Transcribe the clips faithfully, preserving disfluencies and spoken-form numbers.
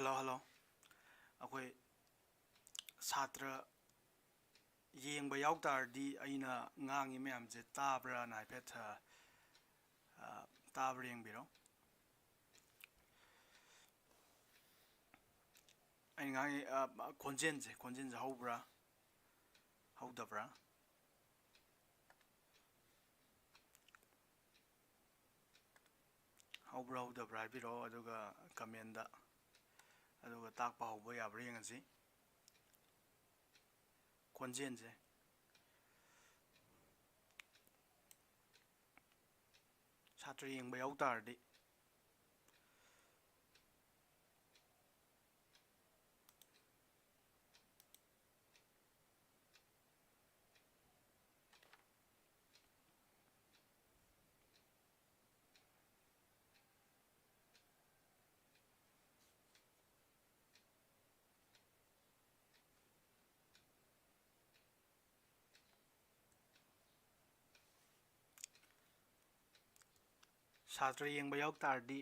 Hello, hello. ꯑꯩꯈꯣꯏ ꯁꯥꯇ꯭ꯔ ꯌꯦꯡꯕ ꯌꯥꯎ ꯇꯥꯔꯗꯤ ꯑꯩꯅ ꯉꯥꯡꯉꯤ ꯃꯌꯥꯝꯁꯦ ꯇꯥꯕ꯭ꯔꯥꯅ ꯍꯥꯏꯐꯦꯠ, ꯑ, ꯑ, ꯇꯥꯕ꯭ꯔꯥ ꯌꯦꯡꯕꯤꯔꯣ꯫ ꯑꯩꯅ ꯉꯥꯡꯉꯤ, ꯑ, ꯈꯣꯟꯖꯦꯜꯁꯦ, ꯈꯣꯟꯖꯦꯜꯁꯦ ꯍꯧꯕ꯭ꯔꯥ, ꯍꯧꯗꯕ꯭ꯔꯥ? ꯍꯧꯕ꯭ꯔꯥ ꯍꯧꯗꯕ꯭ꯔꯥ ꯍꯥꯏꯕꯤꯔꯛꯑꯣ, ꯑꯗꯨꯒ comment, ꯑꯗꯨꯒ ꯇꯥꯛꯄ ꯍꯧꯕ ꯌꯥꯕ꯭ꯔꯥ ꯌꯦꯡꯉꯁꯤ꯫ ꯈꯣꯟꯖꯦꯜꯁꯦ ꯁꯥꯇ꯭ꯔ ꯌꯦꯡꯕ ꯌꯥꯎ ꯇꯥꯔꯗꯤ꯫ ꯁꯥꯇ꯭ꯔ ꯌꯦꯡꯕ ꯌꯥꯎ ꯇꯥꯔꯗꯤ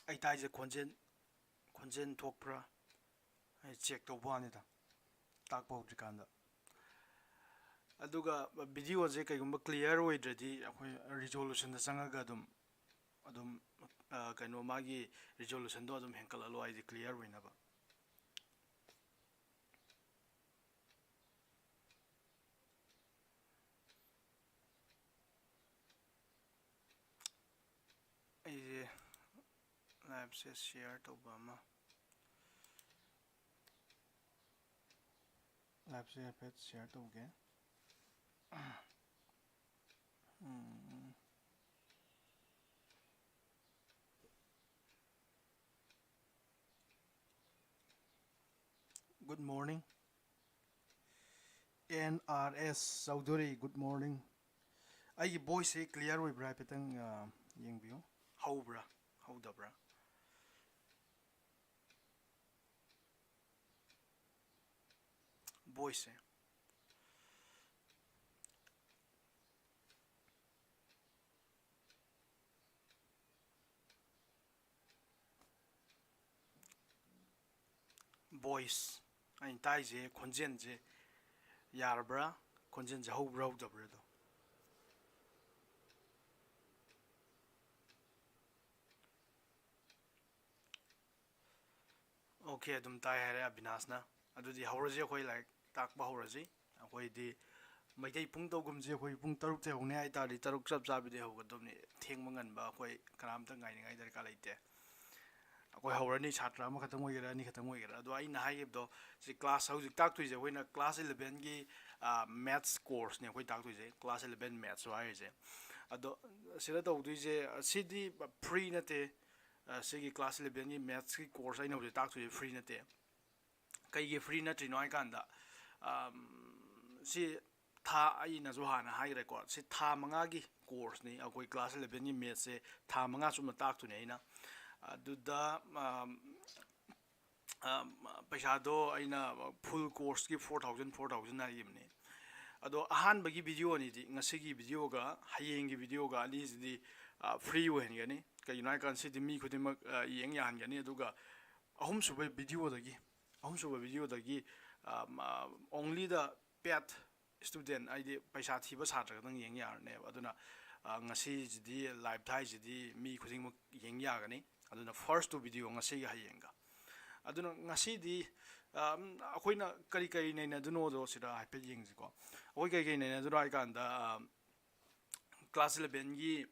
ꯑꯩ ꯇꯥꯏꯁꯦ ꯈꯣꯟꯖꯦꯜ, ꯈꯣꯟꯖꯦꯜ ꯊꯣꯛꯄ꯭ꯔꯥ? ꯑꯩ check ꯇꯧꯕ ꯋꯥꯅꯤꯗ, ꯇꯥꯛꯄ ꯍꯧꯗ꯭ꯔꯤꯀꯥꯟꯗ꯫ ꯑꯗꯨꯒ videoꯁꯦ ꯀꯩꯒꯨꯝꯕ clear ꯑꯣꯏꯗ꯭ꯔꯗꯤ ꯑꯩꯈꯣꯏ resolutionꯗ ꯆꯪꯉꯒ ꯑꯗꯨꯝ, ꯑꯗꯨꯝ, ꯑ, ꯀꯩꯅꯣ, ꯃꯥꯒꯤ resolutionꯗꯣ ꯑꯗꯨꯝ ꯍꯦꯟꯀꯠꯍꯜꯂꯣ, ꯍꯥꯏꯗꯤ clear ꯑꯣꯏꯅꯕ꯫ ꯑꯩꯁꯦ liveꯁꯦ share ꯇꯧꯕ ꯑꯃ, liveꯁꯦ ꯍꯥꯏꯐꯦꯠ share ꯇꯧꯒꯦ꯫ ꯎꯝ꯫ Good morning꯫ N R S Chaudhuri, good morning꯫ ꯑꯩꯒꯤ voiceꯁꯦ clear ꯑꯣꯏꯕ꯭ꯔꯥ ꯍꯥꯏꯐꯦꯠꯇꯪ, ꯑ, ꯌꯦꯡꯕꯤꯌꯨ꯫ ꯍꯧꯕ꯭ꯔꯥ, ꯍꯧꯗꯕ꯭ꯔꯥ? Voiceꯁꯦ꯫ ꯚꯣꯏꯁ, ꯑꯩꯅ ꯇꯥꯏꯁꯦ ꯈꯣꯟꯖꯦꯜꯁꯦ ꯌꯥꯔꯕ꯭ꯔꯥ? ꯈꯣꯟꯖꯦꯜꯁꯦ ꯍꯧꯕ꯭ꯔꯥ ꯍꯧꯗꯕ꯭ꯔꯥꯗꯣ꯫ ꯑꯣꯀꯦ, ꯑꯗꯨꯝ ꯇꯥꯏ ꯍꯥꯏꯔꯦ ꯑꯕꯤꯅꯥꯁꯅ꯫ ꯑꯗꯨꯗꯤ ꯍꯧꯔꯁꯤ, ꯑꯩꯈꯣꯏ ꯂꯥꯏꯔꯤꯛ ꯇꯥꯛꯄ ꯍꯧꯔꯁꯤ꯫ ꯑꯩꯈꯣꯏꯗꯤ ꯃꯩꯇꯩ ꯄꯨꯡ ꯇꯧꯒꯨꯝꯁꯦ, ꯑꯩꯈꯣꯏ ꯄꯨꯡ ꯇꯔꯨꯛꯇ ꯍꯧꯅꯤ ꯍꯥꯏ ꯇꯥꯔꯗꯤ ꯇꯔꯨꯛ ꯆꯞ ꯆꯥꯕꯤꯗ ꯍꯧꯒꯗꯕꯅꯤ꯫ ꯊꯦꯡꯕ ꯉꯟꯕ ꯑꯩꯈꯣꯏ ꯀꯅꯥꯝꯇ ꯉꯥꯏꯅꯤꯡꯉꯥꯏ ꯗꯔꯀꯥꯔ ꯂꯩꯇꯦ꯫ ꯑꯩꯈꯣꯏ ꯍꯧꯔꯅꯤ, ꯁꯥꯇ꯭ꯔ ꯑꯃꯈꯛꯇꯪ ꯑꯣꯏꯒꯦꯔꯥ, ꯑꯅꯤꯈꯛꯇꯪ ꯑꯣꯏꯒꯦꯔꯥ꯫ ꯑꯗꯣ ꯑꯩꯅ ꯍꯥꯏꯈꯤꯕꯗꯣ, ꯁꯤ ꯀ꯭ꯂꯥꯁ ꯍꯧꯖꯤꯛ ꯇꯥꯛꯇꯣꯏꯁꯦ ꯑꯩꯈꯣꯏꯅ ꯀ꯭ꯂꯥꯁ ꯏꯂꯚꯦꯟꯒꯤ ꯃꯦꯠꯁ ꯀꯣꯔꯁꯅꯦ ꯑꯩꯈꯣꯏ ꯇꯥꯛꯇꯣꯏꯁꯦ, ꯀ꯭ꯂꯥꯁ ꯏꯂꯚꯦꯟ ꯃꯦꯠꯁ ꯍꯥꯏꯔꯤꯁꯦ꯫ ꯑꯗꯣ ꯁꯤꯗ ꯇꯧꯗꯣꯏꯁꯦ, ꯁꯤꯗꯤ ꯐ꯭ꯔꯤ ꯅꯠꯇꯦ꯫ ꯑ, ꯁꯤꯒꯤ ꯀ꯭ꯂꯥꯁ ꯏꯂꯚꯦꯟꯒꯤ ꯃꯦꯠꯁꯀꯤ ꯀꯣꯔꯁ ꯑꯩꯅ ꯍꯧꯖꯤꯛ ꯇꯥꯛꯇꯣꯏꯁꯦ ꯐ꯭ꯔꯤ ꯅꯠꯇꯦ꯫ ꯀꯩꯒꯤ ꯐ꯭ꯔꯤ ꯅꯠꯇ꯭ꯔꯤꯅꯣ ꯍꯥꯏ ꯀꯥꯟꯗ, ꯑꯝ, ꯁꯤ ꯊꯥ, ꯑꯩꯅꯁꯨ ꯍꯥꯟꯅ ꯍꯥꯏꯈ꯭ꯔꯦꯀꯣ, ꯁꯤ ꯊꯥ ꯃꯉꯥꯒꯤ ꯀꯣꯔꯁꯅꯤ꯫ ꯑꯩꯈꯣꯏ ꯀ꯭ꯂꯥꯁ ꯏꯂꯚꯦꯟꯒꯤ ꯃꯦꯠꯁꯁꯦ ꯊꯥ ꯃꯉꯥ ꯆꯨꯞꯅ ꯇꯥꯛꯇꯣꯏꯅꯦ ꯑꯩꯅ꯫ ꯑꯗꯨꯗ, ꯑꯝ, ꯑꯝ, ꯄꯩꯁꯥꯗꯣ ꯑꯩꯅ ꯐꯨꯜ ꯀꯣꯔꯁꯀꯤ ꯐꯣꯔ ꯊꯥꯎꯖꯟ, ꯐꯣꯔ ꯊꯥꯎꯖꯟ ꯍꯥꯏꯈꯤꯕꯅꯤ꯫ ꯑꯗꯣ ꯑꯍꯥꯟꯕꯒꯤ ꯚꯤꯗꯤꯑꯣ ꯑꯅꯤꯗꯤ, ꯉꯁꯤꯒꯤ ꯚꯤꯗꯤꯑꯣꯒ ꯍꯌꯦꯡꯒꯤ ꯚꯤꯗꯤꯑꯣꯒ ꯑꯅꯤꯁꯤꯗꯤ, ꯑ, ꯐ꯭ꯔꯤ ꯑꯣꯏꯍꯟꯒꯅꯤ꯫ ꯀꯩꯒꯤꯅꯣ ꯍꯥꯏ ꯀꯥꯟꯗ ꯁꯤꯗꯤ ꯃꯤ ꯈꯨꯗꯤꯡꯃꯛ, ꯑ, ꯌꯦꯡ ꯌꯥꯍꯟꯒꯅꯤ꯫ ꯑꯗꯨꯒ ꯑꯍꯨꯝꯁꯨꯕ ꯚꯤꯗꯤꯑꯣꯗꯒꯤ, ꯑꯍꯨꯝꯁꯨꯕ ꯚꯤꯗꯤꯑꯣꯗꯒꯤ, ꯑ, ꯃ-, only the paid student, ꯍꯥꯏꯗꯤ ꯄꯩꯁꯥ ꯊꯤꯕ ꯁꯥꯇ꯭ꯔ ꯈꯛꯇꯪ ꯌꯦꯡ ꯌꯥꯔꯅꯦꯕ꯫ ꯑꯗꯨꯅ, ꯑ, ꯉꯁꯤꯁꯤꯗꯤ ꯂꯥꯏꯚ ꯊꯥꯏꯁꯤꯗꯤ ꯃꯤ ꯈꯨꯗꯤꯡꯃꯛ ꯌꯦꯡ ꯌꯥꯒꯅꯤ꯫ ꯑꯗꯨꯅ first two video ꯉꯁꯤꯒ ꯍꯌꯦꯡꯒ꯫ ꯑꯗꯨꯅ ꯉꯁꯤꯗꯤ, ꯑ, ꯑꯩꯈꯣꯏꯅ ꯀꯔꯤ ꯀꯔꯤ ꯅꯩꯅꯗꯣꯏꯅꯣꯗꯣ ꯁꯤꯗ ꯍꯥꯏꯐꯦꯠ ꯌꯦꯡꯁꯤꯀꯣ꯫ ꯑꯩꯈꯣꯏ ꯀꯔꯤ ꯀꯔꯤ ꯅꯩꯅꯗꯣꯏꯅꯣ ꯍꯥꯏ ꯀꯥꯟꯗ, ꯑ, ꯀ꯭ꯂꯥꯁ ꯏꯂꯚꯦꯟꯒꯤ,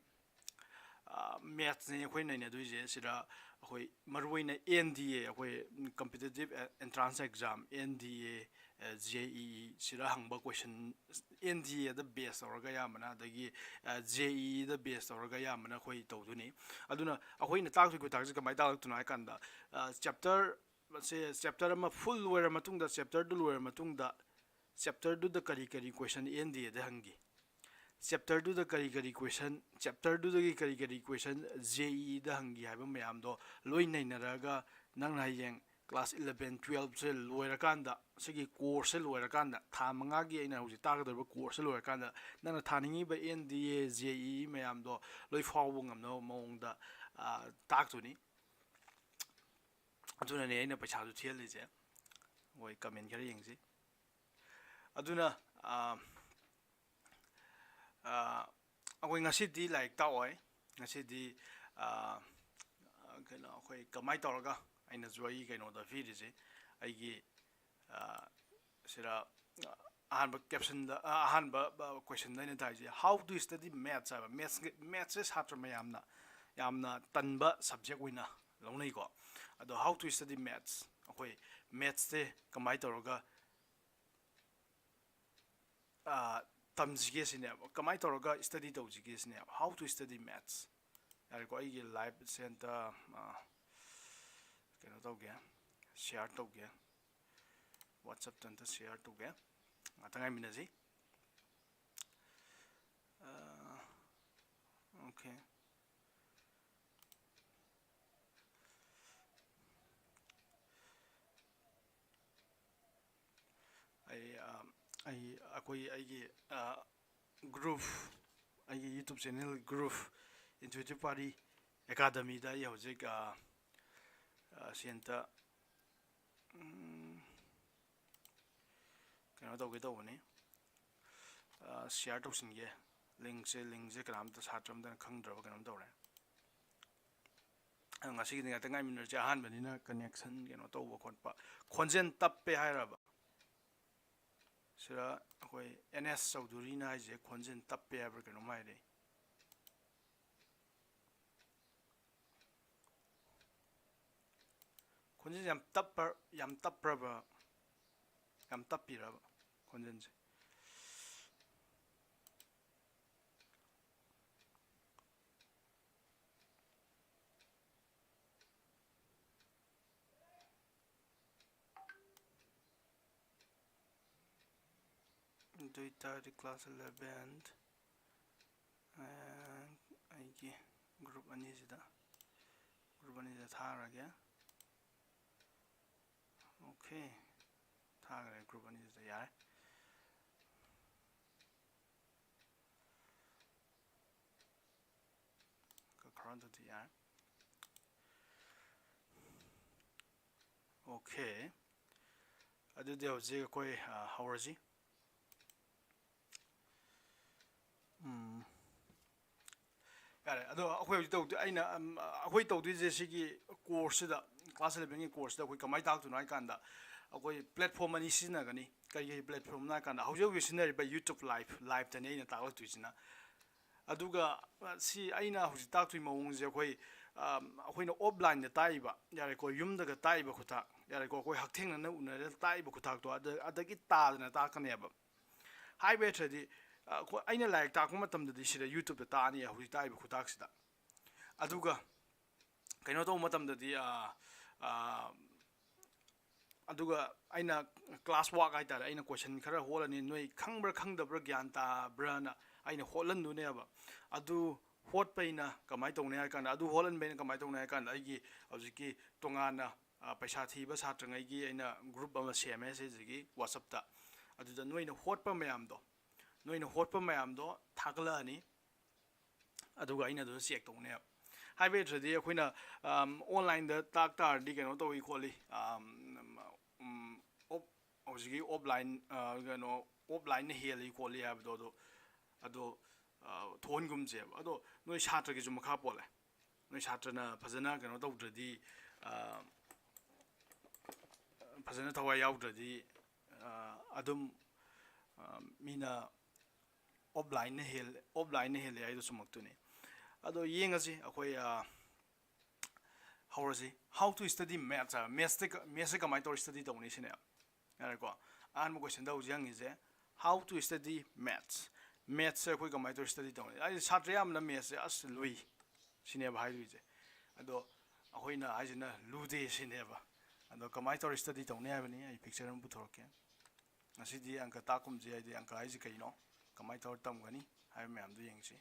ꯑ, ꯃꯦꯠꯁꯅꯦ ꯑꯩꯈꯣꯏ ꯅꯩꯅꯗꯣꯏꯁꯦ꯫ ꯁꯤꯗ ꯑꯩꯈꯣꯏ ꯃꯔꯨꯑꯣꯏꯅ N D A, ꯑꯩꯈꯣꯏ competitive entrance exam, N D A, ꯑ, J E E, ꯁꯤꯗ ꯍꯪꯕ ꯀꯣꯏꯁꯟ, N D A ꯗ ꯕꯦꯁ ꯇꯧꯔꯒ ꯑꯌꯥꯝꯕꯅ, ꯑꯗꯒꯤ, ꯑ, J E E ꯗ ꯕꯦꯁ ꯇꯧꯔꯒ ꯑꯌꯥꯝꯕꯅ ꯑꯩꯈꯣꯏ ꯇꯧꯗꯣꯏꯅꯤ꯫ ꯑꯗꯨꯅ ꯑꯩꯈꯣꯏꯅ ꯇꯥꯛꯇꯣꯏ ꯈꯨꯇꯥꯛꯁꯦ ꯀꯃꯥꯏꯅ ꯇꯥꯛꯂꯛꯇꯣꯏꯅꯣ ꯍꯥꯏ ꯀꯥꯟꯗ, ꯑ, ꯆꯦꯞꯇꯔ, ꯁꯦ, ꯆꯦꯞꯇꯔ ꯑꯃ ꯐꯨꯜ ꯂꯣꯏꯔ ꯃꯇꯨꯡꯗ, ꯆꯦꯞꯇꯔꯗꯨ ꯂꯣꯏꯔ ꯃꯇꯨꯡꯗ, ꯆꯦꯞꯇꯔꯗꯨꯗ ꯀꯔꯤ ꯀꯔꯤ ꯀꯣꯏꯁꯟ N D A ꯗ ꯍꯪꯈꯤ, ꯆꯦꯞꯇꯔꯗꯨꯗ ꯀꯔꯤ ꯀꯔꯤ ꯀꯣꯏꯁꯟ, ꯆꯦꯞꯇꯔꯗꯨꯗꯒꯤ ꯀꯔꯤ ꯀꯔꯤ ꯀꯣꯏꯁꯟ J E E ꯗ ꯍꯪꯈꯤ ꯍꯥꯏꯕ ꯃꯌꯥꯝꯗꯣ ꯂꯣꯏ ꯅꯩꯅꯔꯒ, ꯅꯪꯅ ꯍꯌꯦꯡ ꯀ꯭ꯂꯥꯁ ꯏꯂꯚꯦꯟ, ꯇꯨꯌꯦꯜꯞꯁꯦ ꯂꯣꯏꯔꯀꯥꯟꯗ, ꯁꯤꯒꯤ ꯀꯣꯔꯁꯁꯦ ꯂꯣꯏꯔꯀꯥꯟꯗ, ꯊꯥ ꯃꯉꯥꯒꯤ ꯑꯩꯅ ꯍꯧꯖꯤꯛ ꯇꯥꯛꯀꯗꯧꯔꯤꯕ ꯀꯣꯔꯁꯁꯦ ꯂꯣꯏꯔꯀꯥꯟꯗ, ꯅꯪꯅ ꯊꯥꯅꯤꯡꯉꯤꯕ N D A, J E E ꯃꯌꯥꯝꯗꯣ ꯂꯣꯏ ꯐꯥꯎꯕ ꯉꯝꯅꯕ ꯃꯑꯣꯡꯗ, ꯑ, ꯇꯥꯛꯇꯣꯏꯅꯤ꯫ ꯑꯗꯨꯅꯅꯦ ꯑꯩꯅ ꯄꯩꯁꯥꯁꯨ ꯊꯤꯍꯜꯂꯤꯁꯦ꯫ ꯑꯩꯈꯣꯏ comment ꯈꯔ ꯌꯦꯡꯁꯤ꯫ ꯑꯗꯨꯅ, ꯑ, ꯑ, ꯑꯩꯈꯣꯏ ꯉꯁꯤꯗꯤ ꯂꯥꯏꯔꯤꯛ ꯇꯥꯛꯑꯣꯏ꯫ ꯉꯁꯤꯗꯤ, ꯑ, ꯀꯩꯅꯣ, ꯑꯩꯈꯣꯏ ꯀꯃꯥꯏꯅ ꯇꯧꯔꯒ, ꯑꯩꯅꯁꯨ ꯑꯩꯒꯤ ꯀꯩꯅꯣꯗ ꯄꯤꯔꯤꯁꯦ, ꯑꯩꯒꯤ, ꯑ, ꯁꯤꯗ, ꯑ, ꯑꯍꯥꯟꯕ captionꯗ, ꯑ, ꯑꯍꯥꯟꯕ, ꯑ, questionꯗ ꯑꯩꯅ ꯊꯥꯏꯁꯦ, "How to study maths?" ꯍꯥꯏꯕ꯫ Maths, mathsꯁꯦ ꯁꯥꯇ꯭ꯔ ꯃꯌꯥꯝꯅ ꯌꯥꯝꯅ ꯇꯟꯕ subject ꯑꯣꯏꯅ ꯂꯧꯅꯩꯀꯣ꯫ ꯑꯗꯣ, "How to study maths?" ꯑꯩꯈꯣꯏ mathsꯁꯦ ꯀꯃꯥꯏꯅ ꯇꯧꯔꯒ, ꯑ, ꯇꯝꯁꯤꯒꯦ ꯁꯤꯅꯦꯕ, ꯀꯃꯥꯏꯅ ꯇꯧꯔꯒ study ꯇꯧꯁꯤꯒꯦ ꯁꯤꯅꯦꯕ, "How to study maths?" ꯌꯥꯔꯦꯀꯣ, ꯑꯩꯒꯤ liveꯁꯦ ꯑꯝꯇ, ꯑ, ꯀꯩꯅꯣ ꯇꯧꯒꯦ, share ꯇꯧꯒꯦ, WhatsAppꯇ ꯑꯝꯇ share ꯇꯧꯒꯦ, ꯉꯥꯛꯇꯪ ꯉꯥꯏꯃꯤꯟꯅꯁꯤ꯫ ꯑ, okay꯫ ꯑꯩ, ꯑ, ꯑꯩ, ꯑꯩꯈꯣꯏ, ꯑꯩꯒꯤ, ꯑ, group, ꯑꯩꯒꯤ YouTube channel group, Intuitive Pari Academyꯗ ꯑꯩ ꯍꯧꯖꯤꯛ, ꯑ, ꯑ, ꯁꯤ ꯑꯝꯇ, ꯎꯝ, ꯀꯩꯅꯣ ꯇꯧꯒꯦ ꯇꯧꯕꯅꯤ, ꯑ, share ꯇꯧꯁꯤꯟꯒꯦ꯫ Linkꯁꯦ, linkꯁꯦ ꯀꯅꯥꯝꯇ, ꯁꯥꯇ꯭ꯔ ꯑꯝꯇꯅ ꯈꯪꯗ꯭ꯔꯕ ꯀꯩꯅꯣꯝ ꯇꯧꯔꯦ꯫ ꯑ, ꯉꯁꯤꯒꯤꯗꯤ ꯉꯥꯛꯇ ꯉꯥꯏꯃꯤꯟꯅꯔꯁꯦ꯫ ꯑꯍꯥꯟꯕꯅꯤꯅ connection ꯀꯩꯅꯣ ꯇꯧꯕ ꯈꯣꯠꯄ, ꯈꯣꯟꯖꯦꯜ ꯇꯞꯄꯦ ꯍꯥꯏꯔꯕ? ꯁꯤꯗ ꯑꯩꯈꯣꯏ N S ꯆꯧꯙꯨꯔꯤꯅ ꯍꯥꯏꯁꯦ ꯈꯣꯟꯖꯦꯜ ꯇꯞꯄꯦ ꯍꯥꯏꯕ꯭ꯔꯥ ꯀꯩꯅꯣꯝ ꯍꯥꯏꯔꯤ꯫ ꯈꯣꯟꯖꯦꯜꯁꯦ ꯌꯥꯝ ꯇꯞꯄ, ꯌꯥꯝ ꯇꯞꯄ꯭ꯔꯕ? ꯌꯥꯝ ꯇꯞꯄꯤꯔꯕ ꯈꯣꯟꯖꯦꯜꯁꯦ? ꯑꯗꯨ ꯑꯣꯏꯇꯥꯔꯗꯤ class eleven, ꯑ, ꯑꯩꯒꯤ group ꯑꯅꯤꯁꯤꯗ, group ꯑꯅꯤꯁꯤꯗ ꯊꯥꯔꯒꯦ꯫ Okay, ꯊꯥꯈ꯭ꯔꯦ group ꯑꯅꯤꯁꯤꯗ, ꯌꯥꯔꯦ꯫ ꯀꯛꯈ꯭ꯔꯣ, ꯑꯗꯨꯗꯤ ꯌꯥꯔꯦ꯫ Okay, ꯑꯗꯨꯗꯤ ꯍꯧꯖꯤꯛ ꯑꯩꯈꯣꯏ, ꯑ, ꯍꯧꯔꯁꯤ꯫ ꯎꯝ꯫ ꯌꯥꯔꯦ꯫ ꯑꯗꯣ ꯑꯩꯈꯣꯏ ꯍꯧꯖꯤꯛ ꯇꯧꯗꯣꯏ-, ꯑꯩꯅ, ꯑꯝ, ꯑꯩꯈꯣꯏ ꯇꯧꯗꯣꯏꯁꯦ ꯁꯤꯒꯤ course-ꯁꯤꯗ, class eleven-ꯒꯤ course-ꯁꯤꯗ ꯑꯩꯈꯣꯏ ꯀꯃꯥꯏꯅ ꯇꯥꯛꯇꯣꯏꯅꯣ ꯍꯥꯏ ꯀꯥꯟꯗ, ꯑꯩꯈꯣꯏ platform ꯑꯅꯤ ꯁꯤꯖꯤꯟꯅꯒꯅꯤ꯫ ꯀꯔꯤ ꯀꯔꯤ platform-ꯅꯣ ꯍꯥꯏ ꯀꯥꯟꯗ, ꯍꯧꯖꯤꯛ ꯍꯧꯖꯤꯛ ꯁꯤꯖꯤꯟꯅꯔꯤꯕ YouTube Live, Live-ꯇꯅꯤ ꯑꯩꯅ ꯇꯥꯛꯂꯛꯇꯣꯏꯁꯤꯅ꯫ ꯑꯗꯨꯒ, ꯑ, ꯁꯤ ꯑꯩꯅ ꯍꯧꯖꯤꯛ ꯇꯥꯛꯇꯣꯏ ꯃꯑꯣꯡꯁꯦ ꯑꯩꯈꯣꯏ, ꯑꯝ, ꯑꯩꯈꯣꯏꯅ offline-ꯗ ꯇꯥꯛꯏꯕ, ꯌꯥꯔꯦꯀꯣ, ꯌꯨꯝꯗꯒ ꯇꯥꯛꯏꯕ ꯈꯨꯇꯥꯛ, ꯌꯥꯔꯦꯀꯣ, ꯑꯩꯈꯣꯏ ꯍꯛꯊꯦꯡꯅꯅ ꯎꯅꯔꯒ ꯇꯥꯛꯏꯕ ꯈꯨꯇꯥꯛꯇꯣ ꯑꯗ-, ꯑꯗꯒꯤ ꯇꯥꯗꯅ ꯇꯥꯛꯀꯅꯦꯕ꯫ ꯍꯥꯏꯕ ꯍꯩꯇ꯭ꯔꯗꯤ, ꯑ, ꯑꯩꯈꯣꯏ, ꯑꯩꯅ ꯂꯥꯏꯔꯤꯛ ꯇꯥꯛꯄ ꯃꯇꯝꯗꯗꯤ ꯁꯤꯗ YouTube-ꯇ ꯇꯥꯛꯑꯅꯤ ꯍꯧꯖꯤꯛ ꯇꯥꯛꯏꯕ ꯈꯨꯇꯥꯛꯁꯤꯗ꯫ ꯑꯗꯨꯒ ꯀꯩꯅꯣ ꯇꯧꯕ ꯃꯇꯝꯗꯗꯤ, ꯑ, ꯑ, ꯑꯗꯨꯒ ꯑꯩꯅ class work ꯍꯥꯏꯇꯥꯔꯦ, ꯑꯩꯅ question ꯈꯔ ꯍꯣꯠꯂꯅꯤ, ꯅꯣꯏ ꯈꯪꯕ꯭ꯔꯥ ꯈꯪꯗꯕ꯭ꯔꯥ ꯒ꯭ꯌꯥꯟ ꯇꯥꯕ꯭ꯔꯥꯅ ꯑꯩꯅ ꯍꯣꯠꯍꯟꯗꯣꯏꯅꯦꯕ꯫ ꯑꯗꯨ ꯍꯣꯠꯄꯩꯅ ꯀꯃꯥꯏꯅ ꯇꯧꯅꯤ ꯍꯥꯏ ꯀꯥꯟꯗ, ꯑꯗꯨ ꯍꯣꯠꯍꯟꯕꯩꯅ ꯀꯃꯥꯏꯅ ꯇꯧꯅꯤ ꯍꯥꯏ ꯀꯥꯟꯗ, ꯑꯩꯒꯤ ꯍꯧꯖꯤꯛꯀꯤ ꯇꯣꯉꯥꯟꯅ, ꯑ, ꯄꯩꯁꯥ ꯊꯤꯕ ꯁꯥꯇ꯭ꯔꯉꯩꯒꯤ ꯑꯩꯅ group ꯑꯃ ꯁꯦꯝꯃꯦ ꯁꯤꯁꯤꯒꯤ WhatsApp-ꯇ꯫ ꯑꯗꯨꯗ ꯅꯣꯏꯅ ꯍꯣꯠꯄ ꯃꯌꯥꯝꯗꯣ, ꯅꯣꯏꯅ ꯍꯣꯠꯄ ꯃꯌꯥꯝꯗꯣ ꯊꯥꯒꯠꯂꯛꯑꯅꯤ꯫ ꯑꯗꯨꯒ ꯑꯩꯅ ꯑꯗꯨꯗ check ꯇꯧꯅꯦꯕ꯫ ꯍꯥꯏꯕ ꯍꯩꯇ꯭ꯔꯗꯤ ꯑꯩꯈꯣꯏꯅ, ꯑꯝ, online-ꯗ ꯇꯥꯛ ꯇꯥꯔꯗꯤ ꯀꯩꯅꯣ ꯇꯧꯏ ꯈꯣꯠꯂꯤ, ꯑꯝ, ꯎꯝ, off-, ꯍꯧꯖꯤꯛꯀꯤ offline, ꯑ, ꯀꯩꯅꯣ, offline-ꯅ ꯍꯦꯜꯂꯤ ꯈꯣꯠꯂꯤ ꯍꯥꯏꯕꯗꯣ, ꯑꯗꯣ, ꯑꯗꯣ, ꯑ, ꯊꯣꯛꯍꯟꯒꯨꯝꯁꯦꯕ꯫ ꯑꯗꯣ ꯅꯣꯏ ꯁꯥꯇ꯭ꯔꯒꯤꯁꯨ ꯃꯈꯥ ꯄꯣꯜꯂꯦ꯫ ꯅꯣꯏ ꯁꯥꯇ꯭ꯔꯅ ꯐꯖꯅ ꯀꯩꯅꯣ ꯇꯧꯗ꯭ꯔꯗꯤ, ꯑ, ꯐꯖꯅ ꯊꯋꯥꯏ ꯌꯥꯎꯗ꯭ꯔꯗꯤ, ꯑ, ꯑꯗꯨꯝ, ꯑ, ꯃꯤꯅ offline-ꯅ ꯍꯦꯜꯂꯦ, offline-ꯅ ꯍꯦꯜꯂꯦ ꯍꯥꯏꯗꯣ ꯆꯨꯝꯃꯛꯇꯣꯏꯅꯤ꯫ ꯑꯗꯣ ꯌꯦꯡꯉꯁꯤ ꯑꯩꯈꯣꯏ, ꯑ, ꯍꯧꯔꯁꯤ꯫ How to study maths ꯍꯥꯏꯕ꯫ Maths-ꯇ ꯀ-, maths-ꯁꯦ ꯀꯃꯥꯏꯅ ꯇꯧꯔ study ꯇꯧꯅꯤ ꯁꯤꯅꯦ꯫ ꯌꯥꯔꯦꯀꯣ? ꯑꯍꯥꯟꯕ question-ꯗ ꯍꯧꯖꯤꯛ ꯍꯪꯉꯤꯁꯦ, "How to study maths?" Maths-ꯁꯦ ꯑꯩꯈꯣꯏ ꯀꯃꯥꯏꯅ ꯇꯧꯔ study ꯇꯧꯅꯤ? ꯑꯩ ꯁꯥꯇ꯭ꯔ ꯑꯌꯥꯝꯕꯅ maths-ꯁꯦ "ꯑꯁ ꯂꯨꯏ" ꯁꯤꯅꯦꯕ ꯍꯥꯏꯗꯣꯏꯁꯦ꯫ ꯑꯗꯣ ꯑꯩꯈꯣꯏꯅ ꯍꯥꯏꯁꯤꯅ "ꯂꯨꯗꯦ" ꯁꯤꯅꯦꯕ꯫ ꯑꯗꯣ ꯀꯃꯥꯏꯅ ꯇꯧꯔ study ꯇꯧꯅꯤ ꯍꯥꯏꯕꯅꯤ꯫ ꯑꯩ picture ꯑꯃ ꯄꯨꯊꯣꯔꯛꯀꯦ꯫ ꯉꯁꯤꯗꯤ ꯑꯪꯀ ꯇꯥꯛꯀꯨꯝꯁꯦ, ꯍꯥꯏꯗꯤ ꯑꯪꯀ ꯍꯥꯏꯁꯦ ꯀꯩꯅꯣ, ꯀꯃꯥꯏꯅ ꯇꯧꯔ ꯇꯝꯒꯅꯤ ꯍꯥꯏꯕ ꯃꯌꯥꯝꯗꯣ ꯌꯦꯡꯁꯤ꯫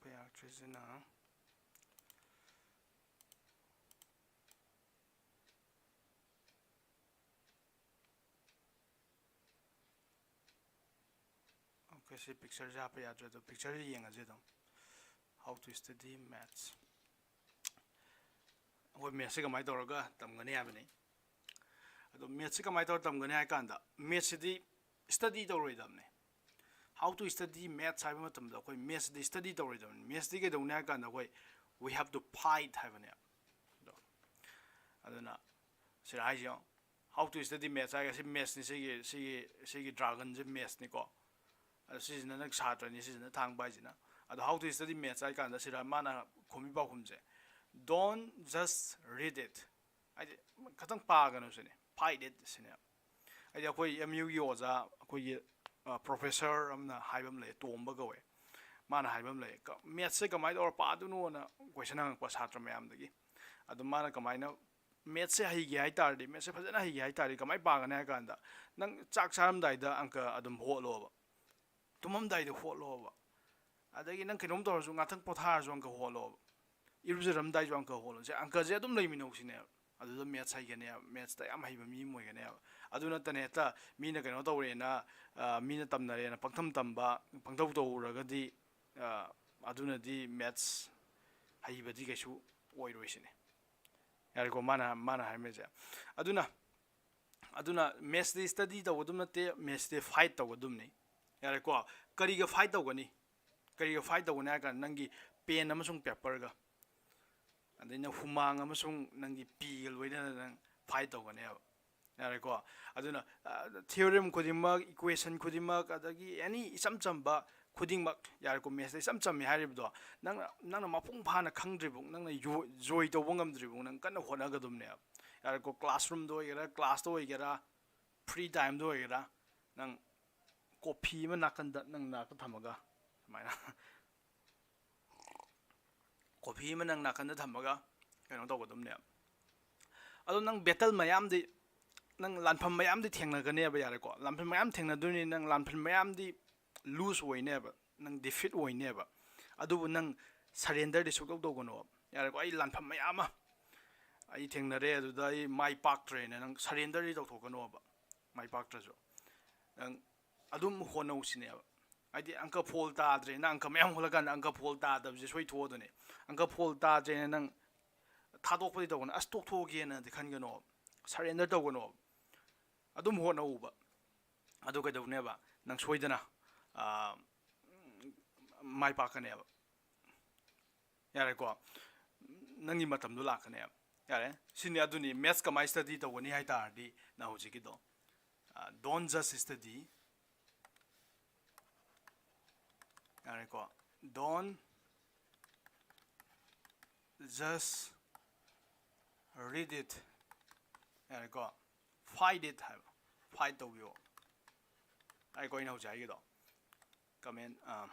ꯌꯥꯔꯛꯇ꯭ꯔꯤꯁꯤꯅ, ꯑꯣꯀꯦ, ꯁꯤ ꯄꯤꯛꯆꯔꯁꯦ ꯍꯥꯞꯄ ꯌꯥꯗ꯭ꯔꯦ, ꯑꯗꯣ ꯄꯤꯛꯆꯔꯁꯦ ꯌꯦꯡꯉꯁꯦ ꯑꯗꯨꯝ꯫ How to study maths. ꯑꯩꯈꯣꯏ ꯃꯦꯠꯁꯁꯦ ꯀꯃꯥꯏꯅ ꯇꯧꯔꯒ ꯇꯝꯒꯅꯤ ꯍꯥꯏꯕꯅꯤ꯫ ꯑꯗꯣ ꯃꯦꯠꯁꯁꯦ ꯀꯃꯥꯏꯅ ꯇꯧꯔꯒ ꯇꯝꯒꯅꯤ ꯍꯥꯏ ꯀꯥꯟꯗ, ꯃꯦꯠꯁꯁꯤꯗꯤ study ꯇꯧꯔꯣꯏꯗꯕꯅꯤ꯫ How to study maths ꯍꯥꯏꯕ ꯃꯇꯝꯗ ꯑꯩꯈꯣꯏ ꯃꯦꯠꯁꯁꯤꯗꯤ ꯁ꯭ꯇꯗꯤ ꯇꯧꯔꯣꯏꯗꯕꯅꯤ꯫ ꯃꯦꯠꯁꯇꯤ ꯀꯩꯗꯧꯅꯤ ꯍꯥꯏ ꯀꯥꯟꯗ ꯑꯩꯈꯣꯏ we have to fight ꯍꯥꯏꯕꯅꯦ꯫ ꯑꯗꯣ, ꯑꯗꯨꯅ ꯁꯤꯗ ꯍꯥꯏꯁꯦ ꯌꯦꯡꯉꯣ, how to study maths ꯍꯥꯏꯔꯒ ꯁꯤ ꯃꯦꯠꯁꯅꯤ, ꯁꯤꯒꯤ, ꯁꯤꯒꯤ, ꯁꯤꯒꯤ ꯗ꯭ꯔꯥꯒꯟꯁꯦ ꯃꯦꯠꯁꯅꯤꯀꯣ꯫ ꯑꯗꯣ ꯁꯤꯁꯤꯅ ꯅꯪ ꯁꯥꯇ꯭ꯔꯅꯤ, ꯁꯤꯁꯤꯅ ꯊꯥꯡꯕ ꯍꯥꯏꯁꯤꯅ꯫ ꯑꯗꯣ how to study maths ꯍꯥꯏ ꯀꯥꯟꯗ ꯁꯤꯗ ꯃꯥꯅ ꯈꯨꯝꯃꯤ ꯄꯥꯎꯈꯨꯝꯁꯦ, "Don't just read it." ꯍꯥꯏꯗꯤ ꯈꯇꯪ ꯄꯥꯒꯅꯨ ꯁꯤꯅꯤ, fight it ꯁꯤꯅꯦ꯫ ꯍꯥꯏꯗꯤ ꯑꯩꯈꯣꯏ ꯑꯦꯝ ꯌꯨꯒꯤ ꯑꯣꯖꯥ, ꯑꯩꯈꯣꯏꯒꯤ ꯄ꯭ꯔꯣꯐꯦꯁꯔ ꯑꯃꯅ ꯍꯥꯏꯕ ꯑꯃ ꯂꯩ, ꯇꯣꯝꯕ ꯀꯧꯋꯦ꯫ ꯃꯥꯅ ꯍꯥꯏꯕ ꯑꯃ ꯂꯩ, ꯃꯦꯠꯁꯁꯦ ꯀꯃꯥꯏꯅ ꯇꯧꯔ ꯄꯥꯗꯣꯏꯅꯣꯅ ꯀꯣꯏꯁꯟ ꯍꯪꯉꯛꯄ ꯁꯥꯇ꯭ꯔ ꯃꯌꯥꯝꯗꯒꯤ꯫ ꯑꯗꯣ ꯃꯥꯅ ꯀꯃꯥꯏꯅ, ꯃꯦꯠꯁꯁꯦ ꯍꯩꯒꯦ ꯍꯥꯏ ꯇꯥꯔꯗꯤ, ꯃꯦꯠꯁꯁꯦ ꯐꯖꯅ ꯍꯩꯒꯦ ꯍꯥꯏ ꯇꯥꯔꯗꯤ ꯀꯃꯥꯏꯅ ꯄꯥꯒꯅꯤ ꯍꯥꯏ ꯀꯥꯟꯗ, ꯅꯪ ꯆꯥꯛ ꯆꯥꯔꯝꯗꯥꯏꯗ ꯑꯪꯀ ꯑꯗꯨꯝ ꯍꯣꯠꯂꯣꯕ, ꯇꯨꯝꯃꯝꯗꯥꯏꯗ ꯍꯣꯠꯂꯣꯕ, ꯑꯗꯒꯤ ꯅꯪ ꯀꯩꯅꯣꯝ ꯇꯧꯔꯁꯨ ꯉꯥꯛꯇꯪ ꯄꯣꯊꯥꯔꯁꯨ ꯑꯪꯀ ꯍꯣꯠꯂꯣꯕ, ꯏꯔꯨꯖꯔꯝꯗꯥꯏꯁꯨ ꯑꯪꯀ ꯍꯣꯠꯂꯣ꯫ ꯁꯤ ꯑꯪꯀꯁꯦ ꯑꯗꯨꯝ ꯂꯩꯃꯤꯟꯅꯧ ꯁꯤꯅꯦꯕ꯫ ꯑꯗꯨꯗ ꯃꯦꯠꯁ ꯍꯩꯒꯅꯦꯕ, ꯃꯦꯠꯁꯇ ꯌꯥꯝ ꯍꯩꯕ ꯃꯤ ꯑꯃ ꯑꯣꯏꯒꯅꯦꯕ꯫ ꯑꯗꯨ ꯅꯠꯇꯅ ꯍꯦꯛꯇ ꯃꯤꯅ ꯀꯩꯅꯣ ꯇꯧꯔꯦꯅ, ꯑ, ꯃꯤꯅ ꯇꯝꯅꯔꯦꯅ ꯄꯪꯊꯝ ꯇꯝꯕ, ꯄꯪꯇꯧ ꯇꯧꯔꯒꯗꯤ, ꯑ, ꯑꯗꯨꯅꯗꯤ ꯃꯦꯠꯁ ꯍꯩꯕꯗꯤ ꯀꯩꯁꯨ ꯑꯣꯏꯔꯣꯏ ꯁꯤꯅꯤ꯫ ꯌꯥꯔꯦꯀꯣ, ꯃꯥꯅ, ꯃꯥꯅ ꯍꯥꯏꯔꯝꯃꯤꯁꯦ꯫ ꯑꯗꯨꯅ, ꯑꯗꯨꯅ ꯃꯦꯠꯁꯇꯤ ꯁ꯭ꯇꯗꯤ ꯇꯧꯒꯗꯕ ꯅꯠꯇꯦ, ꯃꯦꯠꯁꯇꯤ ꯐꯥꯏꯠ ꯇꯧꯒꯗꯕꯅꯤ꯫ ꯌꯥꯔꯦꯀꯣ? ꯀꯔꯤꯒ ꯐꯥꯏꯠ ꯇꯧꯒꯅꯤ? ꯀꯔꯤꯒ ꯐꯥꯏꯠ ꯇꯧꯒꯅꯤ ꯍꯥꯏ ꯀꯥꯟꯗ, ꯅꯪꯒꯤ ꯄꯦꯟ ꯑꯃꯁꯨꯡ ꯄꯦꯄꯔꯒ, ꯑꯗꯩ ꯅꯪ ꯍꯨꯃꯥꯡ ꯑꯃꯁꯨꯡ ꯅꯪꯒꯤ ꯄꯤꯒ ꯂꯣꯏꯅꯅ ꯅꯪ ꯐꯥꯏꯠ ꯇꯧꯒꯅꯦꯕ꯫ ꯌꯥꯔꯦꯀꯣ? ꯑꯗꯨꯅ, ꯑ, ꯊꯤꯑꯣꯔꯦꯝ ꯈꯨꯗꯤꯡꯃꯛ, ꯏꯀ꯭ꯋꯦꯁꯟ ꯈꯨꯗꯤꯡꯃꯛ, ꯑꯗꯒꯤ ꯑꯦꯅꯤ ꯏꯆꯝ ꯆꯝꯕ ꯈꯨꯗꯤꯡꯃꯛ, ꯌꯥꯔꯦꯀꯣ, ꯃꯦꯠꯁꯇ ꯏꯆꯝ ꯆꯝꯃꯤ ꯍꯥꯏꯔꯤꯕꯗꯣ, ꯅꯪꯅ, ꯅꯪꯅ ꯃꯄꯨꯡ ꯐꯥꯅ ꯈꯪꯗ꯭ꯔꯤꯕꯧ, ꯅꯪꯅ ꯌꯣ-, ꯖꯣꯏ ꯇꯧꯕ ꯉꯝꯗ꯭ꯔꯤꯕꯧ, ꯅꯪ ꯀꯟꯅ ꯍꯣꯠꯅꯒꯗꯕꯅꯦꯕ꯫ ꯌꯥꯔꯦꯀꯣ, ꯀ꯭ꯂꯥꯁꯔꯨꯝꯗ ꯑꯣꯏꯒꯦꯔꯥ, ꯀ꯭ꯂꯥꯁꯇ ꯑꯣꯏꯒꯦꯔꯥ, ꯐ꯭ꯔꯤ ꯇꯥꯏꯝꯗ ꯑꯣꯏꯒꯦꯔꯥ, ꯅꯪ ꯀꯣꯐꯤ ꯑꯃ ꯅꯥꯀꯟꯗ ꯅꯪ ꯅꯥꯛꯇ ꯊꯝꯃꯒ, ꯁꯨꯃꯥꯏꯅ ꯀꯣꯐꯤ ꯑꯃ ꯅꯪ ꯅꯥꯀꯟꯗ ꯊꯝꯃꯒ ꯀꯩꯅꯣ ꯇꯧꯒꯗꯕꯅꯦꯕ꯫ ꯑꯗꯣ ꯅꯪ ꯕꯦꯇꯜ ꯃꯌꯥꯝꯗꯤ, ꯅꯪ ꯂꯥꯟꯐꯝ ꯃꯌꯥꯝꯗꯤ ꯊꯦꯡꯅꯒꯅꯦꯕ, ꯌꯥꯔꯦꯀꯣ? ꯂꯥꯟꯐꯝ ꯃꯌꯥꯝ ꯊꯦꯡꯅꯗꯣꯏꯅꯤ, ꯅꯪ ꯂꯥꯟꯐꯝ ꯃꯌꯥꯝꯗꯤ ꯂꯨꯖ ꯑꯣꯏꯅꯦꯕ, ꯅꯪ ꯗꯤꯐꯤꯠ ꯑꯣꯏꯅꯦꯕ꯫ ꯑꯗꯨꯕꯨ ꯅꯪ surrenderꯗꯤ ꯁꯨꯛꯇꯧ ꯇꯧꯒꯅꯣꯕ꯫ ꯌꯥꯔꯦꯀꯣ? ꯑꯩ ꯂꯥꯟꯐꯝ ꯃꯌꯥꯝ ꯑꯃ ꯑꯩ ꯊꯦꯡꯅꯔꯦ, ꯑꯗꯨꯗ ꯑꯩ ꯃꯥꯏ ꯄꯥꯛꯇ꯭ꯔꯦꯅ ꯅꯪ surrenderꯗꯤ ꯇꯧꯊꯣꯛꯀꯅꯣꯕ꯫ ꯃꯥꯏ ꯄꯥꯛꯇ꯭ꯔꯁꯨ ꯅꯪ ꯑꯗꯨꯝ ꯍꯣꯠꯅꯧ ꯁꯤꯅꯦꯕ꯫ ꯍꯥꯏꯗꯤ ꯑꯪꯀ ꯐꯣꯜ ꯇꯥꯗ꯭ꯔꯦꯅ, ꯑꯪꯀ ꯃꯌꯥꯝ ꯍꯣꯠꯂꯀꯥꯟꯗ ꯑꯪꯀ ꯐꯣꯜ ꯇꯥꯗꯕꯁꯦ ꯁꯣꯏꯊꯣꯛꯑꯗꯨꯅꯦ꯫ ꯑꯪꯀ ꯐꯣꯜ ꯇꯥꯗ꯭ꯔꯦꯅ ꯅꯪ ꯊꯥꯗꯣꯛꯄꯗꯤ ꯇꯧꯒꯅꯨ, "ꯑꯁ, ꯇꯣꯛꯊꯣꯛꯑꯒꯦꯅꯗꯤ" ꯈꯟꯒꯅꯣ, surrender ꯇꯧꯒꯅꯣ꯫ ꯑꯗꯨꯝ ꯍꯣꯠꯅꯧꯕ꯫ ꯑꯗꯨ ꯀꯩꯗꯧꯅꯦꯕ? ꯅꯪ ꯁꯣꯏꯗꯅ, ꯑꯥ, ꯃꯥꯏ ꯄꯥꯛꯀꯅꯦꯕ꯫ ꯌꯥꯔꯦꯀꯣ? ꯅꯪꯒꯤ ꯃꯇꯝꯗꯣ ꯂꯥꯛꯀꯅꯦꯕ꯫ ꯌꯥꯔꯦ? ꯁꯤꯅꯤ, ꯑꯗꯨꯅꯤ, maths ꯀꯃꯥꯏꯅ study ꯇꯧꯒꯅꯤ ꯍꯥꯏ ꯇꯥꯔꯗꯤ, ꯅꯪ ꯍꯧꯖꯤꯛꯀꯤꯗꯣ, ꯑꯥ, don't just study꯫ ꯌꯥꯔꯦꯀꯣ? Don't just read it꯫ ꯌꯥꯔꯦꯀꯣ? Fight it ꯍꯥꯏꯕ꯫ Fight ꯇꯧꯕꯤꯌꯣ꯫ ꯌꯥꯔꯦꯀꯣ? ꯑꯩꯅ ꯍꯧꯖꯤꯛ ꯍꯥꯏꯒꯤꯗꯣ꯫ Comment, ꯑꯥ,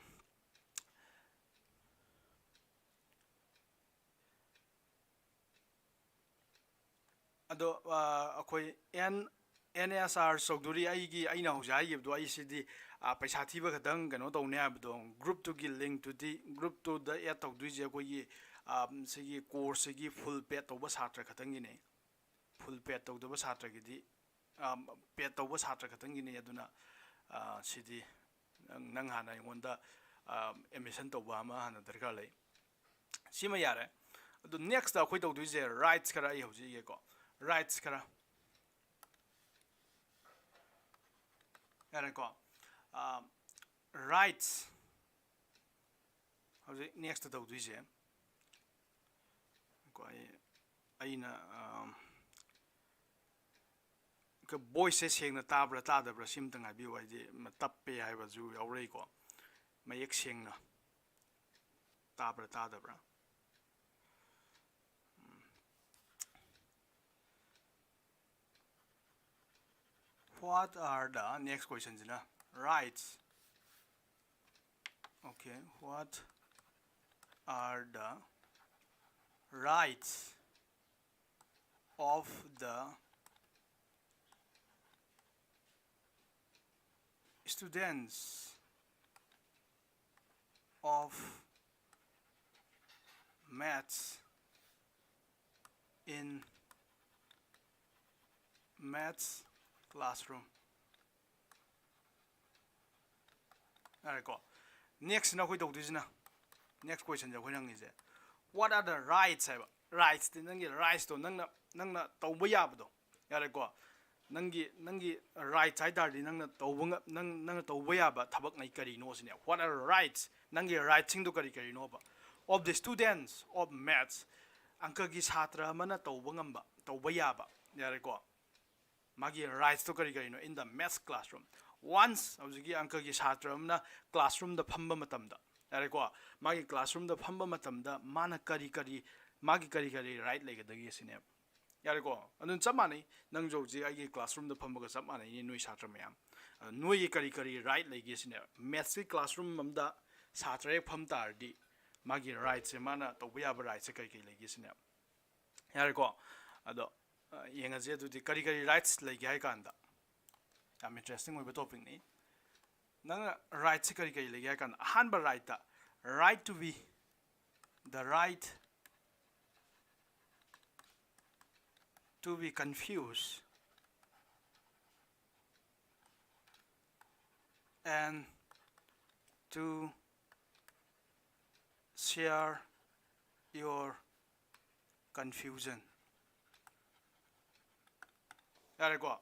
ꯑꯗꯣ, ꯑꯥ, ꯑꯩꯈꯣꯏ N, N S R Chaudhuri, ꯑꯩꯒꯤ, ꯑꯩꯅ ꯍꯧꯖꯤꯛ ꯍꯥꯏꯈꯤꯕꯗꯣ, ꯑꯩ ꯁꯤꯗꯤ, ꯑꯥ, ꯄꯩꯁꯥ ꯊꯤꯕ ꯈꯛꯇꯪ ꯀꯩꯅꯣ ꯇꯧꯅꯤ ꯍꯥꯏꯕꯗꯣ, group ꯇꯨꯒꯤ link ꯇꯨꯗꯤ, group ꯇꯨꯗ add ꯇꯧꯗꯣꯏꯁꯦ ꯑꯩꯈꯣꯏꯒꯤ, ꯑꯥ, ꯁꯤꯒꯤ course ꯁꯤꯒꯤ full paid ꯇꯧꯕ ꯁꯥꯇ꯭ꯔ ꯈꯛꯇꯪꯒꯤꯅꯦ꯫ Full paid ꯇꯧꯗꯕ ꯁꯥꯇ꯭ꯔꯒꯤꯗꯤ, ꯑꯥ, paid ꯇꯧꯕ ꯁꯥꯇ꯭ꯔ ꯈꯛꯇꯪꯒꯤꯅꯤ꯫ ꯑꯗꯨꯅ, ꯑꯥ, ꯁꯤꯗꯤ ꯅꯪ, ꯅꯪ ꯍꯥꯟꯅ ꯑꯩꯉꯣꯟꯗ, ꯑꯥ, admission ꯇꯧꯕ ꯑꯃ ꯍꯥꯟꯅ ꯗꯔꯀꯥꯔ ꯂꯩ꯫ ꯁꯤꯃ ꯌꯥꯔꯦ꯫ ꯑꯗꯨ next ꯑꯩꯈꯣꯏ ꯇꯧꯗꯣꯏꯁꯦ rights ꯈꯔ ꯑꯩ ꯍꯧꯖꯤꯛ ꯏꯒꯦꯀꯣ꯫ Rights ꯈꯔ꯫ ꯌꯥꯔꯦꯀꯣ? ꯑꯥ, rights꯫ ꯍꯧꯖꯤꯛ next ꯇꯧꯗꯣꯏꯁꯦ꯫ ꯀꯣ, ꯑꯩ, ꯑꯩꯅ, ꯑꯥ, voice ꯁꯦ ꯁꯦꯡꯅ ꯇꯥꯕ꯭ꯔꯥ ꯇꯥꯗꯕ꯭ꯔꯥ ꯁꯤꯝꯇꯪ ꯍꯥꯏꯕꯤꯌꯨ꯫ ꯍꯥꯏꯗꯤ ꯃ-, ꯇꯞꯄꯦ ꯍꯥꯏꯕꯁꯨ ꯌꯥꯎꯔꯛꯏꯀꯣ꯫ ꯃꯌꯦꯛ ꯁꯦꯡꯅ ꯇꯥꯕ꯭ꯔꯥ ꯇꯥꯗꯕ꯭ꯔꯥ? ꯎꯝ꯫ What are the, next question ꯁꯤꯅ, rights. Okay, what are the rights of the students of maths in maths classroom. ꯌꯥꯔꯦꯀꯣ? Next ꯁꯤꯅ ꯑꯩꯈꯣꯏ ꯇꯧꯗꯣꯏꯁꯤꯅ, next question ꯁꯦ ꯑꯩꯈꯣꯏꯅ ꯍꯪꯉꯤꯁꯦ, what are the rights ꯍꯥꯏꯕ꯫ Rights ꯇꯤ ꯅꯪꯒꯤ rights ꯇꯣ, ꯅꯪꯅ, ꯅꯪꯅ ꯇꯧꯕ ꯌꯥꯕꯗꯣ, ꯌꯥꯔꯦꯀꯣ? ꯅꯪꯒꯤ, ꯅꯪꯒꯤ rights ꯍꯥꯏ ꯇꯥꯔꯗꯤ ꯅꯪꯅ ꯇꯧꯕ ꯉ-, ꯅꯪ, ꯅꯪꯅ ꯇꯧꯕ ꯌꯥꯕ ꯊꯕꯛꯉꯩ ꯀꯔꯤꯅꯣ ꯁꯤꯅꯦ꯫ What are rights? ꯅꯪꯒꯤ rights ꯁꯤꯡꯗꯣ ꯀꯔꯤ ꯀꯔꯤꯅꯣꯕ? Of the students of maths, ꯑꯪꯀꯒꯤ ꯁꯥꯇ꯭ꯔ ꯑꯃꯅ ꯇꯧꯕ ꯉꯝꯕ, ꯇꯧꯕ ꯌꯥꯕ, ꯌꯥꯔꯦꯀꯣ? ꯃꯥꯒꯤ rights ꯇꯣ ꯀꯔꯤ ꯀꯔꯤꯅꯣ? In the maths classroom, once ꯍꯧꯖꯤꯛꯀꯤ ꯑꯪꯀꯒꯤ ꯁꯥꯇ꯭ꯔ ꯑꯃꯅ classroom ꯗ ꯐꯝꯕ ꯃꯇꯝꯗ, ꯌꯥꯔꯦꯀꯣ? ꯃꯥꯒꯤ classroom ꯗ ꯐꯝꯕ ꯃꯇꯝꯗ ꯃꯥꯅ ꯀꯔꯤ ꯀꯔꯤ, ꯃꯥꯒꯤ ꯀꯔꯤ ꯀꯔꯤ right ꯂꯩꯒꯗꯒꯦ ꯁꯤꯅꯦꯕ꯫ ꯌꯥꯔꯦꯀꯣ? ꯑꯗꯨꯅ ꯆꯞ ꯃꯥꯟꯅꯩ, ꯅꯪꯁꯨ ꯍꯧꯖꯤꯛ ꯑꯩꯒꯤ classroom ꯗ ꯐꯝꯕꯒ ꯆꯞ ꯃꯥꯟꯅꯩꯅꯦ, ꯅꯣꯏ ꯁꯥꯇ꯭ꯔ ꯃꯌꯥꯝ꯫ ꯑꯗꯣ ꯅꯣꯏꯒꯤ ꯀꯔꯤ ꯀꯔꯤ right ꯂꯩꯒꯦ ꯁꯤꯅꯦꯕ꯫ Maths ꯀꯤ classroom ꯑꯝꯗ ꯁꯥꯇ꯭ꯔ ꯍꯦꯛ ꯐꯝ ꯇꯥꯔꯗꯤ ꯃꯥꯒꯤ rights ꯁꯦ ꯃꯥꯅ ꯇꯧꯕ ꯌꯥꯕ rights ꯁꯦ ꯀꯔꯤ ꯀꯔꯤ ꯂꯩꯒꯦ ꯁꯤꯅꯦꯕ꯫ ꯌꯥꯔꯦꯀꯣ? ꯑꯗꯣ, ꯑ, ꯌꯦꯡꯉꯁꯦ ꯑꯗꯨꯗꯤ ꯀꯔꯤ ꯀꯔꯤ rights ꯂꯩꯒꯦ ꯍꯥꯏ ꯀꯥꯟꯗ꯫ ꯌꯥꯝ interesting ꯑꯣꯏꯕ topic ꯅꯤ꯫ ꯅꯪꯅ rights ꯁꯦ ꯀꯔꯤ ꯀꯔꯤ ꯂꯩꯒꯦ ꯍꯥꯏ ꯀꯥꯟꯗ, ꯑꯍꯥꯟꯕ right ꯇ, right to be, the right to be confused and to share your confusion. ꯌꯥꯔꯦꯀꯣ?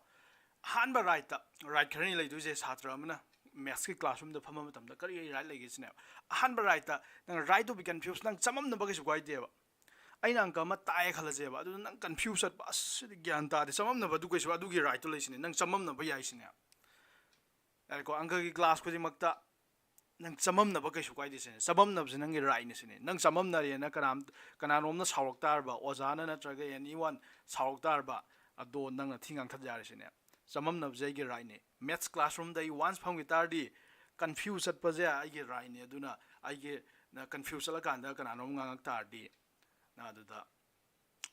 ꯑꯍꯥꯟꯕ right ꯇ, right ꯈꯔꯅꯤ ꯂꯩꯗꯣꯏꯁꯦ, ꯁꯥꯇ꯭ꯔ ꯑꯃꯅ maths ꯀꯤ classroom ꯗ ꯐꯝꯕ ꯃꯇꯝꯗ ꯀꯔꯤ ꯀꯔꯤ right ꯂꯩꯒꯦ ꯁꯤꯅꯦꯕ꯫ ꯑꯍꯥꯟꯕ right ꯇ ꯅꯪ right to be confused, ꯅꯪ ꯆꯃꯝꯅꯕ ꯀꯩꯁꯨ ꯀꯥꯏꯗꯦꯕ꯫ ꯑꯩꯅ ꯑꯪꯀ ꯑꯃ ꯇꯥꯛꯑꯦ ꯈꯜꯂꯁꯦꯕ, ꯑꯗꯨꯗ ꯅꯪ confuse ꯆꯠꯄ, "ꯑꯁ, ꯁꯤꯗꯤ ꯒ꯭ꯌꯥꯟ ꯇꯥꯗꯦ", ꯆꯃꯝꯅꯕꯗꯨ ꯀꯩꯁꯨ, ꯑꯗꯨꯒꯤ right ꯇꯨ ꯂꯩꯁꯤꯅꯦ, ꯅꯪ ꯆꯃꯝꯅꯕ ꯌꯥꯏ ꯁꯤꯅꯦ꯫ ꯌꯥꯔꯦꯀꯣ? ꯑꯪꯀꯒꯤ class ꯈꯨꯗꯤꯡꯃꯛꯇ ꯅꯪ ꯆꯃꯝꯅꯕ ꯀꯩꯁꯨ ꯀꯥꯏꯗꯦ ꯁꯤꯅꯦ꯫ ꯆꯃꯝꯅꯕꯁꯦ ꯅꯪꯒꯤ right ꯅꯤ ꯁꯤꯅꯦ꯫ ꯅꯪ ꯆꯃꯝꯅꯔꯦꯅ ꯀꯅꯥꯝ-, ꯀꯅꯥꯅꯣꯝꯅ ꯁꯥꯎꯔꯛ ꯇꯥꯔꯕ, ꯑꯣꯖꯥꯅ ꯅꯠꯇ꯭ꯔꯒ anyone ꯁꯥꯎꯔꯛ ꯇꯥꯔꯕ, ꯑꯗꯣ ꯅꯪꯅ ꯊꯤ ꯉꯥꯡꯊꯠ ꯌꯥꯔꯦ ꯁꯤꯅꯦ꯫ ꯆꯃꯝꯅꯕꯁꯦ ꯑꯩꯒꯤ right ꯅꯤ꯫ Maths classroom ꯗ ꯑꯩ once ꯐꯝꯈꯤ ꯇꯥꯔꯗꯤ confuse ꯆꯠꯄꯁꯦ ꯑꯩꯒꯤ right ꯅꯤ꯫ ꯑꯗꯨꯅ ꯑꯩꯒꯤ, ꯅ confuse ꯆꯠꯂꯀꯥꯟꯗ ꯀꯅꯥꯅꯣꯝ ꯉꯥꯡꯉꯛ ꯇꯥꯔꯗꯤ ꯅꯪ ꯑꯗꯨꯗ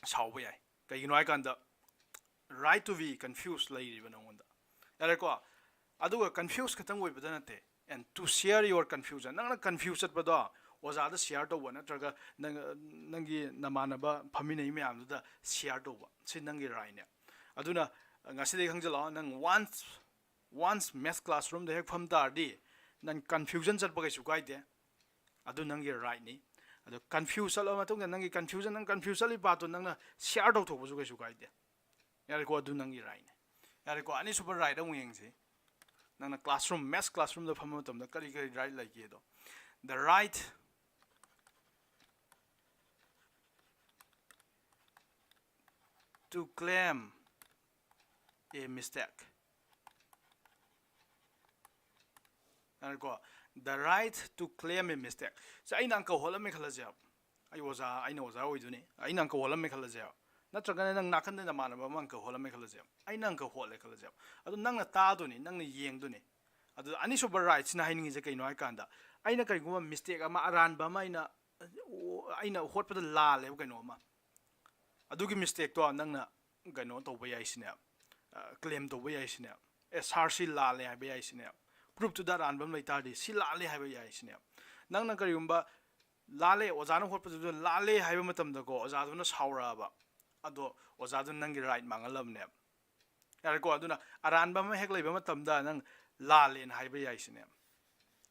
ꯁꯥꯎꯕ ꯌꯥꯏ꯫ ꯀꯩꯒꯤꯅꯣ ꯍꯥꯏ ꯀꯥꯟꯗ, right to be confused ꯂꯩꯔꯤꯕ ꯅꯉꯣꯟꯗ꯫ ꯌꯥꯔꯦꯀꯣ? ꯑꯗꯨꯒ confuse ꯈꯛꯇꯪ ꯑꯣꯏꯕꯗ ꯅꯠꯇꯦ, and to share your confusion, ꯅꯪꯅ confuse ꯆꯠꯄꯗꯣ ꯑꯣꯖꯥꯗ share ꯇꯧꯕ, ꯅꯠꯇ꯭ꯔꯒ ꯅꯪ, ꯅꯪꯒꯤ ꯅꯃꯥꯟꯅꯕ ꯐꯝꯃꯤꯟꯅꯩ ꯃꯌꯥꯝꯗꯨꯗ share ꯇꯧꯕ, ꯁꯤ ꯅꯪꯒꯤ right ꯅꯦ꯫ ꯑꯗꯨꯅ ꯉꯁꯤꯗꯒꯤ ꯈꯪꯖꯤꯜꯂꯣ, ꯅꯪ once, once maths classroom ꯗ ꯍꯦꯛ ꯐꯝ ꯇꯥꯔꯗꯤ, ꯅꯪ confusion ꯆꯠꯄ ꯀꯩꯁꯨ ꯀꯥꯏꯗꯦ, ꯑꯗꯨ ꯅꯪꯒꯤ right ꯅꯤ꯫ ꯑꯗꯣ confuse ꯆꯠꯂꯕ ꯃꯇꯨꯡꯗ, ꯅꯪꯒꯤ confusion, ꯅꯪ confuse ꯆꯠꯂꯤ part ꯇꯣ ꯅꯪꯅ share ꯇꯧꯊꯣꯛꯄꯁꯨ ꯀꯩꯁꯨ ꯀꯥꯏꯗꯦ꯫ ꯌꯥꯔꯦꯀꯣ, ꯑꯗꯨ ꯅꯪꯒꯤ right ꯅꯦ꯫ ꯌꯥꯔꯦꯀꯣ, ꯑꯅꯤꯁꯨꯕ right ꯑꯃꯨꯛ ꯌꯦꯡꯁꯤ꯫ ꯅꯪꯅ classroom, maths classroom ꯗ ꯐꯝꯕ ꯃꯇꯝꯗ ꯀꯔꯤ ꯀꯔꯤ right ꯂꯩꯒꯦꯗꯣ? The right to claim a mistake꯫ ꯌꯥꯔꯦꯀꯣ? The right to claim a mistake꯫ ꯁꯦ, ꯑꯩꯅ ꯑꯪꯀ ꯍꯣꯠꯂꯝꯃꯦ ꯈꯜꯂꯁꯦꯕ꯫ ꯑꯩ ꯑꯣꯖꯥ, ꯑꯩꯅ ꯑꯣꯖꯥ ꯑꯣꯏꯗꯣꯏꯅꯤ꯫ ꯑꯩꯅ ꯑꯪꯀ ꯍꯣꯠꯂꯝꯃꯦ ꯈꯜꯂꯁꯦꯕ꯫ ꯅꯠꯇ꯭ꯔꯒꯅ ꯅꯪ ꯅꯥꯀꯟꯗ ꯅꯃꯥꯟꯅꯕ ꯑꯃ ꯑꯪꯀ ꯍꯣꯠꯂꯝꯃꯦ ꯈꯜꯂꯁꯦꯕ꯫ ꯑꯩꯅ ꯑꯪꯀ ꯍꯣꯠꯂꯦ ꯈꯜꯂꯁꯦꯕ꯫ ꯑꯗꯨ ꯅꯪꯅ ꯇꯥꯗꯣꯏꯅꯤ, ꯅꯪꯅ ꯌꯦꯡꯗꯣꯏꯅꯤ꯫ ꯑꯗꯨ ꯑꯅꯤꯁꯨꯕ right ꯁꯤꯅ ꯍꯥꯏꯅꯤꯡꯉꯤꯁꯦ ꯀꯩꯅꯣ ꯍꯥꯏ ꯀꯥꯟꯗ, ꯑꯩꯅ ꯀꯔꯤꯒꯨꯝꯕ mistake ꯑꯃ, ꯑꯔꯥꯟꯕ ꯑꯃ ꯑꯩꯅ, ꯑꯩꯅ ꯍꯣꯠꯄꯗ ꯂꯥꯜꯂꯦꯕ ꯀꯩꯅꯣ ꯑꯃ, ꯑꯗꯨꯒꯤ mistake ꯇꯣ ꯅꯪꯅ ꯀꯩꯅꯣ ꯇꯧꯕ ꯌꯥꯏ ꯁꯤꯅꯦ, ꯑ, claim ꯇꯧꯕ ꯌꯥꯏ ꯁꯤꯅꯦ꯫ ꯑꯦ, sir, ꯁꯤ ꯂꯥꯜꯂꯦ ꯍꯥꯏꯕ ꯌꯥꯏ ꯁꯤꯅꯦ꯫ Proof ꯇꯨꯗ ꯑꯔꯥꯟꯕ ꯑꯃ ꯂꯩ ꯇꯥꯔꯗꯤ, ꯁꯤ ꯂꯥꯜꯂꯦ ꯍꯥꯏꯕ ꯌꯥꯏ ꯁꯤꯅꯦ꯫ ꯅꯪꯅ ꯀꯔꯤꯒꯨꯝꯕ ꯂꯥꯜꯂꯦ, ꯑꯣꯖꯥꯅ ꯍꯣꯠꯄꯗꯨꯗ ꯂꯥꯜꯂꯦ ꯍꯥꯏꯕ ꯃꯇꯝꯗꯀꯣ, ꯑꯣꯖꯥꯗꯨꯅ ꯁꯥꯎꯔꯛꯑꯕ, ꯑꯗꯣ ꯑꯣꯖꯥꯗꯨꯅ ꯅꯪꯒꯤ right ꯃꯥꯡꯍꯜꯂꯕꯅꯦꯕ꯫ ꯌꯥꯔꯦꯀꯣ? ꯑꯗꯨꯅ ꯑꯔꯥꯟꯕ ꯑꯃ ꯍꯦꯛ ꯂꯩꯕ ꯃꯇꯝꯗ ꯅꯪ ꯂꯥꯜꯂꯦꯅ ꯍꯥꯏꯕ ꯌꯥꯏ ꯁꯤꯅꯦ꯫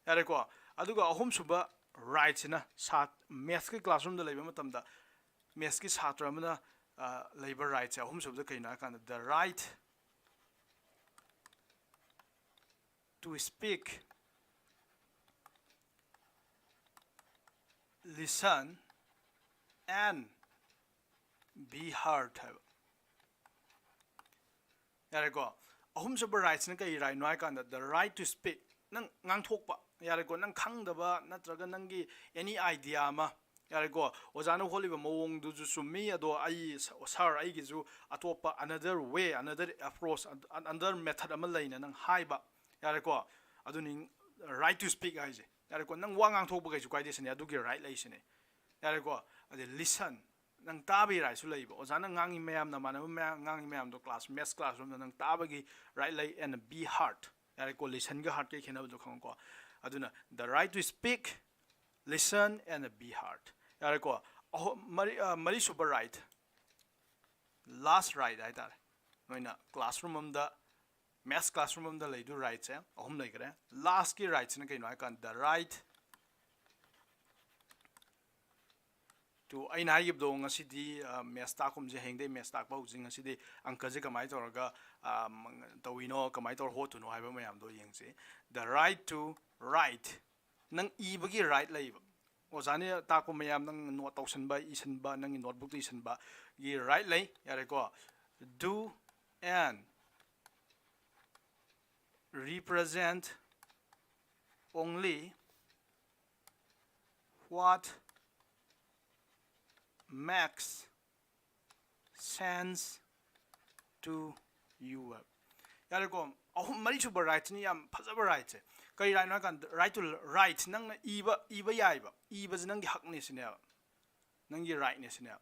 ꯌꯥꯔꯦꯀꯣ? ꯑꯗꯨꯒ ꯑꯍꯨꯝꯁꯨꯕ right ꯁꯤꯅ ꯁꯥ-, maths ꯀꯤ classroom ꯗ ꯂꯩꯕ ꯃꯇꯝꯗ, maths ꯀꯤ ꯁꯥꯇ꯭ꯔ ꯑꯃꯅ, ꯑ, ꯂꯩꯕ right ꯁꯦ, ꯑꯍꯨꯝꯁꯨꯕꯗ ꯀꯩꯅꯣ ꯍꯥꯏ ꯀꯥꯟꯗ, the right to speak, listen and be heard ꯍꯥꯏꯕ꯫ ꯌꯥꯔꯦꯀꯣ? ꯑꯍꯨꯝꯁꯨꯕ right ꯁꯤꯅ ꯀꯩ right ꯅꯣ ꯍꯥꯏ ꯀꯥꯟꯗ, the right to speak, ꯅꯪ ꯉꯥꯡꯊꯣꯛꯄ꯫ ꯌꯥꯔꯦꯀꯣ? ꯅꯪ ꯈꯪꯗꯕ ꯅꯠꯇ꯭ꯔꯒ ꯅꯪꯒꯤ any idea ꯑꯃ, ꯌꯥꯔꯦꯀꯣ? ꯑꯣꯖꯥꯅ ꯍꯣꯠꯂꯤꯕ ꯃꯑꯣꯡꯗꯨꯁꯨ ꯆꯨꯝꯃꯤ, ꯑꯗꯣ ꯑꯩ, sir, ꯑꯩꯒꯤꯁꯨ ꯑꯇꯣꯞꯄ another way, another approach, another method ꯑꯃ ꯂꯩꯅ ꯅꯪ ꯍꯥꯏꯕ꯫ ꯌꯥꯔꯦꯀꯣ? ꯑꯗꯨꯅꯤ right to speak ꯍꯥꯏꯁꯦ꯫ ꯌꯥꯔꯦꯀꯣ? ꯅꯪ ꯋꯥ ꯉꯥꯡꯊꯣꯛꯄ ꯀꯩꯁꯨ ꯀꯥꯏꯗꯦ ꯁꯤꯅꯦ, ꯑꯗꯨꯒꯤ right ꯂꯩ ꯁꯤꯅꯦ꯫ ꯌꯥꯔꯦꯀꯣ? ꯑꯗꯩ listen, ꯅꯪ ꯇꯥꯕꯒꯤ right ꯁꯨ ꯂꯩꯕ꯫ ꯑꯣꯖꯥꯅ ꯉꯥꯡꯉꯤ ꯃꯌꯥꯝ, ꯅꯃꯥꯟꯅꯕ ꯃꯌꯥꯝ ꯉꯥꯡꯉꯤ ꯃꯌꯥꯝꯗꯣ, class, maths classroom ꯗ ꯅꯪ ꯇꯥꯕꯒꯤ right ꯂꯩ, and be heard꯫ ꯌꯥꯔꯦꯀꯣ? Listen ꯒ heard ꯀꯩ ꯈꯦꯠꯅꯕꯗꯣ ꯈꯪꯉꯣꯀꯣ꯫ ꯑꯗꯨꯅ the right to speak, Listen and be heard. ꯌꯥꯔꯦꯀꯣ? ꯑꯍꯨꯝ, ꯃꯔꯤ, ꯑ, ꯃꯔꯤꯁꯨꯕ right, last right ꯍꯥꯏꯇꯥꯔꯦ, ꯅꯣꯏꯅ classroom ꯑꯝꯗ, maths classroom ꯑꯝꯗ ꯂꯩꯗꯣꯏ rightꯁꯦ ꯑꯍꯨꯝ ꯂꯩꯈ꯭ꯔꯦ꯫ Lastꯀꯤ rightꯁꯤꯅ ꯀꯩꯅꯣ ꯍꯥꯏꯀꯥꯟꯗ, right to, ꯑꯩꯅ ꯍꯥꯏꯈꯤꯕꯗꯣ, ꯉꯁꯤꯗꯤ, ꯑ, maths ꯇꯥꯛꯀꯨꯝꯁꯦ, ꯍꯌꯦꯡꯗꯩ maths ꯇꯥꯛꯄ ꯍꯧꯁꯤ, ꯉꯁꯤꯗꯤ ꯑꯪꯀꯁꯦ ꯀꯃꯥꯏꯅ ꯇꯧꯔꯒ, ꯑ, ꯇꯧꯏꯅꯣ, ꯀꯃꯥꯏꯅ ꯇꯧꯔ ꯍꯣꯠꯇꯣꯏꯅꯣ ꯍꯥꯏꯕ ꯃꯌꯥꯝꯗꯣ ꯌꯦꯡꯁꯤ꯫ The right to write, ꯅꯪ ꯏꯕꯒꯤ right ꯂꯩꯕ꯫ ꯑꯣꯖꯥꯅ ꯇꯥꯛꯄ ꯃꯌꯥꯝ ꯅꯪ note ꯇꯧꯁꯟꯕ, ꯏꯁꯟꯕ, ꯅꯪꯒꯤ notebookꯇ ꯏꯁꯟꯕꯒꯤ right ꯂꯩ, ꯌꯥꯔꯦꯀꯣ? Do and represent only what makes sense to you. ꯌꯥꯔꯦꯀꯣ? ꯑꯍꯨꯝ, ꯃꯔꯤꯁꯨꯕ rightꯅꯤ, ꯌꯥꯝ ꯐꯖꯕ rightꯁꯦ꯫ ꯀꯔꯤ rightꯅꯣ ꯍꯥꯏ ꯀꯥꯟꯗ, right to write, ꯅꯪꯅ ꯏꯕ, ꯏꯕ ꯌꯥꯏꯕ, ꯏꯕꯁꯦ ꯅꯪꯒꯤ ꯍꯛꯅꯦ ꯁꯤꯅꯦꯕ, ꯅꯪꯒꯤ rightꯅꯦ ꯁꯤꯅꯦꯕ꯫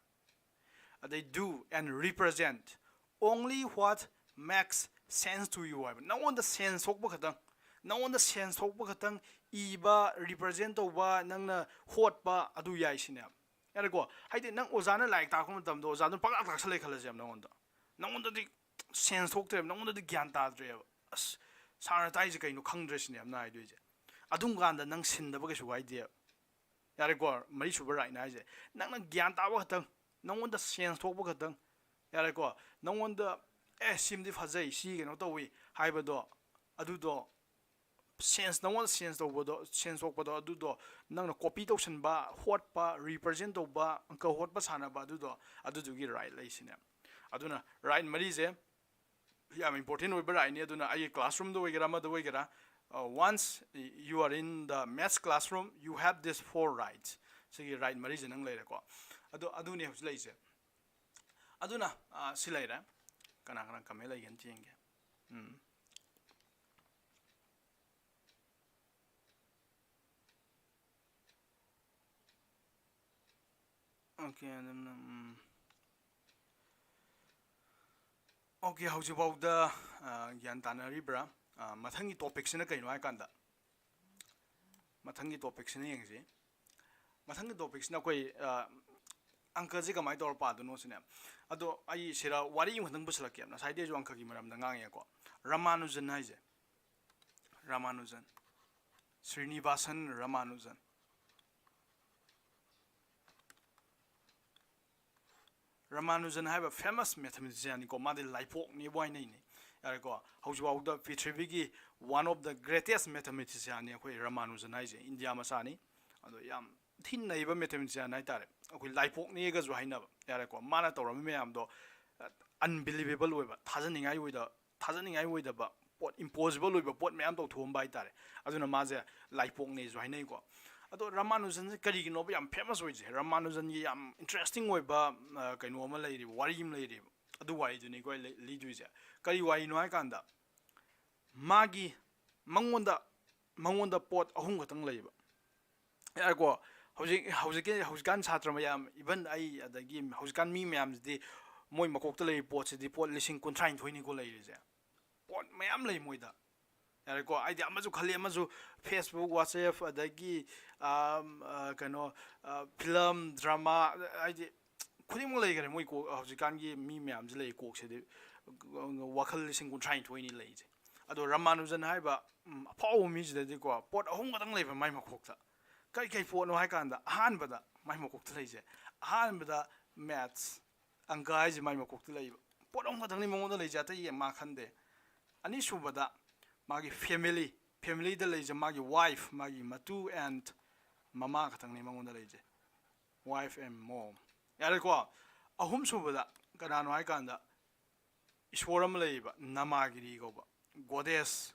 ꯑꯗꯩ do and represent only what makes sense to you ꯍꯥꯏꯕ, ꯅꯪꯉꯣꯟꯗ sense ꯊꯣꯛꯄ ꯈꯛꯇꯪ, ꯅꯪꯉꯣꯟꯗ sense ꯊꯣꯛꯄ ꯈꯛꯇꯪ ꯏꯕ, represent ꯇꯧꯕ, ꯅꯪꯅ ꯍꯣꯠꯄ, ꯑꯗꯨ ꯌꯥꯏ ꯁꯤꯅꯦꯕ꯫ ꯌꯥꯔꯦꯀꯣ? ꯍꯥꯏꯗꯤ ꯅꯪ ꯑꯣꯖꯥꯅ ꯂꯥꯏꯔꯤꯛ ꯇꯥꯛꯄ ꯃꯇꯝꯗ ꯑꯣꯖꯥꯗꯨꯅ ꯄꯪꯇꯥꯛ ꯇꯥꯛꯁꯜꯂꯦ ꯈꯜꯂꯁꯦꯕ, ꯅꯪꯉꯣꯟꯗ, ꯅꯪꯉꯣꯟꯗꯗꯤ sense ꯊꯣꯛꯇ꯭ꯔꯦꯕ, ꯅꯪꯉꯣꯟꯗꯗꯤ ꯒ꯭ꯌꯥꯟ ꯇꯥꯗ꯭ꯔꯦꯕ, ꯑꯁ, ꯁꯥꯔꯅ ꯇꯥꯛꯏꯁꯦ ꯀꯩꯅꯣ ꯈꯪꯗ꯭ꯔꯦ ꯁꯤꯅꯦꯕ ꯅꯪ ꯍꯥꯏꯗꯣꯏꯁꯦ꯫ ꯑꯗꯨꯝ ꯀꯥꯟꯗ ꯅꯪ ꯁꯤꯟꯗꯕ ꯀꯩꯁꯨ ꯀꯥꯏꯗꯦꯕ꯫ ꯌꯥꯔꯦꯀꯣ? ꯃꯔꯤꯁꯨꯕ rightꯅ ꯍꯥꯏꯁꯦ, ꯅꯪꯅ ꯒ꯭ꯌꯥꯟ ꯇꯥꯕ ꯈꯛꯇꯪ, ꯅꯪꯉꯣꯟꯗ sense ꯊꯣꯛꯄ ꯈꯛꯇꯪ, ꯌꯥꯔꯦꯀꯣ? ꯅꯪꯉꯣꯟꯗ, "ꯑꯦ, ꯁꯤꯃꯗꯤ ꯐꯖꯩ, ꯁꯤ ꯀꯩꯅꯣ ꯇꯧꯏ" ꯍꯥꯏꯕꯗꯣ, ꯑꯗꯨꯗꯣ sense, ꯅꯪꯉꯣꯟꯗ sense ꯇꯧꯕꯗꯣ, sense ꯊꯣꯛꯄꯗꯣ, ꯑꯗꯨꯗꯣ ꯅꯪꯅ copy ꯇꯧꯁꯟꯕ, ꯍꯣꯠꯄ, represent ꯇꯧꯕ, ꯑꯪꯀ ꯍꯣꯠꯄ ꯁꯥꯟꯅꯕ, ꯑꯗꯨꯗꯣ, ꯑꯗꯨꯗꯨꯒꯤ right ꯂꯩ ꯁꯤꯅꯦ꯫ ꯑꯗꯨꯅ right ꯃꯔꯤꯁꯦ ꯌꯥꯝ important ꯑꯣꯏꯕ rightꯅꯤ꯫ ꯑꯗꯨꯅ ꯑꯩꯒꯤ classroomꯗ ꯑꯣꯏꯒꯦꯔꯥ, ꯑꯃꯗ ꯑꯣꯏꯒꯦꯔꯥ, uh, once you are in the maths classroom, you have this four rights. ꯁꯤꯒꯤ right ꯃꯔꯤꯁꯦ ꯅꯪ ꯂꯩꯔꯦꯀꯣ꯫ ꯑꯗꯣ ꯑꯗꯨꯅꯦ ꯍꯧꯖꯤꯛ ꯂꯩꯔꯤꯁꯦ꯫ ꯑꯗꯨꯅ, ꯑ, ꯁꯤ ꯂꯩꯔꯦ꯫ ꯀꯅꯥ ꯀꯅꯥ comment ꯂꯩꯒꯦꯅ ꯌꯦꯡꯒꯦ꯫ ꯎꯝ꯫ Okay, ꯑꯗꯨꯝꯅ, ꯎꯝ꯫ Okay, ꯍꯧꯖꯤꯛꯐꯥꯎꯗ, ꯑ, ꯒ꯭ꯌꯥꯟ ꯇꯥꯅꯔꯤꯕ꯭ꯔꯥ? ꯑ, ꯃꯊꯪꯒꯤ topicꯁꯤꯅ ꯀꯩꯅꯣ ꯍꯥꯏꯀꯥꯟꯗ, ꯃꯊꯪꯒꯤ topicꯁꯤꯅ ꯌꯦꯡꯁꯤ꯫ ꯃꯊꯪꯒꯤ ꯇꯣꯄꯤꯛꯁꯤꯅ ꯑꯩꯈꯣꯏ ꯑꯪꯀꯁꯤ ꯀꯃꯥꯏꯅ ꯇꯧꯔ ꯄꯥꯗꯣꯏꯅꯣ ꯁꯤꯅꯦ꯫ ꯑꯗꯣ ꯑꯩ ꯁꯤꯗ ꯋꯥꯔꯤ ꯑꯃꯈꯛꯇꯪ ꯄꯨꯁꯤꯜꯂꯛꯀꯦ꯫ ꯉꯁꯥꯏꯗꯩꯁꯨ ꯑꯪꯀꯒꯤ ꯃꯔꯝꯗ ꯉꯥꯡꯉꯦꯀꯣ꯫ ꯔꯃꯥꯅꯨꯖꯟ ꯍꯥꯏꯁꯦ, ꯔꯃꯥꯅꯨꯖꯟ, ꯁ꯭ꯔꯤꯅꯤꯕꯥꯁꯟ ꯔꯃꯥꯅꯨꯖꯟ꯫ ꯔꯃꯥꯅꯨꯖꯟ ꯍꯥꯏꯕ ꯐꯦꯃꯁ ꯃꯦꯊꯃꯦꯇꯤꯁꯤꯌꯥꯟꯅꯤꯀꯣ꯫ ꯃꯥꯗꯤ ꯂꯥꯏꯄꯣꯛꯅꯦꯕꯨ ꯍꯥꯏꯅꯩꯅꯦ꯫ ꯌꯥꯔꯦꯀꯣ, ꯍꯧꯖꯤꯛꯐꯥꯎꯗ ꯄ꯭ꯔꯤꯊꯤꯕꯤꯒꯤ one of the greatest mathematicianꯅꯤ ꯑꯩꯈꯣꯏ ꯔꯃꯥꯅꯨꯖꯟ ꯍꯥꯏꯁꯦ꯫ ꯏꯟꯗꯤꯌꯥ ꯃꯆꯥꯅꯤ꯫ ꯑꯗꯣ ꯌꯥꯝ ꯊꯤꯅ ꯅꯩꯕ ꯃꯦꯊꯃꯦꯇꯤꯁꯤꯌꯥꯟ ꯍꯥꯏꯇꯥꯔꯦ꯫ ꯑꯩꯈꯣꯏ ꯂꯥꯏꯄꯣꯛꯅꯦꯒꯁꯨ ꯍꯥꯏꯅꯕ꯫ ꯌꯥꯔꯦꯀꯣ, ꯃꯥꯅ ꯇꯧꯔꯝꯕ ꯃꯌꯥꯝꯗꯣ ꯑꯟꯕꯤꯂꯤꯚꯦꯕꯜ ꯑꯣꯏꯕ, ꯊꯥꯖꯅꯤꯡꯉꯥꯏ ꯑꯣꯏꯗ ꯊꯥꯖꯅꯤꯡꯉꯥꯏ ꯑꯣꯏꯗꯕ ꯄꯣꯠ, ꯏꯝꯄꯣꯁꯤꯕꯜ ꯑꯣꯏꯕ ꯄꯣꯠ ꯃꯌꯥꯝ ꯇꯧꯊꯣꯛꯑꯝꯕ ꯍꯥꯏꯇꯥꯔꯦ꯫ ꯑꯗꯨꯅ ꯃꯥꯁꯦ ꯂꯥꯏꯄꯣꯛꯅꯦꯁꯨ ꯍꯥꯏꯅꯩꯀꯣ꯫ ꯑꯗꯣ ꯔꯃꯥꯅꯨꯖꯟꯁꯦ ꯀꯔꯤꯒꯤꯅꯣꯕ ꯌꯥꯝ ꯐꯦꯃꯁ ꯑꯣꯏꯁꯦ? ꯔꯃꯥꯅꯨꯖꯟꯒꯤ ꯌꯥꯝ ꯏꯟꯇꯔꯦꯁꯇꯤꯡ ꯑꯣꯏꯕ ꯑ, ꯀꯩꯅꯣ ꯑꯃ ꯂꯩꯔꯤꯕ, ꯋꯥꯔꯤ ꯑꯃ ꯂꯩꯔꯤꯕ꯫ ꯑꯗꯨ ꯋꯥꯔꯤꯗꯨꯅꯤꯀꯣ ꯑꯩ ꯂꯤ-, ꯂꯤꯗꯣꯏꯁꯦ꯫ ꯀꯔꯤ ꯋꯥꯔꯤꯅꯣ ꯍꯥꯏ ꯀꯥꯟꯗ, ꯃꯥꯒꯤ, ꯃꯉꯣꯟꯗ, ꯃꯉꯣꯟꯗ ꯄꯣꯠ ꯑꯍꯨꯝ ꯈꯛꯇꯪ ꯂꯩꯌꯦꯕ꯫ ꯌꯥꯔꯦꯀꯣ, ꯍꯧꯖꯤꯛ, ꯍꯧꯖꯤꯛꯀꯤ, ꯍꯧꯖꯤꯛꯀꯥꯟ ꯁꯥꯇ꯭ꯔ ꯃꯌꯥꯝ, ꯏꯚꯟ ꯑꯩ, ꯑꯗꯒꯤ ꯍꯧꯖꯤꯛꯀꯥꯟ ꯃꯤ ꯃꯌꯥꯝꯁꯤꯗꯤ ꯃꯣꯏ ꯃꯀꯣꯛꯇ ꯂꯩꯔꯤꯕ ꯄꯣꯠꯁꯤꯗꯤ ꯄꯣꯠ ꯂꯤꯁꯤꯡ ꯀꯨꯟꯊ꯭ꯔꯥ ꯅꯤꯊꯣꯏꯅꯤꯀꯣ ꯂꯩꯔꯤꯁꯦ꯫ ꯄꯣꯠ ꯃꯌꯥꯝ ꯂꯩ ꯃꯣꯏꯗ꯫ ꯌꯥꯔꯦꯀꯣ, ꯍꯥꯏꯗꯤ ꯑꯃꯁꯨ ꯈꯜꯂꯤ, ꯑꯃꯁꯨ Facebook, WhatsApp, ꯑꯗꯒꯤ, ꯑꯝ, ꯑ, ꯀꯩꯅꯣ, ꯑ, ꯐꯤꯂꯝ, ꯗ꯭ꯔꯃꯥ, ꯍꯥꯏꯗꯤ ꯈꯨꯗꯤꯡꯃꯛ ꯂꯩꯈꯔꯦ ꯃꯣꯏ ꯀꯣꯛ꯫ ꯍꯧꯖꯤꯛꯀꯥꯟꯒꯤ ꯃꯤ ꯃꯌꯥꯝꯁꯤ ꯂꯩ ꯀꯣꯛꯁꯤꯗꯤ, ꯋꯥꯈꯜ ꯂꯤꯁꯤꯡ ꯀꯨꯟꯊ꯭ꯔꯥ ꯅꯤꯊꯣꯏꯅꯤ ꯂꯩꯔꯤꯁꯦ꯫ ꯑꯗꯣ ꯔꯃꯥꯅꯨꯖꯟ ꯍꯥꯏꯕ, ꯎꯝ, ꯑꯐꯥꯎꯕ ꯃꯤꯁꯤꯗꯗꯤꯀꯣ, ꯄꯣꯠ ꯑꯍꯨꯝ ꯈꯛꯇꯪ ꯂꯩꯕ ꯃꯥꯏ ꯃꯀꯣꯛꯇ꯫ ꯀꯔꯤ ꯀꯔꯤ ꯄꯣꯠꯅꯣ ꯍꯥꯏ ꯀꯥꯟꯗ, ꯑꯍꯥꯟꯕꯗ ꯃꯥꯏ ꯃꯀꯣꯛꯇ ꯂꯩꯁꯦ, ꯑꯍꯥꯟꯕꯗ ꯃꯦꯠꯁ, ꯑꯪꯀ ꯍꯥꯏꯁꯦ ꯃꯥꯏ ꯃꯀꯣꯛꯇ ꯂꯩꯕ꯫ ꯄꯣꯠ ꯑꯍꯨꯝ ꯈꯛꯇꯪꯅꯤ ꯃꯉꯣꯟꯗ ꯂꯩꯁꯦ, ꯑꯇꯩ ꯃꯥ ꯈꯟꯗꯦ꯫ ꯑꯅꯤꯁꯨꯕꯗ ꯃꯥꯒꯤ ꯐꯦꯃꯤꯂꯤ, ꯐꯦꯃꯤꯂꯤꯗ ꯂꯩꯁꯦ ꯃꯥꯒꯤ ꯋꯥꯏꯐ, ꯃꯥꯒꯤ ꯃꯇꯨ and ꯃꯃꯥ ꯈꯛꯇꯪꯅꯤ ꯃꯉꯣꯟꯗ ꯂꯩꯁꯦ꯫ Wife and mom꯫ ꯌꯥꯔꯦꯀꯣ? ꯑꯍꯨꯝꯁꯨꯕꯗ ꯀꯅꯥꯅꯣ ꯍꯥꯏ ꯀꯥꯟꯗ, ꯏꯁꯣꯔ ꯑꯃ ꯂꯩꯌꯦꯕ, ꯅꯃꯥꯒꯤꯔꯤ ꯀꯧꯕ꯫ ꯒꯣꯗꯦꯁ,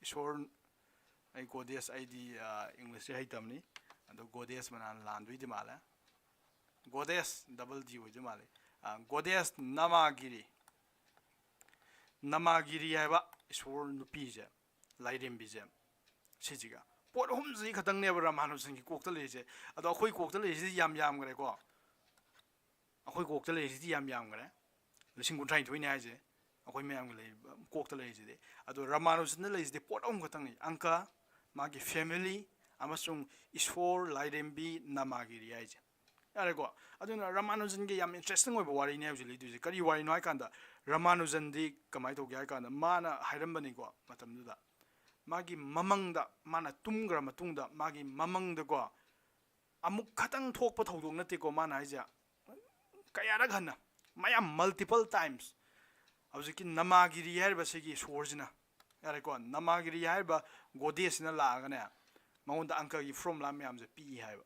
ꯏꯁꯣꯔ, ꯑꯩ ꯒꯣꯗꯦꯁ, ꯑꯩꯗꯤ, ꯑ, ꯏꯪꯂꯤꯁꯁꯦ ꯍꯩꯇꯕꯅꯤ, ꯑꯗꯣ ꯒꯣꯗꯦꯁ ꯃꯅꯥꯟ ꯂꯥꯟꯗꯣꯏꯗꯤ ꯃꯥꯜꯂꯦ꯫ ꯒꯣꯗꯦꯁ, ꯗꯕꯜ ꯗꯤ ꯑꯣꯏꯗꯣꯏ ꯃꯥꯜꯂꯦ꯫ ꯑ, ꯒꯣꯗꯦꯁ ꯅꯃꯥꯒꯤꯔꯤ, ꯅꯃꯥꯒꯤꯔꯤ ꯍꯥꯏꯕ ꯏꯁꯣꯔ ꯅꯨꯄꯤꯁꯦ, ꯂꯥꯏꯔꯦꯝꯕꯤꯁꯦ, ꯁꯤꯁꯤꯒ꯫ ꯄꯣꯠ ꯑꯍꯨꯝꯁꯤ ꯈꯛꯇꯪꯅꯦꯕ ꯔꯃꯥꯅꯨꯖꯟꯒꯤ ꯀꯣꯛꯇ ꯂꯩꯔꯤꯁꯦ꯫ ꯑꯗꯣ ꯑꯩꯈꯣꯏ ꯀꯣꯛꯇ ꯂꯩꯔꯤꯁꯤꯗꯤ ꯌꯥꯝ ꯌꯥꯝꯈ꯭ꯔꯦꯀꯣ꯫ ꯑꯩꯈꯣꯏ ꯀꯣꯛꯇ ꯂꯩꯔꯤꯁꯤꯗꯤ ꯌꯥꯝ ꯌꯥꯝꯈ꯭ꯔꯦ꯫ ꯂꯤꯁꯤꯡ ꯀꯨꯟꯊ꯭ꯔꯥ ꯅꯤꯊꯣꯏꯅꯤ ꯍꯥꯏꯁꯦ, ꯑꯩꯈꯣꯏ ꯃꯌꯥꯝꯒꯤ ꯂꯩꯔꯤꯕ ꯀꯣꯛꯇ ꯂꯩꯔꯤꯁꯤꯗꯤ꯫ ꯑꯗꯣ ꯔꯃꯥꯅꯨꯖꯟꯗ ꯂꯩꯔꯤꯁꯤꯗꯤ ꯄꯣꯠ ꯑꯍꯨꯝ ꯈꯛꯇꯪꯅꯤ: ꯑꯪꯀ, ꯃꯥꯒꯤ ꯐꯦꯃꯤꯂꯤ, ꯑꯃꯁꯨꯡ ꯏꯁꯣꯔ ꯂꯥꯏꯔꯦꯝꯕꯤ ꯅꯃꯥꯒꯤꯔꯤ ꯍꯥꯏꯁꯦ꯫ ꯌꯥꯔꯦꯀꯣ? ꯑꯗꯨꯅ ꯔꯃꯥꯅꯨꯖꯟꯒꯤ ꯌꯥꯝ interesting ꯑꯣꯏꯕ ꯋꯥꯔꯤꯅꯦ ꯍꯧꯖꯤꯛ ꯂꯤꯗꯣꯏꯁꯦ꯫ ꯀꯔꯤ ꯋꯥꯔꯤꯅꯣ ꯍꯥꯏ ꯀꯥꯟꯗ, ꯔꯃꯥꯅꯨꯖꯟꯗꯤ ꯀꯃꯥꯏꯅ ꯇꯧꯒꯦ ꯍꯥꯏ ꯀꯥꯟꯗ, ꯃꯥꯅ ꯍꯥꯏꯔꯝꯕꯅꯤꯀꯣ, ꯃꯇꯝꯗꯨꯗ ꯃꯥꯒꯤ ꯃꯃꯪꯗ, ꯃꯥꯅ ꯇꯨꯝꯈ꯭ꯔ ꯃꯇꯨꯡꯗ ꯃꯥꯒꯤ ꯃꯃꯪꯗꯀꯣ, ꯑꯃꯨꯛ ꯈꯇꯪ ꯊꯣꯛꯄ ꯊꯧꯗꯣꯛ ꯅꯠꯇꯦꯀꯣ ꯃꯥꯅ ꯍꯥꯏꯁꯦ, ꯀꯌꯥꯔꯛ ꯍꯟꯅ, ꯃꯌꯥꯝ multiple times꯫ ꯍꯧꯖꯤꯛꯀꯤ ꯅꯃꯥꯒꯤꯔꯤ ꯍꯥꯏꯔꯤꯕ ꯁꯤꯒꯤ ꯏꯁꯣꯔꯁꯤꯅ, ꯌꯥꯔꯦꯀꯣ, ꯅꯃꯥꯒꯤꯔꯤ ꯍꯥꯏꯔꯤꯕ goddessꯁꯤꯅ ꯂꯥꯛꯑꯒꯅꯦ, ꯃꯉꯣꯟꯗ ꯑꯪꯀꯒꯤ formula ꯃꯌꯥꯝꯁꯦ ꯄꯤ ꯍꯥꯏꯕ꯫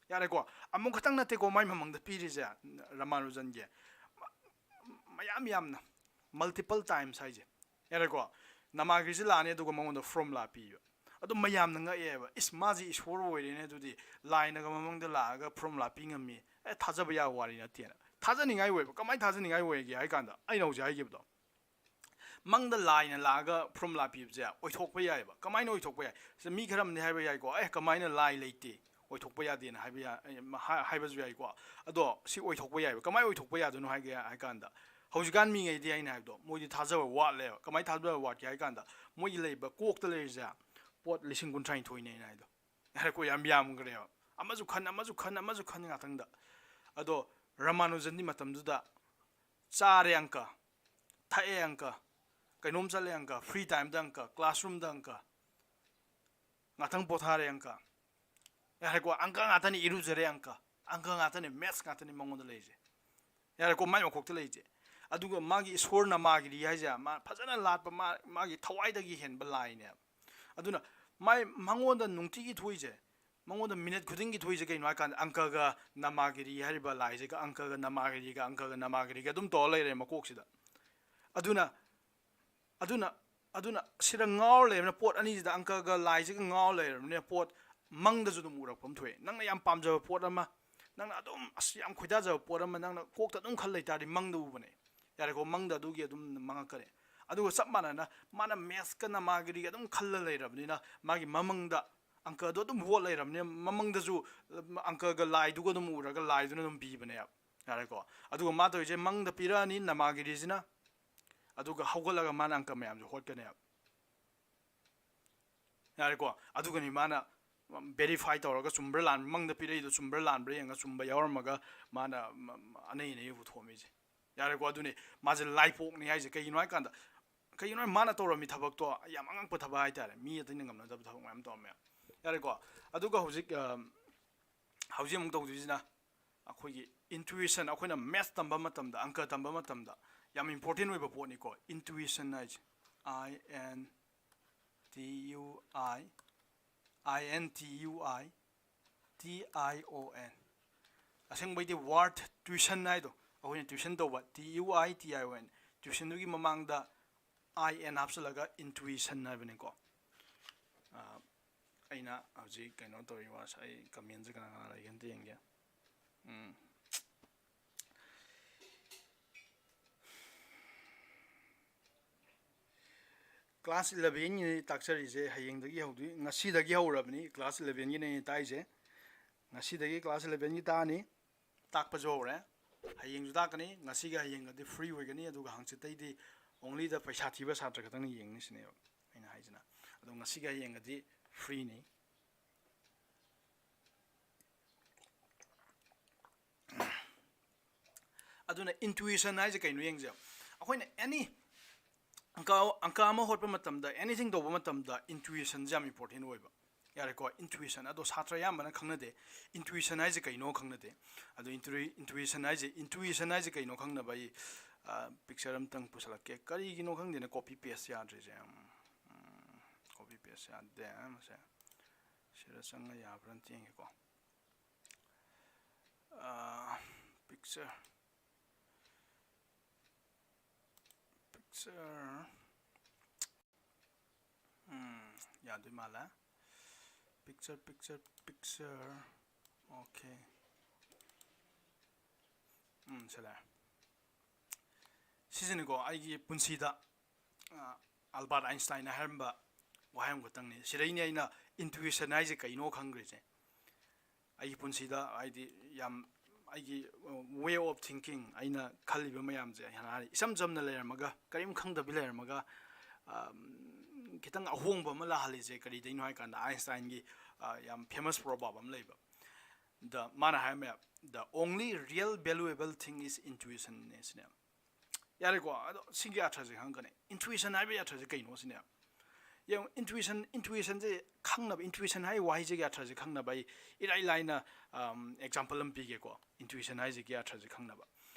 ꯌꯥꯔꯦꯀꯣ? ꯑꯃꯨꯛ ꯈꯛꯇꯪ ꯅꯠꯇꯦꯀꯣ ꯃꯥꯏ ꯃꯃꯪꯗ ꯄꯤꯔꯤꯁꯦ, ꯔꯃꯥꯅꯨꯖꯟꯒꯤ꯫ ꯃ-, ꯃꯌꯥꯝ ꯌꯥꯝꯅ, multiple times ꯍꯥꯏꯁꯦ꯫ ꯌꯥꯔꯦꯀꯣ? ꯅꯃꯥꯒꯤꯔꯤꯁꯤ ꯂꯥꯛꯑꯅꯤ, ꯑꯗꯨꯒ ꯃꯉꯣꯟꯗ formula ꯄꯤꯕ꯫ ꯑꯗꯨꯝ ꯃꯌꯥꯝꯅ ꯉꯛꯑꯦꯕ, "ꯏꯁ, ꯃꯥꯁꯤ ꯏꯁꯣꯔ ꯑꯣꯏꯔꯦꯅꯦ, ꯑꯗꯨꯗꯤ ꯂꯥꯏꯅꯒ ꯃꯃꯪꯗ ꯂꯥꯛꯑꯒ formula ꯄꯤ ꯉꯝꯃꯤ꯫ ꯑꯦ, ꯊꯥꯖꯕ ꯌꯥꯕ ꯋꯥꯔꯤ ꯅꯠꯇꯦꯅ"꯫ ꯊꯥꯖꯅꯤꯡꯉꯥꯏ ꯑꯣꯏꯕ꯫ ꯀꯃꯥꯏꯅ ꯊꯥꯖꯅꯤꯡꯉꯥꯏ ꯑꯣꯏꯒꯦ ꯍꯥꯏ ꯀꯥꯟꯗ, ꯑꯩꯅ ꯍꯧꯖꯤꯛ ꯍꯥꯏꯈꯤꯕꯗꯣ, ꯃꯪꯗ ꯂꯥꯏꯅ ꯂꯥꯛꯑꯒ formula ꯄꯤꯕꯁꯦ ꯑꯣꯏꯊꯣꯛꯄ ꯌꯥꯏꯑꯕ꯫ ꯀꯃꯥꯏꯅ ꯑꯣꯏꯊꯣꯛꯄ ꯌꯥꯏ? ꯁꯤꯗ ꯃꯤ ꯈꯔ ꯑꯃꯗꯤ ꯍꯥꯏꯕ ꯌꯥꯏꯀꯣ, "ꯑꯦ, ꯀꯃꯥꯏꯅ, ꯂꯥꯏ ꯂꯩꯇꯦ, ꯑꯣꯏꯊꯣꯛꯄ ꯌꯥꯗꯦꯅ" ꯍꯥꯏꯕ ꯌꯥ-, ꯍꯥꯏ-, ꯍꯥꯏꯕꯁꯨ ꯌꯥꯏꯀꯣ꯫ ꯑꯗꯣ ꯁꯤ ꯑꯣꯏꯊꯣꯛꯄ ꯌꯥꯏꯑꯕ꯫ ꯀꯃꯥꯏꯅ ꯑꯣꯏꯊꯣꯛꯄ ꯌꯥꯗꯣꯏꯅꯣ ꯍꯥꯏꯒꯦ ꯍꯥꯏ ꯀꯥꯟꯗ, ꯍꯧꯖꯤꯛꯀꯥꯟ ꯃꯤꯉꯩꯗꯤ, ꯑꯩꯅ ꯍꯥꯏꯕꯗꯣ, ꯃꯣꯏꯗꯤ ꯊꯥꯖꯕ ꯋꯥꯠꯂꯦꯕ꯫ ꯀꯃꯥꯏꯅ ꯊꯥꯖꯕ ꯋꯥꯠꯀꯦ ꯍꯥꯏ ꯀꯥꯟꯗ, ꯃꯣꯏꯒꯤ ꯂꯩꯕ ꯀꯣꯛꯇ ꯂꯩꯔꯤꯁꯦ ꯄꯣꯠ ꯂꯤꯁꯤꯡ ꯀꯨꯟꯊ꯭ꯔꯥꯅꯤꯊꯣꯏꯅꯦ ꯑꯩꯅ ꯍꯥꯏꯗꯣ꯫ ꯌꯥꯔꯦꯀꯣ, ꯌꯥꯝ ꯌꯥꯝꯈ꯭ꯔꯦꯕ꯫ ꯑꯃꯁꯨ ꯈꯟ, ꯑꯃꯁꯨ ꯈꯟ, ꯑꯃꯁꯨ ꯈꯟ ꯉꯥꯛꯇꯪꯗ꯫ ꯑꯗꯣ ꯔꯃꯥꯅꯨꯖꯟꯗꯤ ꯃꯇꯝꯗꯨꯗ ꯆꯥꯔꯦ ꯑꯪꯀ, ꯊꯛꯑꯦ ꯑꯪꯀ, ꯀꯩꯅꯣꯝ ꯆꯠꯂꯦ ꯑꯪꯀ, free timeꯗ ꯑꯪꯀ, classroomꯗ ꯑꯪꯀ, ꯉꯥꯛꯇꯪ ꯄꯣꯊꯥꯔꯦ ꯑꯪꯀ꯫ ꯌꯥꯔꯦꯀꯣ, ꯑꯪꯀ ꯉꯥꯛꯇꯅꯤ, ꯏꯔꯨꯖꯔꯦ ꯑꯪꯀ, ꯑꯪꯀ ꯉꯥꯛꯇꯅꯤ, maths ꯉꯥꯛꯇꯅꯤ ꯃꯉꯣꯟꯗ ꯂꯩꯔꯤꯁꯦ꯫ ꯌꯥꯔꯦꯀꯣ, ꯃꯥꯏ ꯃꯀꯣꯛꯇ ꯂꯩꯔꯤꯁꯦ꯫ ꯑꯗꯨꯒ ꯃꯥꯒꯤ ꯏꯁꯣꯔ ꯅꯃꯥꯒꯤꯔꯤ ꯍꯥꯏꯁꯦ ꯃꯥ ꯐꯖꯅ ꯂꯥꯠꯄ, ꯃꯥ, ꯃꯥꯒꯤ ꯊꯋꯥꯏꯗꯒꯤ ꯍꯦꯟꯕ ꯂꯥꯏꯅꯦꯕ꯫ ꯑꯗꯨꯅ ꯃꯥꯏ, ꯃꯉꯣꯟꯗ ꯅꯨꯡꯇꯤꯒꯤ ꯊꯣꯛꯏꯁꯦ, ꯃꯉꯣꯟꯗ minute ꯈꯨꯗꯤꯡꯒꯤ ꯊꯣꯛꯏꯁꯦ ꯀꯩꯅꯣ ꯍꯥꯏ ꯀꯥꯟꯗ, ꯑꯪꯀꯒ ꯅꯃꯥꯒꯤꯔꯤ ꯍꯥꯏꯔꯤꯕ ꯂꯥꯏꯁꯤꯒ, ꯑꯪꯀꯒ ꯅꯃꯥꯒꯤꯔꯤꯒ, ꯑꯪꯀꯒ ꯅꯃꯥꯒꯤꯔꯤꯒ ꯑꯗꯨꯝ ꯇꯧꯔ ꯂꯩꯔꯦ ꯃꯀꯣꯛꯁꯤꯗ꯫ ꯑꯗꯨꯅ, ꯑꯗꯨꯅ, ꯑꯗꯨꯅ ꯁꯤꯗ ꯉꯥꯎꯔ ꯂꯩꯔꯕꯅꯤꯅ, ꯄꯣꯠ ꯑꯅꯤꯁꯤꯗ, ꯑꯪꯀꯒ ꯂꯥꯏꯁꯤꯒ ꯉꯥꯎꯔ ꯂꯩꯔꯕꯅꯤꯅ, ꯄꯣꯠ ꯃꯪꯗꯁꯨ ꯑꯗꯨꯝ ꯎꯔꯛꯄ ꯑꯃ ꯊꯣꯛꯑꯦ꯫ ꯅꯪꯅ ꯌꯥꯝ ꯄꯥꯝꯖꯕ ꯄꯣꯠ ꯑꯃ, ꯅꯪꯅ ꯑꯗꯨꯝ, ꯑꯁ, ꯌꯥꯝ ꯈꯣꯏꯗꯥꯖꯕ ꯄꯣꯠ ꯑꯃ ꯅꯪꯅ ꯀꯣꯛꯇ ꯑꯗꯨꯝ ꯈꯜ ꯂꯩꯇꯥꯔꯗꯤ, ꯃꯪꯗ ꯎꯕꯅꯦ꯫ ꯌꯥꯔꯦꯀꯣ, ꯃꯪꯗ ꯑꯗꯨꯒꯤ ꯑꯗꯨꯝ ꯃꯪꯉꯛꯀꯅꯤ꯫ ꯑꯗꯨꯒ ꯆꯞ ꯃꯥꯟꯅꯅ ꯃꯥꯅ mathsꯀ ꯅꯃꯥꯒꯤꯔꯤꯒ ꯑꯗꯨꯝ ꯈꯜꯂ ꯂꯩꯔꯕꯅꯤꯅ, ꯃꯥꯒꯤ ꯃꯃꯪꯗ ꯑꯪꯀꯗꯣ ꯑꯗꯨꯝ ꯍꯣꯠ ꯂꯩꯔꯕꯅꯤꯅ, ꯃꯃꯪꯗꯁꯨ ꯑꯪꯀꯒ ꯂꯥꯏꯗꯨꯒ ꯑꯗꯨꯝ ꯎꯔꯒ ꯂꯥꯏꯗꯨꯅ ꯑꯗꯨꯝ ꯄꯤꯕꯅꯦꯕ꯫ ꯌꯥꯔꯦꯀꯣ? ꯑꯗꯨꯒ ꯃꯥ ꯇꯧꯔꯤꯁꯦ, ꯃꯪꯗ ꯄꯤꯔꯛꯑꯅꯤ ꯅꯃꯥꯒꯤꯔꯤꯁꯤꯅ, ꯑꯗꯨꯒ ꯍꯧꯒꯠꯂꯒ ꯃꯥꯅ ꯑꯪꯀ ꯃꯌꯥꯝꯁꯦ ꯍꯣꯠꯀꯅꯦꯕ꯫ ꯌꯥꯔꯦꯀꯣ? ꯑꯗꯨꯒꯅꯤ ꯃꯥꯅ ꯚꯦꯔꯤꯐꯥꯏ ꯇꯧꯔꯒ ꯆꯨꯝꯕ꯭ꯔꯥ ꯂꯥꯟ, ꯃꯪꯗ ꯄꯤꯔꯛꯏꯗꯣ ꯆꯨꯝꯕ꯭ꯔꯥ ꯂꯥꯟꯕ꯭ꯔꯥ ꯌꯦꯡꯉꯒ ꯆꯨꯝꯕ ꯌꯥꯎꯔꯝꯃꯒ ꯃꯥꯅ, ꯃ-, ꯃ-, ꯑꯅꯩ ꯑꯅꯩ ꯄꯨꯊꯣꯛꯑꯝꯃꯤꯁꯦ꯫ ꯌꯥꯔꯦꯀꯣ? ꯑꯗꯨꯅꯦ ꯃꯥꯁꯦ ꯂꯥꯏꯄꯣꯛꯅꯤ ꯍꯥꯏꯁꯦ꯫ ꯀꯩꯒꯤꯅꯣ ꯍꯥꯏꯀꯥꯟꯗ, ꯀꯩꯒꯤꯅꯣ ꯍꯥꯏ ꯃꯥꯅ ꯇꯧꯔꯝꯃꯤ ꯊꯕꯛꯇꯣ ꯌꯥꯝ ꯑꯉꯛꯄ ꯊꯕꯛ ꯍꯥꯏꯇꯥꯔꯦ꯫ ꯃꯤ ꯑꯇꯩꯅ ꯉꯝꯅꯗꯕ ꯊꯕꯛ ꯃꯌꯥꯝ ꯇꯧꯔꯝꯃꯦ꯫ ꯌꯥꯔꯦꯀꯣ? ꯑꯗꯨꯒ ꯍꯧꯖꯤꯛ, ꯑ, ꯍꯧꯖꯤꯛ ꯑꯃꯨꯛ ꯇꯧꯗꯣꯏꯁꯤꯅ ꯑꯩꯈꯣꯏꯒꯤ intuition, ꯑꯩꯈꯣꯏꯅ maths ꯇꯝꯕ ꯃꯇꯝꯗ, ꯑꯪꯀ ꯇꯝꯕ ꯃꯇꯝꯗ ꯌꯥꯝ important ꯑꯣꯏꯕ ꯄꯣꯠꯅꯤꯀꯣ, intuition ꯍꯥꯏꯁꯦ꯫ I N T U I, I N T U I T I O N꯫ ꯑꯁꯦꯡꯕꯩꯗꯤ word tuition ꯍꯥꯏꯗꯣ, ꯑꯩꯈꯣꯏꯅ tuition ꯇꯧꯕ, T U I T I O N, tuitionꯗꯨꯒꯤ ꯃꯃꯥꯡꯗ I N ꯍꯥꯞꯆꯤꯜꯂꯒ intuition ꯍꯥꯏꯕꯅꯤꯀꯣ꯫ ꯑ, ꯑꯩꯅ ꯍꯧꯖꯤꯛ ꯀꯩꯅꯣ ꯇꯧꯔꯤ ꯋꯥꯁꯦ, ꯑꯩ commentꯁꯦ ꯀꯅꯥ ꯀꯅꯥ ꯂꯩꯒꯦ ꯑꯝꯇ ꯌꯦꯡꯒꯦ꯫ ꯎꯝ꯫ Class elevenꯒꯤꯅꯤ ꯇꯥꯛꯆꯔꯤꯁꯦ, ꯍꯌꯦꯡꯗꯒꯤ ꯍꯧꯗꯣꯏ, ꯉꯁꯤꯗꯒꯤ ꯍꯧꯔꯕꯅꯤ class elevenꯒꯤꯅꯦ ꯑꯩꯅ ꯇꯥꯛꯏꯁꯦ꯫ ꯉꯁꯤꯗꯒꯤ class elevenꯒꯤ ꯇꯥꯛꯑꯅꯤ, ꯇꯥꯛꯄꯁꯨ ꯍꯧꯔꯦ꯫ ꯍꯌꯦꯡꯁꯨ ꯇꯥꯛꯀꯅꯤ, ꯉꯁꯤꯒ ꯍꯌꯦꯡꯒꯗꯤ free ꯑꯣꯏꯒꯅꯤ, ꯑꯗꯨꯒ ꯍꯪꯆꯤꯠꯇꯩꯗꯤ only the ꯄꯩꯁꯥ ꯊꯤꯕ ꯁꯥꯇ꯭ꯔ ꯈꯛꯇꯪꯅ ꯌꯦꯡꯅꯤ ꯁꯤꯅꯦꯕ ꯑꯩꯅ ꯍꯥꯏꯁꯤꯅ꯫ ꯑꯗꯣ ꯉꯁꯤꯒ ꯍꯌꯦꯡꯒꯗꯤ freeꯅꯤ꯫ ꯑꯗꯨꯅ intuition ꯍꯥꯏꯁꯦ ꯀꯩꯅꯣ ꯌꯦꯡꯁꯦ꯫ ꯑꯩꯈꯣꯏꯅ any ꯑꯪꯀ, ꯑꯪꯀ ꯑꯃ ꯍꯣꯠꯄ ꯃꯇꯝꯗ, anything ꯇꯧꯕ ꯃꯇꯝꯗ intuitionꯁꯦ ꯌꯥꯝ important ꯑꯣꯏꯕ꯫ ꯌꯥꯔꯦꯀꯣ, intuition꯫ ꯑꯗꯣ ꯁꯥꯇ꯭ꯔ ꯑꯌꯥꯝꯕꯅ ꯈꯪꯅꯗꯦ, intuition ꯍꯥꯏꯁꯦ ꯀꯩꯅꯣ ꯈꯪꯅꯗꯦ꯫ ꯑꯗꯣ intui-, intuition ꯍꯥꯏꯁꯦ, intuition ꯍꯥꯏꯁꯦ ꯀꯩꯅꯣ ꯈꯪꯅꯕ ꯑꯩ, ꯑ, picture ꯑꯝꯇꯪ ꯄꯨꯁꯜꯂꯛꯀꯦ꯫ ꯀꯔꯤꯒꯤꯅꯣ ꯈꯪꯗꯦꯅꯦ copy paste ꯌꯥꯗ꯭ꯔꯤꯁꯦ꯫ ꯎꯝ, ꯎꯝ, copy paste ꯌꯥꯗꯦ ꯃꯁꯦ꯫ ꯁꯤꯗ ꯆꯪꯉ ꯌꯥꯕ꯭ꯔꯥꯅ ꯌꯦꯡꯒꯦꯀꯣ꯫ ꯑ, picture, picture, ꯎꯝ, ꯌꯥꯗꯣꯏ ꯃꯥꯜꯂꯦ꯫ Picture, picture, picture. Okay. ꯎꯝ, ꯁꯤ ꯂꯩꯔꯦ꯫ ꯁꯤꯁꯤꯅꯤꯀꯣ ꯑꯩꯒꯤ ꯄꯨꯟꯁꯤꯗ, ꯑ, Albert Einstein ꯍꯥꯏꯔꯝꯕ ꯋꯥꯍꯩ ꯑꯃꯈꯛꯇꯪꯅꯤ꯫ ꯁꯤꯗꯩꯅꯦ ꯑꯩꯅ intuition ꯍꯥꯏꯁꯦ ꯀꯩꯅꯣ ꯈꯪꯈ꯭ꯔꯤꯁꯦ꯫ ꯑꯩꯒꯤ ꯄꯨꯟꯁꯤꯗ ꯍꯥꯏꯗꯤ ꯌꯥꯝ ꯑꯩꯒꯤ, ꯑ, way of thinking, ꯑꯩꯅ ꯈꯜꯂꯤꯕ ꯃꯌꯥꯝꯁꯦ ꯍꯥꯟꯅ ꯏꯆꯝ ꯆꯝꯅ ꯂꯩꯔꯝꯃꯒ, ꯀꯔꯤꯝ ꯈꯪꯗꯕꯤ ꯂꯩꯔꯝꯃꯒ, ꯑꯝ, ꯈꯤꯇꯪ ꯑꯍꯣꯡꯕ ꯑꯃ ꯂꯥꯛꯍꯜꯂꯤꯁꯦ ꯀꯔꯤꯗꯩꯅꯣ ꯍꯥꯏ ꯀꯥꯟꯗ, ꯑꯥꯏꯟꯁꯇꯥꯏꯟꯒꯤ, ꯑ, ꯌꯥꯝ famous proverb ꯑꯃ ꯂꯩꯕ꯫ The, ꯃꯥꯅ ꯍꯥꯏꯔꯝꯃꯦ, "The only real valuable thing is intuition" ꯅꯦ ꯁꯤꯅꯦ꯫ ꯌꯥꯔꯦꯀꯣ, ꯑꯗꯣ ꯁꯤꯒꯤ ꯑꯔꯊꯁꯦ ꯈꯪꯉꯛꯀꯅꯤ꯫ Intuition ꯍꯥꯏꯕꯒꯤ ꯑꯔꯊꯁꯦ ꯀꯩꯅꯣ ꯁꯤꯅꯦ? ꯌꯦꯡꯉꯨ, intuition, intuition ꯁꯦ ꯈꯪꯅꯕ, intuition ꯍꯥꯏ ꯋꯥꯍꯩꯁꯤꯒꯤ ꯑꯔꯊꯁꯦ ꯈꯪꯅꯕ ꯑꯩ ꯏꯔꯥꯏ ꯂꯥꯏꯅ, ꯑꯝ, example ꯑꯃ ꯄꯤꯒꯦꯀꯣ, intuition ꯍꯥꯏꯁꯤꯒꯤ ꯑꯔꯊꯁꯦ ꯈꯪꯅꯕ꯫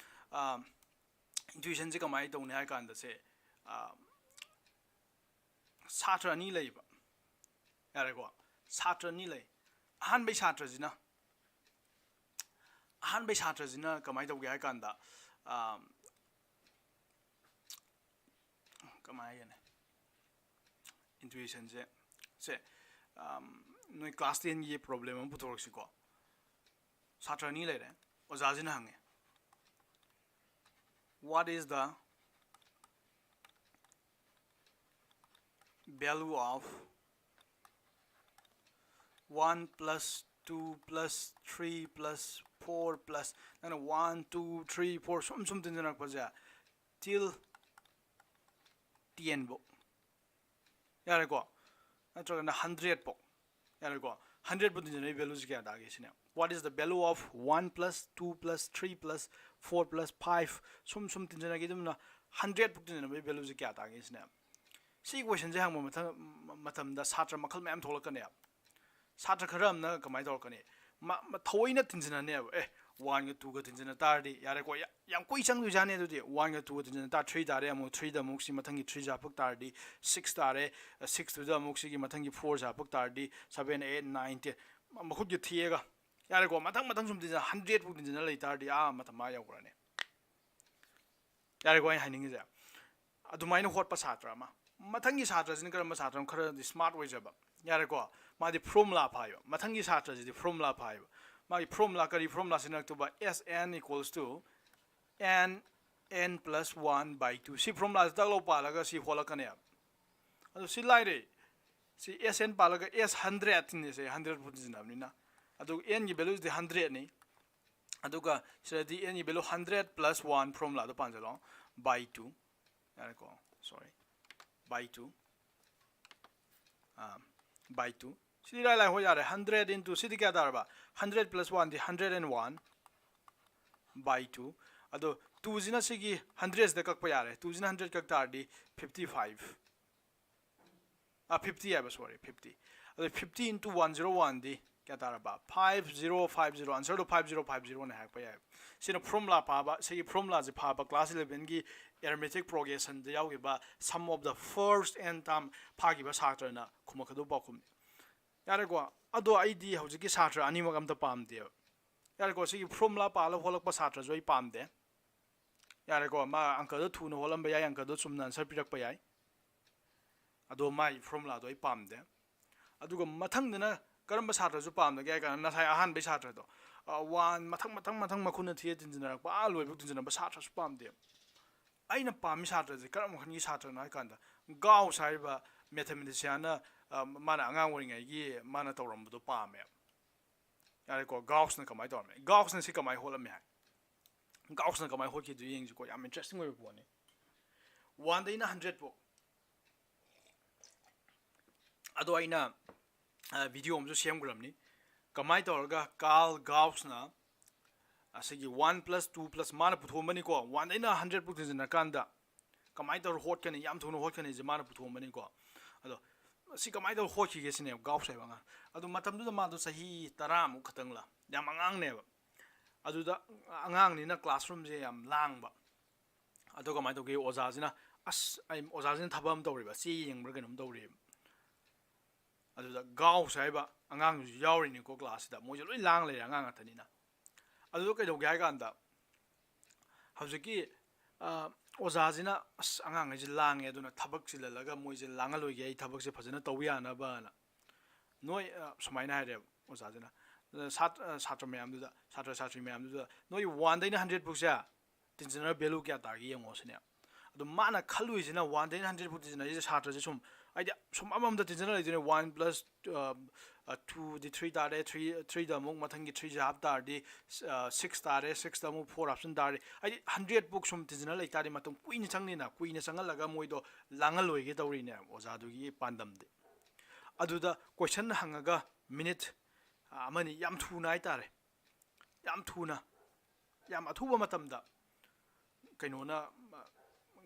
ꯑꯝ, intuition ꯁꯦ ꯀꯃꯥꯏꯅ ꯇꯧꯅꯤ ꯍꯥꯏ ꯀꯥꯟꯗ ꯁꯦ, ꯑꯝ, ꯁꯥꯇ꯭ꯔ ꯑꯅꯤ ꯂꯩꯕ, ꯌꯥꯔꯦꯀꯣ? ꯁꯥꯇ꯭ꯔ ꯑꯅꯤ ꯂꯩ꯫ ꯑꯍꯥꯟꯕꯩ ꯁꯥꯇ꯭ꯔꯁꯤꯅ, ꯑꯍꯥꯟꯕꯩ ꯁꯥꯇ꯭ꯔꯁꯤꯅ ꯀꯃꯥꯏꯅ ꯇꯧꯒꯦ ꯍꯥꯏ ꯀꯥꯟꯗ, ꯑꯝ, ꯀꯃꯥꯏ ꯍꯥꯏꯒꯅꯤ? Intuition ꯁꯦ, ꯁꯦ, ꯑꯝ, ꯅꯣꯏ class ten ꯒꯤ problem ꯑꯃ ꯄꯨꯊꯣꯔꯛꯁꯤꯀꯣ꯫ ꯁꯥꯇ꯭ꯔ ꯑꯅꯤ ꯂꯩꯔꯦ꯫ ꯑꯣꯖꯥꯁꯤꯅ ꯍꯪꯉꯦ, "What is the value of one plus two plus three plus four plus," ꯅꯪꯅ one, two, three, four ꯁꯨꯝ ꯁꯨꯝ ꯇꯤꯟꯖꯔꯛꯄꯁꯦ, till ten ꯐꯧ, ꯌꯥꯔꯦꯀꯣ? ꯅꯠꯇ꯭ꯔꯒꯅ hundred ꯐꯧ, ꯌꯥꯔꯦꯀꯣ? Hundred ꯐꯧ ꯇꯤꯟꯖꯟꯅꯕꯒꯤ value ꯁꯦ ꯀꯌꯥ ꯇꯥꯒꯦ ꯁꯤꯅꯦ? What is the value of one plus two plus three plus four plus five? ꯁꯨꯝ ꯁꯨꯝ ꯇꯤꯟꯖꯟꯅꯈꯤꯗꯨꯅ hundred ꯐꯧ ꯇꯤꯟꯖꯟꯅꯕꯒꯤ value ꯁꯦ ꯀꯌꯥ ꯇꯥꯒꯦ ꯁꯤꯅꯦ? ꯁꯤ question ꯁꯦ ꯍꯪꯕ ꯃꯊꯪ, ꯃꯇꯝꯗ ꯁꯥꯇ꯭ꯔ ꯃꯈꯜ ꯃꯌꯥꯝ ꯊꯣꯛꯂꯛꯀꯅꯦꯕ꯫ ꯁꯥꯇ꯭ꯔ ꯈꯔ ꯑꯃꯅ ꯀꯃꯥꯏꯅ ꯇꯧꯔꯛꯀꯅꯤ? ꯃ-, ꯃ-, ꯊꯑꯣꯏꯅ ꯇꯤꯟꯖꯟꯅꯅꯦꯕ꯫ ꯑꯦ, one ꯒ two ꯒ ꯇꯤꯟꯖꯟꯅ ꯇꯥꯔꯗꯤ ꯌꯥꯔꯦꯀꯣ, ꯌꯥ-, ꯌꯥꯝ ꯀꯨꯏ ꯆꯪꯗꯣꯏꯖꯥꯠꯅꯤ꯫ ꯑꯗꯨꯗꯤ one ꯒ two ꯒ ꯇꯤꯟꯖꯟꯅ ꯇꯥꯔ three ꯇꯥꯔꯦ, ꯑꯃꯨꯛ three ꯗ ꯑꯃꯨꯛ ꯁꯤ ꯃꯊꯪꯒꯤ three ꯁꯦ ꯍꯥꯞꯄꯛ ꯇꯥꯔꯗꯤ six ꯇꯥꯔꯦ, six ꯇꯨꯗ ꯑꯃꯨꯛ ꯁꯤꯒꯤ ꯃꯊꯪꯒꯤ four ꯁꯦ ꯍꯥꯞꯄꯛ ꯇꯥꯔꯗꯤ seven, eight, nine, ten, ꯃ-, ꯃꯈꯨꯠꯀꯤ ꯊꯦꯛꯑꯒ, ꯌꯥꯔꯦꯀꯣ, ꯃꯊꯪ ꯃꯊꯪ ꯁꯨꯝ ꯇꯤꯟꯖꯟ, hundred ꯐꯧ ꯇꯤꯟꯖꯟꯅ ꯂꯩ ꯇꯥꯔꯗꯤ ꯑꯥ ꯃꯇꯝ ꯑꯥ ꯌꯧꯈ꯭ꯔꯅꯤ꯫ ꯌꯥꯔꯦꯀꯣ ꯑꯩꯅ ꯍꯥꯏꯅꯤꯡꯉꯤꯁꯦ? ꯑꯗꯨꯃꯥꯏꯅ ꯍꯣꯠꯄ ꯁꯥꯇ꯭ꯔ ꯑꯃ꯫ ꯃꯊꯪꯒꯤ ꯁꯥꯇ꯭ꯔꯁꯤꯅ ꯀꯔꯝꯕ ꯁꯥꯇ꯭ꯔ ꯑꯃ? ꯈꯔꯗꯤ smart ꯑꯣꯏꯖꯕ, ꯌꯥꯔꯦꯀꯣ? ꯃꯥꯗꯤ formula ꯐꯥꯏꯕ꯫ ꯃꯊꯪꯒꯤ ꯁꯥꯇ꯭ꯔꯁꯤꯗꯤ formula ꯐꯥꯏꯕ꯫ ꯃꯥꯒꯤ formula ꯀꯔꯤ formula ꯁꯤꯖꯤꯟꯅꯔꯛꯇꯧꯕ? S n equals to n, n plus one by two꯫ ꯁꯤ formula ꯁꯤ ꯇꯛ ꯂꯧ ꯄꯥꯜꯂꯒ ꯁꯤ ꯍꯣꯠꯂꯛꯀꯅꯦꯕ꯫ ꯑꯗꯨ ꯁꯤ ꯂꯥꯏꯔꯦ꯫ ꯁꯤ S n ꯄꯥꯜꯂꯒ S hundred ꯅꯦ ꯁꯦ, hundred ꯐꯧ ꯇꯤꯟꯖꯟꯅꯕꯅꯤꯅ꯫ ꯑꯗꯨ n ꯒꯤ value ꯁꯤꯗꯤ hundred ꯅꯤ꯫ ꯑꯗꯨꯒ ꯁꯤꯗꯗꯤ n ꯒꯤ value hundred plus one formula ꯗꯣ ꯄꯥꯟꯁꯤꯜꯂꯣ, by two꯫ ꯌꯥꯔꯦꯀꯣ? Sorry, by two꯫ by two꯫ ꯁꯤꯗꯤ ꯏꯔꯥꯏ ꯂꯥꯏ ꯍꯣꯏ ꯌꯥꯔꯦ꯫ Hundred into ꯁꯤꯗꯤ ꯀꯌꯥ ꯇꯥꯔꯕ? Hundred plus one D hundred and one by two꯫ ꯑꯗꯣ ꯇꯨꯁꯤꯅ ꯁꯤꯒꯤ ꯍꯟꯗ꯭ꯔꯦꯗꯁꯤꯗ ꯀꯛꯄ ꯌꯥꯔꯦ꯫ ꯇꯨꯁꯤꯅ ꯍꯟꯗ꯭ꯔꯦꯗ ꯀꯛ ꯇꯥꯔꯗꯤ ꯐꯤꯐꯇꯤ ꯐꯥꯏꯚ, ꯑꯥ, ꯐꯤꯐꯇꯤ ꯍꯥꯏꯕ, ꯁꯣꯔꯤ, ꯐꯤꯐꯇꯤ꯫ ꯑꯗꯣ fifty into one zero one ꯗꯤ ꯀꯌꯥ ꯇꯥꯔꯕ? Five zero five zero꯫ ꯑꯟꯁꯔꯗꯣ five zero five zero ꯅꯦ ꯍꯥꯏꯔꯛꯄ ꯌꯥꯏ꯫ ꯁꯤꯅ ꯐꯣꯔꯃꯨꯂꯥ ꯐꯥꯕ, ꯁꯤꯒꯤ ꯐꯣꯔꯃꯨꯂꯥꯁꯦ ꯐꯥꯕ class eleven ꯒꯤ arithmetic progression the ꯌꯥꯎꯈꯤꯕ sum of the first n term ꯐꯥꯈꯤꯕ ꯁꯥꯇ꯭ꯔꯅ ꯈꯨꯝꯃꯛꯀꯗꯧꯕ ꯄꯥꯎꯈꯨꯝꯅꯤ꯫ ꯌꯥꯔꯦꯀꯣ? ꯑꯗꯣ ꯑꯩꯗꯤ ꯍꯧꯖꯤꯛꯀꯤ ꯁꯥꯇ꯭ꯔ ꯑꯅꯤꯃꯛ ꯑꯝꯇ ꯄꯥꯝꯗꯦꯕ꯫ ꯌꯥꯔꯦꯀꯣ? ꯁꯤꯒꯤ ꯐꯣꯔꯃꯨꯂꯥ ꯄꯥꯜꯂ ꯍꯣꯠꯂꯛꯄ ꯁꯥꯇ꯭ꯔꯁꯨ ꯑꯩ ꯄꯥꯝꯗꯦ꯫ ꯌꯥꯔꯦꯀꯣ? ꯃꯥ ꯑꯪꯀꯗꯣ ꯊꯨꯅ ꯍꯣꯠꯂꯝꯕ ꯌꯥꯏ, ꯑꯪꯀꯗꯣ ꯆꯨꯝꯅ ꯑꯟꯁꯔ ꯄꯤꯔꯛꯄ ꯌꯥꯏ꯫ ꯑꯗꯣ ꯃꯥꯏ ꯐꯣꯔꯃꯨꯂꯥꯗꯣ ꯑꯩ ꯄꯥꯝꯗꯦ꯫ ꯑꯗꯨꯒ ꯃꯊꯪꯗꯅ ꯀꯔꯝꯕ ꯁꯥꯇ꯭ꯔꯁꯨ ꯄꯥꯝꯗꯒꯦ ꯍꯥꯏ ꯀꯥꯟꯗ, ꯉꯁꯥꯏ ꯑꯍꯥꯟꯕꯩ ꯁꯥꯇ꯭ꯔꯗꯣ, ꯑ, ꯋꯥꯟ ꯃꯊꯪ, ꯃꯊꯪ, ꯃꯊꯪ ꯃꯈꯨꯠꯅ ꯊꯤꯔ ꯇꯤꯟꯁꯤꯟꯅꯔꯛꯄ, ꯑꯥ ꯂꯣꯏꯕꯨꯛ ꯇꯤꯟꯁꯤꯟꯅꯕ ꯁꯥꯇ꯭ꯔꯁꯨ ꯄꯥꯝꯗꯦ꯫ ꯑꯩꯅ ꯄꯥꯝꯃꯤ ꯁꯥꯇ꯭ꯔꯁꯦ ꯀꯔꯝꯕ ꯃꯈꯜꯒꯤ ꯁꯥꯇ꯭ꯔꯅꯣ ꯍꯥꯏ ꯀꯥꯟꯗ, ꯒꯥꯎꯁ ꯍꯥꯏꯔꯤꯕ mathematician ꯅ, ꯑ, ꯃꯥꯅ ꯑꯉꯥꯡ ꯑꯣꯏꯔꯤꯉꯩꯒꯤ ꯃꯥꯅ ꯇꯧꯔꯝꯕꯗꯣ ꯄꯥꯝꯃꯦ꯫ ꯌꯥꯔꯦꯀꯣ? ꯒꯥꯎꯁꯅ ꯀꯃꯥꯏꯅ ꯇꯧꯔꯝꯃꯤ? ꯒꯥꯎꯁꯅ ꯁꯤ ꯀꯃꯥꯏꯅ ꯍꯣꯠꯂꯝꯃꯤ ꯍꯥꯏ? ꯒꯥꯎꯁꯅ ꯀꯃꯥꯏꯅ ꯍꯣꯠꯈꯤꯗꯣ ꯌꯦꯡꯁꯤꯀꯣ꯫ ꯌꯥꯝ interesting ꯑꯣꯏꯕ ꯄꯣꯠꯅꯤ꯫ ꯋꯥꯟꯗꯩꯅ ꯍꯟꯗ꯭ꯔꯦꯗ ꯐꯥꯎ꯫ ꯑꯗꯣ ꯑꯩꯅ, ꯑ, video ꯑꯃꯁꯨ ꯁꯦꯝꯈ꯭ꯔꯕꯅꯤ, ꯀꯃꯥꯏꯅ ꯇꯧꯔꯒ ꯀꯥꯔꯜ ꯒꯥꯎꯁꯅ ꯑꯁꯤꯒꯤ one plus two plus ꯃꯥꯅ ꯄꯨꯊꯣꯛꯑꯝꯕꯅꯤꯀꯣ, ꯋꯥꯟꯗꯩꯅ ꯍꯟꯗ꯭ꯔꯦꯗ ꯐꯥꯎ ꯊꯤꯟꯖꯤꯟꯅꯔꯀꯥꯟꯗ ꯀꯃꯥꯏꯅ ꯇꯧꯔ ꯍꯣꯠꯀꯅꯤ, ꯌꯥꯝ ꯊꯨꯅ ꯍꯣꯠꯀꯅꯤꯁꯦ ꯃꯥꯅ ꯄꯨꯊꯣꯛꯑꯝꯕꯅꯤꯀꯣ꯫ ꯑꯗꯣ ꯁꯤ ꯀꯃꯥꯏꯅ ꯇꯧꯔ ꯍꯣꯠꯈꯤꯒꯦ ꯁꯤꯅꯦꯕ ꯒꯥꯎꯁ ꯍꯥꯏꯕ ꯑꯉꯥꯡ꯫ ꯑꯗꯣ ꯃꯇꯝꯗꯨꯗ ꯃꯥꯗꯣ ꯆꯍꯤ ꯇꯔꯥꯃꯨꯛ ꯈꯛꯇꯪꯂ, ꯌꯥꯝ ꯑꯉꯥꯡꯅꯦꯕ꯫ ꯑꯗꯨꯗ ꯑꯉꯥꯡꯅꯤꯅ classroom ꯁꯦ ꯌꯥꯝ ꯂꯥꯡꯕ꯫ ꯑꯗꯣ ꯀꯃꯥꯏꯅ ꯇꯧꯒꯦ? ꯑꯣꯖꯥꯁꯤꯅ, ꯑꯁ, ꯑꯩ, ꯑꯣꯖꯥꯁꯤꯅ ꯊꯕꯛ ꯑꯃ ꯇꯧꯔꯤꯕ, ꯆꯦ ꯌꯦꯡꯕ꯭ꯔꯥ ꯀꯩꯅꯣꯝ ꯇꯧꯔꯤꯕ꯫ ꯑꯗꯨꯗ ꯒꯥꯎꯁ ꯍꯥꯏꯕ ꯑꯉꯥꯡꯗꯨꯁꯨ ꯌꯥꯎꯔꯤꯅꯤꯀꯣ class ꯁꯤꯗ꯫ ꯃꯣꯏꯁꯦ ꯂꯣꯏ ꯂꯥꯡ ꯂꯩꯔꯦ, ꯑꯉꯥꯡ ꯉꯥꯛꯇꯅꯤꯅ꯫ ꯑꯗꯨꯗ ꯀꯩꯗꯧꯒꯦ ꯍꯥꯏ ꯀꯥꯟꯗ, ꯍꯧꯖꯤꯛꯀꯤ, ꯑ, ꯑꯣꯖꯥꯁꯤꯅ, "ꯑꯁ, ꯑꯉꯥꯡꯈꯩꯁꯦ ꯂꯥꯡꯉꯦ, ꯑꯗꯨꯅ ꯊꯕꯛ ꯆꯤꯜꯍꯜꯂꯒ ꯃꯣꯏꯁꯦ ꯂꯥꯡꯍꯜꯂꯣꯏꯒꯦ, ꯑꯩ ꯊꯕꯛꯁꯦ ꯐꯖꯅ ꯇꯧꯕ ꯌꯥꯅꯕꯅ", ꯅꯣꯏ, ꯑ, ꯁꯨꯃꯥꯏꯅ ꯍꯥꯏꯔꯦꯕ ꯑꯣꯖꯥꯁꯤꯅ, ꯑ, ꯁꯥꯠ-, ꯑ, ꯁꯥꯇ꯭ꯔ ꯃꯌꯥꯝꯗꯨꯗ, ꯁꯥꯇ꯭ꯔ ꯁꯥꯇ꯭ꯔꯤ ꯃꯌꯥꯝꯗꯨꯗ, "ꯅꯣꯏ ꯋꯥꯟꯗꯩꯅ ꯍꯟꯗ꯭ꯔꯦꯗ ꯐꯥꯎꯁꯦ ꯇꯤꯟꯁꯤꯟꯅꯔ value ꯀꯌꯥ ꯇꯥꯒꯦ ꯌꯦꯡꯉꯣ" ꯁꯤꯅꯦ꯫ ꯑꯗꯣ ꯃꯥꯅ ꯈꯜꯂꯨꯏꯁꯤꯅ, ꯋꯥꯟꯗꯩꯅ ꯍꯟꯗ꯭ꯔꯦꯗ ꯐꯥꯎ ꯇꯤꯟꯁꯤꯟꯅꯔꯤꯁꯦ ꯁꯥꯇ꯭ꯔꯁꯦ ꯁꯨꯝ, ꯍꯥꯏꯗꯤ, ꯁꯨꯝ ꯑꯃꯃꯝꯗ ꯇꯤꯟꯁꯤꯟꯅ ꯂꯩꯗꯣꯏꯅꯦ꯫ One plus, ꯑ, ꯑ, two ꯗꯤ three ꯇꯥꯔꯦ, three, three ꯗ ꯑꯃꯨꯛ ꯃꯊꯪꯒꯤ three ꯁꯦ ꯍꯥꯞ ꯇꯥꯔꯗꯤ, ꯑ, six ꯇꯥꯔꯦ, six ꯇ ꯑꯃꯨꯛ four ꯍꯥꯞꯆꯤꯟ ꯇꯥꯔꯗꯤ, ꯍꯥꯏꯗꯤ, ꯍꯟꯗ꯭ꯔꯦꯗ ꯐꯥꯎ ꯁꯨꯝ ꯇꯤꯟꯁꯤꯟꯅ ꯂꯩ ꯇꯥꯔꯗꯤ ꯃꯇꯝ ꯀꯨꯏꯅ ꯆꯪꯅꯤꯅ, ꯀꯨꯏꯅ ꯆꯪꯍꯜꯂꯒ ꯃꯣꯏꯗꯣ ꯂꯥꯡꯍꯜꯂꯣꯏꯒꯦ ꯇꯧꯔꯤꯅꯦ ꯑꯣꯖꯥꯗꯨꯒꯤ ꯄꯥꯟꯗꯝꯗꯤ꯫ ꯑꯗꯨꯗ question ꯍꯪꯉꯒ minute ꯑꯃꯅꯤ, ꯌꯥꯝ ꯊꯨꯅ ꯍꯥꯏꯇꯥꯔꯦ, ꯌꯥꯝ ꯊꯨꯅ, ꯌꯥꯝ ꯑꯊꯨꯕ ꯃꯇꯝꯗ ꯀꯩꯅꯣꯅ,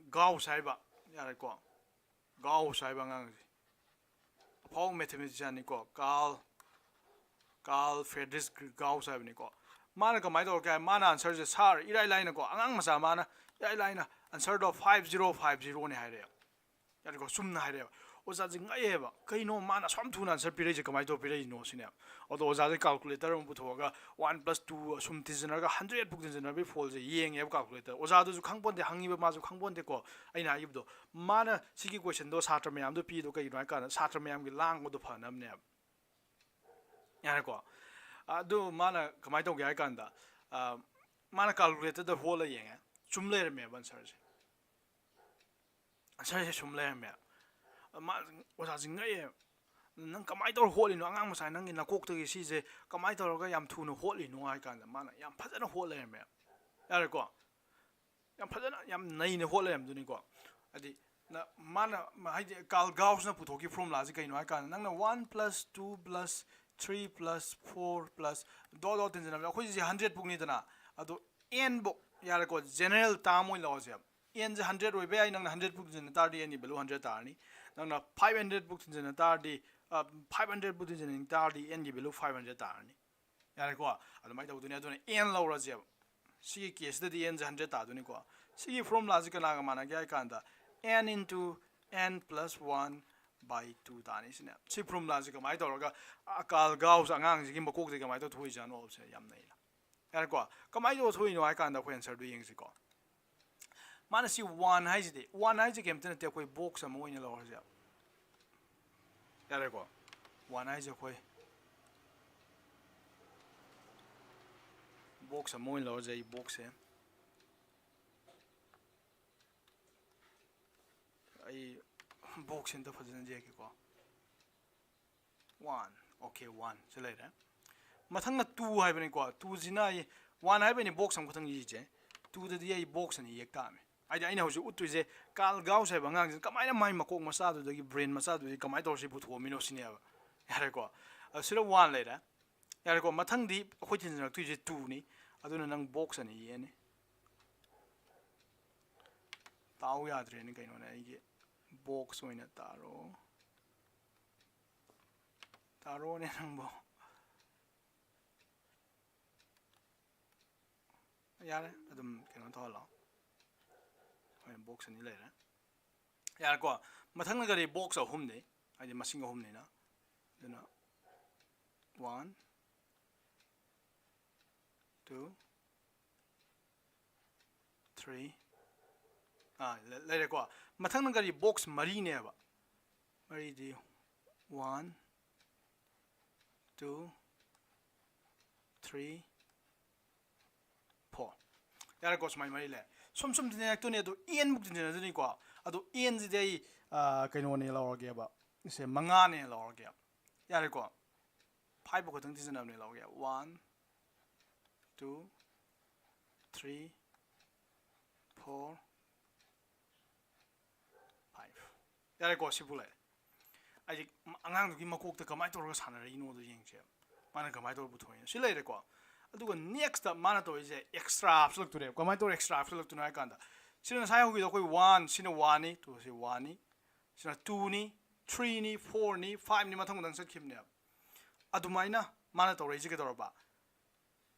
ꯒꯥꯎꯁ ꯍꯥꯏꯕ, ꯌꯥꯔꯦꯀꯣ, ꯒꯥꯎꯁ ꯍꯥꯏꯕ ꯑꯉꯥꯡꯁꯦ ꯑꯐꯥꯎꯕ mathematicianꯅꯤꯀꯣ, ꯀꯥꯔꯜ ꯀꯥꯔꯜ ꯐ꯭ꯔꯦꯗꯔꯤꯛ ꯒꯥꯎꯁ ꯍꯥꯏꯕꯅꯤꯀꯣ꯫ ꯃꯥꯅ ꯀꯃꯥꯏꯅ ꯇꯧꯔꯛꯀꯦ ꯍꯥꯏ, ꯃꯥꯅ answerꯁꯦ, "ꯁꯥꯔ, ꯏꯔꯥꯏ ꯂꯥꯏꯅꯀꯣ, ꯑꯉꯥꯡ ꯃꯆꯥ ꯃꯥꯅ ꯏꯔꯥꯏ ꯂꯥꯏꯅ answerꯗꯣ five zero five zeroꯅꯦ" ꯍꯥꯏꯔꯛꯑꯦꯕ꯫ ꯌꯥꯔꯦꯀꯣ, ꯆꯨꯝꯅ ꯍꯥꯏꯔꯛꯑꯦꯕ꯫ ꯑꯣꯖꯥꯁꯦ ꯉꯛꯑꯦꯕ, "ꯀꯩꯅꯣ ꯃꯥꯅ ꯑꯁꯨꯛ ꯌꯥꯝ ꯊꯨꯅ answer ꯄꯤꯔꯛꯏꯁꯦ, ꯀꯃꯥꯏꯅ ꯇꯧꯔ ꯄꯤꯔꯛꯏꯅꯣ?" ꯁꯤꯅꯦꯕ꯫ ꯑꯗꯣ ꯑꯣꯖꯥꯁꯦ calculator ꯑꯃ ꯄꯨꯊꯣꯛꯑꯒ one plus two ꯑꯁꯨꯝ ꯇꯤꯟꯁꯤꯟꯅꯔꯒ hundred ꯐꯥꯎ ꯇꯤꯟꯁꯤꯟꯅꯕꯒꯤ ꯐꯣꯜꯁꯦ ꯌꯦꯡꯉꯦꯕ calculator꯫ ꯑꯣꯖꯥꯗꯨꯁꯨ ꯈꯪꯄꯣꯟꯇꯦ, ꯍꯪꯉꯤꯕ ꯃꯥꯁꯨ ꯈꯪꯄꯣꯟꯇꯦꯀꯣ꯫ ꯑꯩꯅ ꯍꯥꯏꯈꯤꯕꯗꯣ, ꯃꯥꯅ ꯁꯤꯒꯤ questionꯗꯣ ꯁꯥꯇ꯭ꯔ ꯃꯌꯥꯝꯗꯣ ꯄꯤꯗꯣ ꯀꯩꯒꯤꯅꯣ ꯍꯥꯏ ꯀꯥꯟꯗ ꯁꯥꯇ꯭ꯔ ꯃꯌꯥꯝꯒꯤ ꯂꯥꯡꯕꯗꯣ ꯐꯅꯕꯅꯦꯕ꯫ ꯌꯥꯔꯦꯀꯣ꯫ ꯑꯗꯨ ꯃꯥꯅ ꯀꯃꯥꯏꯅ ꯇꯧꯒꯦ ꯍꯥꯏ ꯀꯥꯟꯗ, ꯑ, ꯃꯥꯅ calculatorꯗ ꯍꯣꯠꯂ ꯌꯦꯡꯉꯦ, ꯆꯨꯝ ꯂꯩꯔꯝꯃꯦꯕ answerꯁꯦ꯫ Answerꯁꯦ ꯆꯨꯝ ꯂꯩꯔꯝꯃꯦ꯫ ꯃꯥ, ꯑꯣꯖꯥꯁꯤ ꯉꯛꯑꯦ, "ꯅꯪ ꯀꯃꯥꯏꯅ ꯇꯧꯔ ꯍꯣꯠꯂꯤꯅꯣ? ꯑꯉꯥꯡ ꯃꯆꯥ, ꯅꯪꯒꯤ ꯅꯀꯣꯛꯇꯒꯤ ꯁꯤꯁꯦ ꯀꯃꯥꯏꯅ ꯇꯧꯔꯒ ꯌꯥꯝ ꯊꯨꯅ ꯍꯣꯠꯂꯤꯅꯣ?" ꯍꯥꯏ ꯀꯥꯟꯗ ꯃꯥꯅ ꯌꯥꯝ ꯐꯖꯅ ꯍꯣꯠ ꯂꯩꯔꯝꯃꯦ꯫ ꯌꯥꯔꯦꯀꯣ꯫ ꯌꯥꯝ ꯐꯖꯅ, ꯌꯥꯝ ꯅꯩꯅ ꯍꯣꯠ ꯂꯩꯔꯝꯗꯣꯏꯅꯤꯀꯣ꯫ ꯍꯥꯏꯗꯤ, ꯅ-, ꯃꯥꯅ, ꯍꯥꯏꯗꯤ, ꯀꯥꯔꯜ ꯒꯥꯎꯁꯅ ꯄꯨꯊꯣꯛꯈꯤꯕ formulaꯁꯤ ꯀꯩꯅꯣ ꯍꯥꯏ ꯀꯥꯟꯗ, ꯅꯪꯅ one plus two plus three plus four plus dot dot ꯇꯤꯟꯁꯤꯟꯅꯕꯁꯦ, ꯑꯩꯈꯣꯏ ꯁꯤꯁꯦ hundred ꯐꯥꯎꯅꯤꯗꯅ, ꯑꯗꯣ n ꯐꯥꯎ, ꯌꯥꯔꯦꯀꯣ, general term ꯑꯣꯏꯅ ꯂꯧꯔꯁꯦꯕ꯫ Nꯁꯦ hundred ꯑꯣꯏꯕ ꯌꯥꯏ, ꯅꯪꯅ hundred ꯐꯥꯎ ꯊꯤꯟꯖꯤꯟ ꯇꯥꯔꯗꯤ nꯒꯤ value hundred ꯇꯥꯔꯅꯤ꯫ ꯅꯪꯅ five hundred ꯐꯥꯎ ꯊꯤꯟꯖꯤꯟ ꯇꯥꯔꯗꯤ, ꯑ, five hundred ꯐꯥꯎ ꯊꯤꯟꯖꯤꯟ ꯇꯥꯔꯗꯤ nꯒꯤ value five hundred ꯇꯥꯔꯅꯤ꯫ ꯌꯥꯔꯦꯀꯣ? ꯑꯗꯨꯃꯥꯏꯅ ꯇꯧꯗꯣꯏꯅꯦ꯫ ꯑꯗꯨꯅ n ꯂꯧꯔꯁꯦꯕ꯫ ꯁꯤꯒꯤ caseꯇꯗꯤ nꯁꯦ hundred ꯇꯥꯗꯣꯏꯅꯤꯀꯣ꯫ ꯁꯤꯒꯤ formulaꯁꯦ ꯀꯅꯥꯒ ꯃꯥꯟꯅꯒꯦ ꯍꯥꯏ ꯀꯥꯟꯗ, n into n plus one by two ꯇꯥꯅꯤ ꯁꯤꯅꯦ꯫ ꯁꯤ formulaꯁꯦ ꯀꯃꯥꯏꯅ ꯇꯧꯔꯒ, ꯑ, ꯀꯥꯔꯜ ꯒꯥꯎꯁ ꯑꯉꯥꯡꯁꯤꯒꯤ ꯃꯀꯣꯛꯇꯒꯤ ꯀꯃꯥꯏꯅ ꯇꯧꯊꯣꯛꯏꯖꯥꯠꯅꯣ ꯍꯥꯏꯕꯁꯦ ꯌꯥꯝ ꯅꯩꯅ꯫ ꯌꯥꯔꯦꯀꯣ? ꯀꯃꯥꯏꯅ ꯇꯧꯔ ꯊꯣꯛꯏꯅꯣ ꯍꯥꯏ ꯀꯥꯟꯗ ꯑꯩꯈꯣꯏ answerꯗꯨ ꯌꯦꯡꯁꯤꯀꯣ꯫ ꯃꯥꯅ ꯁꯤ one ꯍꯥꯏꯁꯤꯗꯤ, one ꯍꯥꯏꯁꯦ ꯀꯩꯝꯇ ꯅꯠꯇꯦ, ꯑꯩꯈꯣꯏ box ꯑꯃ ꯑꯣꯏꯅ ꯂꯧꯔꯁꯦꯕ꯫ ꯌꯥꯔꯦꯀꯣ? One ꯍꯥꯏꯁꯦ ꯑꯩꯈꯣꯏ box ꯑꯃ ꯑꯣꯏꯅ ꯂꯧꯔꯁꯦ, ꯑꯩ boxꯁꯦ꯫ ꯑꯩ boxꯁꯦ ꯑꯝꯇ ꯐꯖꯅ ꯌꯦꯛꯀꯦꯀꯣ꯫ One, okay, one ꯁꯤ ꯂꯩꯔꯦ꯫ ꯃꯊꯪꯅ two ꯍꯥꯏꯕꯅꯤꯀꯣ꯫ Twoꯁꯤꯅ ꯑꯩ, one ꯍꯥꯏꯕꯅꯤ box ꯑꯃꯈꯛꯇꯪ ꯌꯦꯛꯁꯦ꯫ Twoꯗꯗꯤ ꯑꯩ box ꯑꯅꯤ ꯌꯦꯛ ꯇꯥꯕꯅꯤ꯫ ꯍꯥꯏꯗꯤ ꯑꯩꯅ ꯍꯧꯖꯤꯛ ꯎꯠꯇꯣꯏꯁꯦ, ꯀꯥꯔꯜ ꯒꯥꯎꯁ ꯍꯥꯏꯕ ꯑꯉꯥꯡꯁꯤꯅ ꯀꯃꯥꯏꯅ ꯃꯥꯏ ꯃꯀꯣꯛ ꯃꯆꯥꯗꯨꯗꯒꯤ, ꯕ꯭ꯔꯦꯟ ꯃꯆꯥꯗꯨꯗꯒꯤ ꯀꯃꯥꯏꯅ ꯇꯧꯔ ꯁꯤ ꯄꯨꯊꯣꯛꯑꯝꯃꯤꯅꯣ ꯁꯤꯅꯦꯕ꯫ ꯌꯥꯔꯦꯀꯣ? ꯑ, ꯁꯤꯗ ꯋꯥꯟ ꯂꯩꯔꯦ꯫ ꯌꯥꯔꯦꯀꯣ? ꯃꯊꯪꯗꯤ ꯑꯩꯈꯣꯏ ꯊꯤꯟꯖꯤꯜꯂꯛꯇꯣꯏꯁꯦ ꯇꯨꯅꯤ꯫ ꯑꯗꯨꯅ ꯅꯪ ꯕꯣꯛꯁ ꯑꯅꯤ ꯌꯦꯛꯑꯅꯤ꯫ ꯇꯥꯎ ꯌꯥꯗ꯭ꯔꯦꯅꯦ ꯀꯩꯅꯣꯅꯦ, ꯑꯩꯒꯤ ꯕꯣꯛꯁ ꯑꯣꯏꯅ ꯇꯥꯔꯣ꯫ ꯇꯥꯔꯣꯅꯦ ꯅꯪꯕꯣ꯫ ꯌꯥꯔꯦ, ꯑꯗꯨꯝ ꯀꯩꯅꯣ ꯇꯧꯍꯜꯂꯣ꯫ ꯍꯣꯏ, ꯕꯣꯛꯁ ꯑꯅꯤ ꯂꯩꯔꯦ꯫ ꯌꯥꯔꯦꯀꯣ? ꯃꯊꯪꯅ ꯀꯔꯤ? ꯕꯣꯛꯁ ꯑꯍꯨꯝꯅꯤ, ꯍꯥꯏꯗꯤ ꯃꯁꯤꯡ ꯑꯍꯨꯝꯅꯤꯅ꯫ ꯑꯗꯨꯅ ꯋꯥꯟ, ꯇꯨ, ꯊ꯭ꯔꯤ꯫ ꯑꯥ, ꯂꯩ-, ꯂꯩꯔꯦꯀꯣ? ꯃꯊꯪꯅ ꯀꯔꯤ? ꯕꯣꯛꯁ ꯃꯔꯤꯅꯦꯕ꯫ ꯃꯔꯤꯗꯤ ꯋꯥꯟ, ꯇꯨ, ꯊ꯭ꯔꯤ, ꯐꯣꯔ꯫ ꯌꯥꯔꯦꯀꯣ? ꯁꯨꯃꯥꯏꯅ ꯃꯔꯤ ꯂꯩ꯫ ꯁꯨꯝ ꯁꯨꯝ ꯇꯤꯟꯅꯔꯛꯇꯣꯏꯅꯦ꯫ ꯑꯗꯣ ꯑꯦꯟꯕꯨꯛ ꯇꯤꯟꯅꯔꯛꯇꯣꯏꯅꯤꯀꯣ꯫ ꯑꯗꯣ ꯑꯦꯟꯁꯤꯗꯤ ꯑꯩ, ꯑ, ꯀꯩꯅꯣꯅꯦ ꯂꯧꯔꯒꯦꯕ꯫ ꯁꯦ, ꯃꯉꯥꯅꯦ ꯂꯧꯔꯒꯦ꯫ ꯌꯥꯔꯦꯀꯣ? ꯐꯥꯏꯚ ꯐꯥꯎ ꯈꯛꯇꯪ ꯊꯤꯖꯤꯟꯅꯕꯅꯦ ꯂꯧꯒꯦ꯫ One, two, three, four, five. ꯌꯥꯔꯦꯀꯣ? ꯁꯤꯕꯨ ꯂꯩꯔꯦ꯫ ꯑꯩꯁꯦ ꯑꯉꯥꯡꯗꯨꯒꯤ ꯃꯀꯣꯛꯇ ꯀꯃꯥꯏꯅ ꯇꯧꯔꯒ ꯁꯥꯟꯅꯔꯛꯏꯅꯣꯗꯣ ꯌꯦꯡꯁꯦ꯫ ꯃꯥꯅ ꯀꯃꯥꯏꯅ ꯇꯧꯔ ꯄꯨꯊꯣꯛꯏꯅꯣ? ꯁꯤ ꯂꯩꯔꯦꯀꯣ? ꯑꯗꯨꯒ ꯅꯦꯛꯁꯇ ꯃꯥꯅ ꯇꯧꯔꯤꯁꯦ ꯑꯦꯛꯁꯇ꯭ꯔꯥ ꯍꯥꯞꯆꯤꯜꯂꯛꯇꯣꯏꯅꯦꯕ꯫ ꯀꯃꯥꯏꯅ ꯇꯧꯔ ꯑꯦꯛꯁꯇ꯭ꯔꯥ ꯍꯥꯞꯆꯤꯜꯂꯛꯇꯣꯏꯅꯣ ꯍꯥꯏ ꯀꯥꯟꯗ, ꯁꯤꯅ ꯉꯁꯥꯏ ꯍꯧꯈꯤꯕꯗꯣ ꯑꯩꯈꯣꯏ ꯋꯥꯟ, ꯁꯤꯅ ꯋꯥꯟꯅꯤ, ꯇꯨ ꯁꯤ ꯋꯥꯟꯅꯤ, ꯁꯤꯅ ꯇꯨꯅꯤ, ꯊ꯭ꯔꯤꯅꯤ, ꯐꯣꯔꯅꯤ, ꯐꯥꯏꯚꯅꯤ, ꯃꯊꯪ ꯃꯊꯪ ꯆꯠꯈꯤꯕꯅꯦꯕ꯫ ꯑꯗꯨꯃꯥꯏꯅ ꯃꯥꯅ ꯇꯧꯔꯛꯏꯁꯦ ꯀꯩꯗꯧꯔꯕ?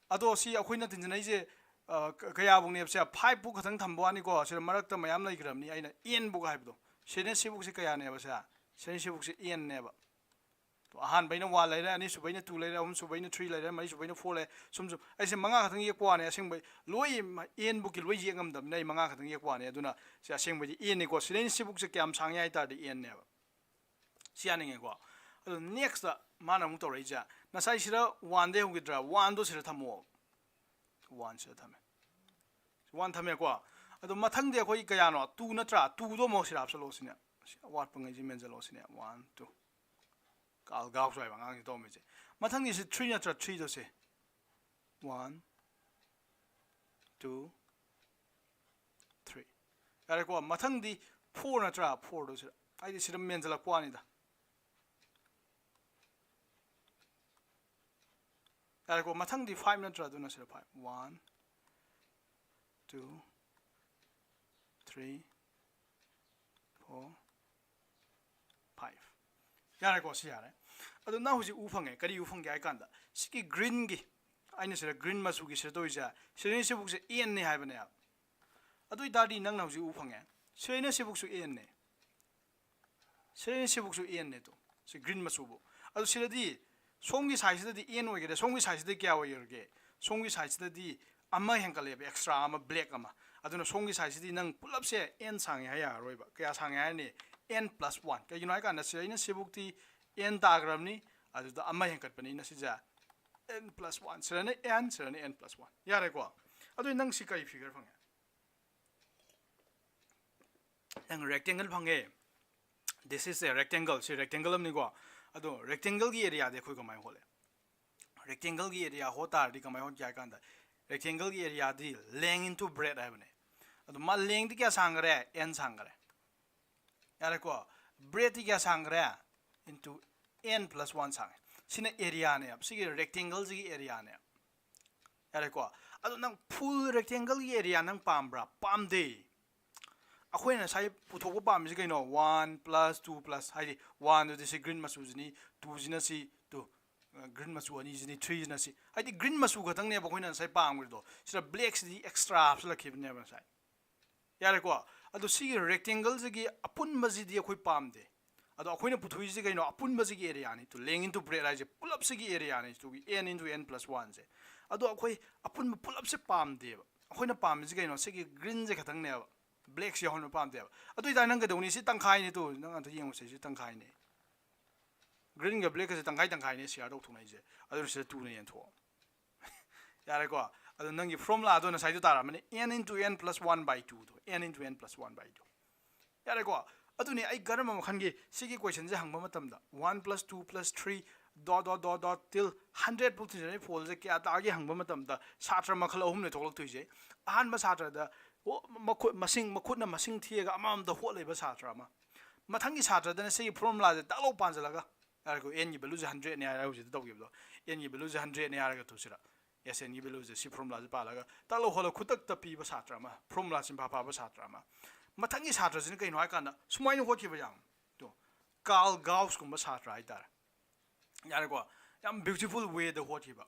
ꯑꯗꯣ ꯁꯤ ꯑꯩꯈꯣꯏꯅ ꯇꯤꯟꯖꯅꯩꯁꯦ, ꯑ, ꯀ-, ꯀꯌꯥꯕꯨꯛꯅꯦꯕ? ꯁꯦ, ꯐꯥꯏꯚ ꯐꯥꯎ ꯈꯛꯇꯪ ꯊꯝꯕ ꯋꯥꯅꯤꯀꯣ꯫ ꯁꯤꯗ ꯃꯔꯛꯇ ꯃꯌꯥꯝ ꯂꯩꯈ꯭ꯔꯕꯅꯤ꯫ ꯑꯩꯅ ꯑꯦꯟ ꯐꯥꯎ ꯍꯥꯏꯕꯗꯣ꯫ ꯁꯤꯗꯅ ꯁꯤꯕꯨꯛꯁꯦ ꯀꯌꯥꯅꯦꯕ? ꯁꯦ, ꯁꯤꯗꯅ ꯁꯤꯕꯨꯛꯁꯦ ꯑꯦꯟꯅꯦꯕ꯫ ꯑꯗꯣ ꯑꯍꯥꯟꯕꯩꯅ ꯋꯥꯟ ꯂꯩꯔꯦ, ꯑꯅꯤꯁꯨꯕꯩꯅ ꯇꯨ ꯂꯩꯔꯦ, ꯑꯍꯨꯝꯁꯨꯕꯩꯅ ꯊ꯭ꯔꯤ ꯂꯩꯔꯦ, ꯃꯔꯤꯁꯨꯕꯩꯅ ꯐꯣꯔ ꯂꯩꯔꯦ, ꯁꯨꯝ ꯁꯨꯝ꯫ ꯑꯩꯁꯦ ꯃꯉꯥ ꯈꯛꯇꯪ ꯌꯦꯛꯄ ꯋꯥꯅꯦ꯫ ꯑꯁꯦꯡꯕꯩ ꯂꯣꯏ ꯃ-, ꯑꯦꯟ ꯐꯥꯎꯀꯤ ꯂꯣꯏ ꯌꯦꯛ ꯉꯝꯗꯕꯅꯤꯅ ꯑꯩ ꯃꯉꯥ ꯈꯛꯇꯪ ꯌꯦꯛꯄ ꯋꯥꯅꯦ꯫ ꯑꯗꯨꯅ ꯁꯤ ꯑꯁꯦꯡꯕꯩꯗꯤ ꯑꯦꯟꯅꯤꯀꯣ꯫ ꯁꯤꯗꯩꯅ ꯁꯤꯕꯨꯛꯁꯦ ꯀꯌꯥꯝ ꯁꯥꯡꯉꯤ ꯍꯥꯏ ꯇꯥꯔꯗꯤ ꯑꯦꯟꯅꯦꯕ꯫ ꯁꯤ ꯌꯥꯅꯤꯡꯉꯦꯀꯣ꯫ ꯑꯗꯣ ꯅꯦꯛꯁꯇ ꯃꯥꯅ ꯑꯃꯨꯛ ꯇꯧꯔꯛꯏꯁꯦ, ꯉꯁꯥꯏ ꯁꯤꯗ ꯋꯥꯟꯗꯩ ꯍꯧꯈꯤꯗ꯭ꯔꯥ? ꯋꯥꯟꯗꯣ ꯁꯤꯗ ꯊꯝꯃꯣ꯫ ꯋꯥꯟ ꯁꯤꯗ ꯊꯝꯃꯦ꯫ ꯋꯥꯟ ꯊꯝꯃꯦꯀꯣ꯫ ꯑꯗꯣ ꯃꯊꯪꯗꯤ ꯑꯩꯈꯣꯏ ꯀꯌꯥꯅꯣ? ꯇꯨ ꯅꯠꯇ꯭ꯔꯥ? ꯇꯨꯗꯣ ꯑꯃꯨꯛ ꯁꯤꯗ ꯍꯥꯞꯆꯜꯂꯣ ꯁꯤꯅꯦ꯫ ꯁꯤ ꯑꯋꯥꯠꯄꯉꯩꯁꯤ ꯃꯦꯟꯁꯤꯜꯂꯣ ꯁꯤꯅꯦ꯫ One, two. ꯀꯥꯔꯜ ꯒꯥꯎꯁ ꯍꯥꯏꯕ ꯑꯉꯥꯡꯁꯤ ꯇꯧꯔꯝꯃꯤꯁꯦ꯫ ꯃꯊꯪꯒꯤꯁꯤ ꯊ꯭ꯔꯤ ꯅꯠꯇ꯭ꯔꯥ? ꯊ꯭ꯔꯤꯗꯣ ꯁꯤ꯫ One, two, three. ꯌꯥꯔꯦꯀꯣ? ꯃꯊꯪꯗꯤ four ꯅꯠꯇ꯭ꯔꯥ? Fourꯗꯣ ꯁꯤꯗ, ꯍꯥꯏꯗꯤ ꯁꯤꯗ ꯃꯦꯟꯁꯤꯜꯂꯛꯄ ꯋꯥꯅꯤꯗ꯫ ꯌꯥꯔꯦꯀꯣ? ꯃꯊꯪꯗꯤ five ꯅꯠꯇ꯭ꯔꯥ? ꯑꯗꯨꯅ ꯁꯤꯗ five, one, two, three, four, five꯫ ꯌꯥꯔꯦꯀꯣ? ꯁꯤ ꯌꯥꯔꯦ꯫ ꯑꯗꯣ ꯅꯪ ꯍꯧꯖꯤꯛ ꯎ ꯐꯪꯉꯦ꯫ ꯀꯔꯤ ꯎ ꯐꯪꯒꯦ ꯍꯥꯏ ꯀꯥꯟꯗ, ꯁꯤꯒꯤ greenꯒꯤ, ꯑꯩꯅ ꯁꯤꯗ green ꯃꯆꯨꯒꯤ ꯁꯤꯗ ꯇꯧꯔꯤꯁꯦ, ꯁꯤꯗꯩꯅ ꯁꯤꯕꯨꯛꯁꯦ Nꯅꯦ ꯍꯥꯏꯕꯅꯦꯕ꯫ ꯑꯗꯨ ꯑꯣꯏ ꯇꯥꯔꯗꯤ ꯅꯪꯅ ꯍꯧꯖꯤꯛ ꯎ ꯐꯪꯉꯦ, ꯁꯤꯗꯩꯅ ꯁꯤꯕꯨꯛꯁꯨ Nꯅꯦ, ꯁꯤꯗꯩꯅ ꯁꯤꯕꯨꯛꯁꯨ Nꯅꯦ꯫ ꯇꯨ, ꯁꯤ green ꯃꯆꯨꯕꯨ꯫ ꯑꯗꯣ ꯁꯤꯗꯗꯤ ꯁꯣꯝꯒꯤ sideꯁꯤꯗꯗꯤ N ꯑꯣꯏꯒꯦꯔꯥ, ꯁꯣꯝꯒꯤ sideꯁꯤꯗ ꯀꯌꯥ ꯑꯣꯏꯒꯦ? ꯁꯣꯝꯒꯤ sideꯁꯤꯗꯗꯤ ꯑꯃ ꯍꯦꯟꯒꯠꯂꯦꯕ, extra ꯑꯃ, black ꯑꯃ꯫ ꯑꯗꯨꯅ ꯁꯣꯝꯒꯤ sideꯁꯤꯗꯤ ꯅꯪ ꯄꯨꯂꯞꯁꯦ N ꯁꯥꯡꯉꯦ ꯍꯥꯏ ꯌꯥꯔꯔꯣꯏꯕ꯫ ꯀꯌꯥ ꯁꯥꯡꯉꯦ ꯍꯥꯏꯔꯅꯤ? N plus one꯫ ꯀꯩꯒꯤꯅꯣ ꯍꯥꯏ ꯀꯥꯟꯗ ꯁꯤꯗꯩꯅ ꯁꯤꯕꯨꯛꯇꯤ N ꯇꯥꯈ꯭ꯔꯕꯅꯤ, ꯑꯗꯨꯗ ꯑꯃ ꯍꯦꯟꯒꯠꯄꯅꯤꯅ ꯁꯤꯁꯦ N plus one꯫ ꯁꯤꯗꯅ N, ꯁꯤꯗꯅ N plus one꯫ ꯌꯥꯔꯦꯀꯣ? ꯑꯗꯨ ꯅꯪ ꯁꯤ ꯀꯔꯤ figure ꯐꯪꯉꯦ? ꯅꯪ rectangle ꯐꯪꯉꯦ꯫ This is a rectangle꯫ ꯁꯤ rectangle ꯑꯃꯅꯤꯀꯣ꯫ ꯑꯗꯣ rectangleꯒꯤ areaꯗꯤ ꯑꯩꯈꯣꯏ ꯀꯃꯥꯏꯅ ꯍꯣꯠꯂꯦ? Rectangleꯒꯤ area ꯍꯣꯠ ꯇꯥꯔꯗꯤ ꯀꯃꯥꯏꯅ ꯍꯣꯠꯀꯦ ꯍꯥꯏ ꯀꯥꯟꯗ, rectangleꯒꯤ areaꯗꯤ length into breadth ꯍꯥꯏꯕꯅꯦ꯫ ꯑꯗꯣ ꯃꯥ lengthꯗꯤ ꯀꯌꯥ ꯁꯥꯡꯈ꯭ꯔꯦ? N ꯁꯥꯡꯈ꯭ꯔꯦ꯫ ꯌꯥꯔꯦꯀꯣ? Breadthꯗꯤ ꯀꯌꯥ ꯁꯥꯡꯈ꯭ꯔꯦ? Into N plus one ꯁꯥꯡꯉꯦ꯫ ꯁꯤꯅ areaꯅꯦꯕ, ꯁꯤꯒꯤ rectangleꯁꯤꯒꯤ areaꯅꯦꯕ꯫ ꯌꯥꯔꯦꯀꯣ? ꯑꯗꯣ ꯅꯪ full rectangleꯒꯤ area ꯅꯪ ꯄꯥꯝꯕ꯭ꯔꯥ? ꯄꯥꯝꯗꯦ꯫ ꯑꯩꯈꯣꯏꯅ ꯉꯁꯥꯏ ꯄꯨꯊꯣꯛꯄ ꯄꯥꯝꯃꯤꯁꯤ ꯀꯩꯅꯣ? One plus two plus, ꯍꯥꯏꯗꯤ oneꯗꯨꯗꯤ ꯁꯤ green ꯃꯆꯨꯁꯤꯅꯤ, twoꯁꯤꯅ ꯁꯤ, ꯇꯨ, green ꯃꯆꯨ ꯑꯅꯤꯁꯤꯅꯤ, threeꯁꯤꯅ ꯁꯤ꯫ ꯍꯥꯏꯗꯤ green ꯃꯆꯨ ꯈꯛꯇꯪꯅꯦꯕ ꯑꯩꯈꯣꯏꯅ ꯉꯁꯥꯏ ꯄꯥꯝꯈ꯭ꯔꯤꯗꯣ꯫ ꯁꯤꯗ blackꯁꯤꯗꯤ extra ꯍꯥꯞꯆꯤꯜꯂꯛꯈꯤꯕꯅꯦꯕ ꯉꯁꯥꯏ꯫ ꯌꯥꯔꯦꯀꯣ? ꯑꯗꯣ ꯁꯤꯒꯤ rectangleꯁꯤꯒꯤ ꯑꯄꯨꯟꯕꯁꯤꯗꯤ ꯑꯩꯈꯣꯏ ꯄꯥꯝꯗꯦ꯫ ꯑꯗꯣ ꯑꯩꯈꯣꯏꯅ ꯄꯨꯊꯣꯛꯏꯁꯤ ꯀꯩꯅꯣ? ꯑꯄꯨꯟꯕꯁꯤꯒꯤ areaꯅꯤ꯫ ꯇꯨ, length into breadth ꯍꯥꯏꯁꯦ ꯄꯨꯂꯞꯁꯤꯒꯤ areaꯅꯤ꯫ ꯇꯨꯒꯤ N into N plus oneꯁꯦ꯫ ꯑꯗꯣ ꯑꯩꯈꯣꯏ ꯑꯄꯨꯟꯕ ꯄꯨꯂꯞꯁꯦ ꯄꯥꯝꯗꯦꯕ꯫ ꯑꯩꯈꯣꯏꯅ ꯄꯥꯝꯃꯤꯁꯤ ꯀꯩꯅꯣ? ꯁꯤꯒꯤ greenꯁꯦ ꯈꯛꯇꯪꯅꯦꯕ꯫ Blackꯁꯦ ꯌꯥꯎꯍꯟꯕ ꯄꯥꯝꯗꯦꯕ꯫ ꯑꯗꯨ ꯑꯣꯏꯇꯥꯔꯗꯤ ꯅꯪ ꯀꯩꯗꯧꯅꯤ? ꯁꯤ ꯇꯪꯈꯥꯏꯅꯤ꯫ ꯇꯨ, ꯅꯪ ꯑꯝꯇ ꯌꯦꯡꯉꯨꯁꯦ꯫ ꯁꯤ ꯇꯪꯈꯥꯏꯅꯤ꯫ Greenꯒ blackꯀꯁꯦ ꯇꯪꯈꯥꯏ ꯇꯪꯈꯥꯏꯅꯤ share ꯇꯧꯊꯣꯛꯅꯩꯁꯦ꯫ ꯑꯗꯨꯅ ꯁꯤꯗ twoꯅ ꯌꯦꯟꯊꯣꯛꯑꯣ꯫ ꯌꯥꯔꯦꯀꯣ? ꯑꯗꯣ ꯅꯪꯒꯤ formulaꯗꯣ ꯉꯁꯥꯏꯗꯣ ꯇꯥꯔꯝꯃꯅꯤ, N into N plus one by twoꯗꯣ, N into N plus one by two꯫ ꯌꯥꯔꯦꯀꯣ? ꯑꯗꯨꯅꯤ ꯑꯩ ꯀꯔꯝꯕ ꯃꯈꯜꯒꯤ ꯁꯤꯒꯤ questionꯁꯦ ꯍꯪꯕ ꯃꯇꯝꯗ, one plus two plus three dot dot dot dot till hundred ꯐꯥꯎ ꯊꯤꯖꯤꯟꯅꯩ꯫ Foldꯁꯦ ꯀꯌꯥ ꯇꯥꯒꯦ ꯍꯪꯕ ꯃꯇꯝꯗ ꯁꯥꯇ꯭ꯔ ꯃꯈꯜ ꯑꯍꯨꯝꯅꯦ ꯊꯣꯛꯂꯛꯇꯣꯏꯁꯦ꯫ ꯑꯍꯥꯟꯕ ꯁꯥꯇ꯭ꯔꯗ ꯍꯣ-, ꯃꯈꯨꯠ ꯃꯁꯤꯡ, ꯃꯈꯨꯠꯅ ꯃꯁꯤꯡ ꯊꯤꯔꯒ ꯑꯃꯃꯝꯗ ꯍꯣꯠꯂꯤꯕ ꯁꯥꯇ꯭ꯔ ꯑꯃ꯫ ꯃꯊꯪꯒꯤ ꯁꯥꯇ꯭ꯔꯗꯅ ꯁꯤꯒꯤ formulaꯁꯦ ꯇꯥꯛꯂꯧ ꯄꯥꯟꯁꯤꯜꯂꯒ, ꯌꯥꯔꯦꯀꯣ, Nꯒꯤ valueꯁꯦ hundredꯅꯤ ꯍꯥꯏꯔꯦ ꯍꯧꯖꯤꯛꯇ ꯇꯧꯈꯤꯕꯗꯣ, Nꯒꯤ valueꯁꯦ hundredꯅꯤ ꯍꯥꯏꯔꯒ ꯇꯨꯁꯤꯔ, Snꯒꯤ valueꯁꯦ ꯁꯤ formulaꯁꯦ ꯄꯥꯜꯂꯒ ꯇꯥꯛꯂꯧ ꯍꯣꯠꯂ ꯈꯨꯗꯛꯇ ꯄꯤꯕ ꯁꯥꯇ꯭ꯔ ꯑꯃ, formula ꯆꯤꯟꯐꯥ ꯐꯥꯕ ꯁꯥꯇ꯭ꯔ ꯑꯃ꯫ ꯃꯊꯪꯒꯤ ꯁꯥꯇ꯭ꯔꯁꯤꯅ ꯀꯩꯅꯣ ꯍꯥꯏꯀꯥꯟꯗ ꯁꯨꯃꯥꯏꯅ ꯍꯣꯠꯈꯤꯕ ꯌꯥꯝ, ꯇꯣ, Carl Gaussꯀꯨꯝꯕ ꯁꯥꯇ꯭ꯔ ꯍꯥꯏꯇꯥꯔꯦ꯫ ꯌꯥꯔꯦꯀꯣ, ꯌꯥꯝ beautiful wayꯗ ꯍꯣꯠꯈꯤꯕ꯫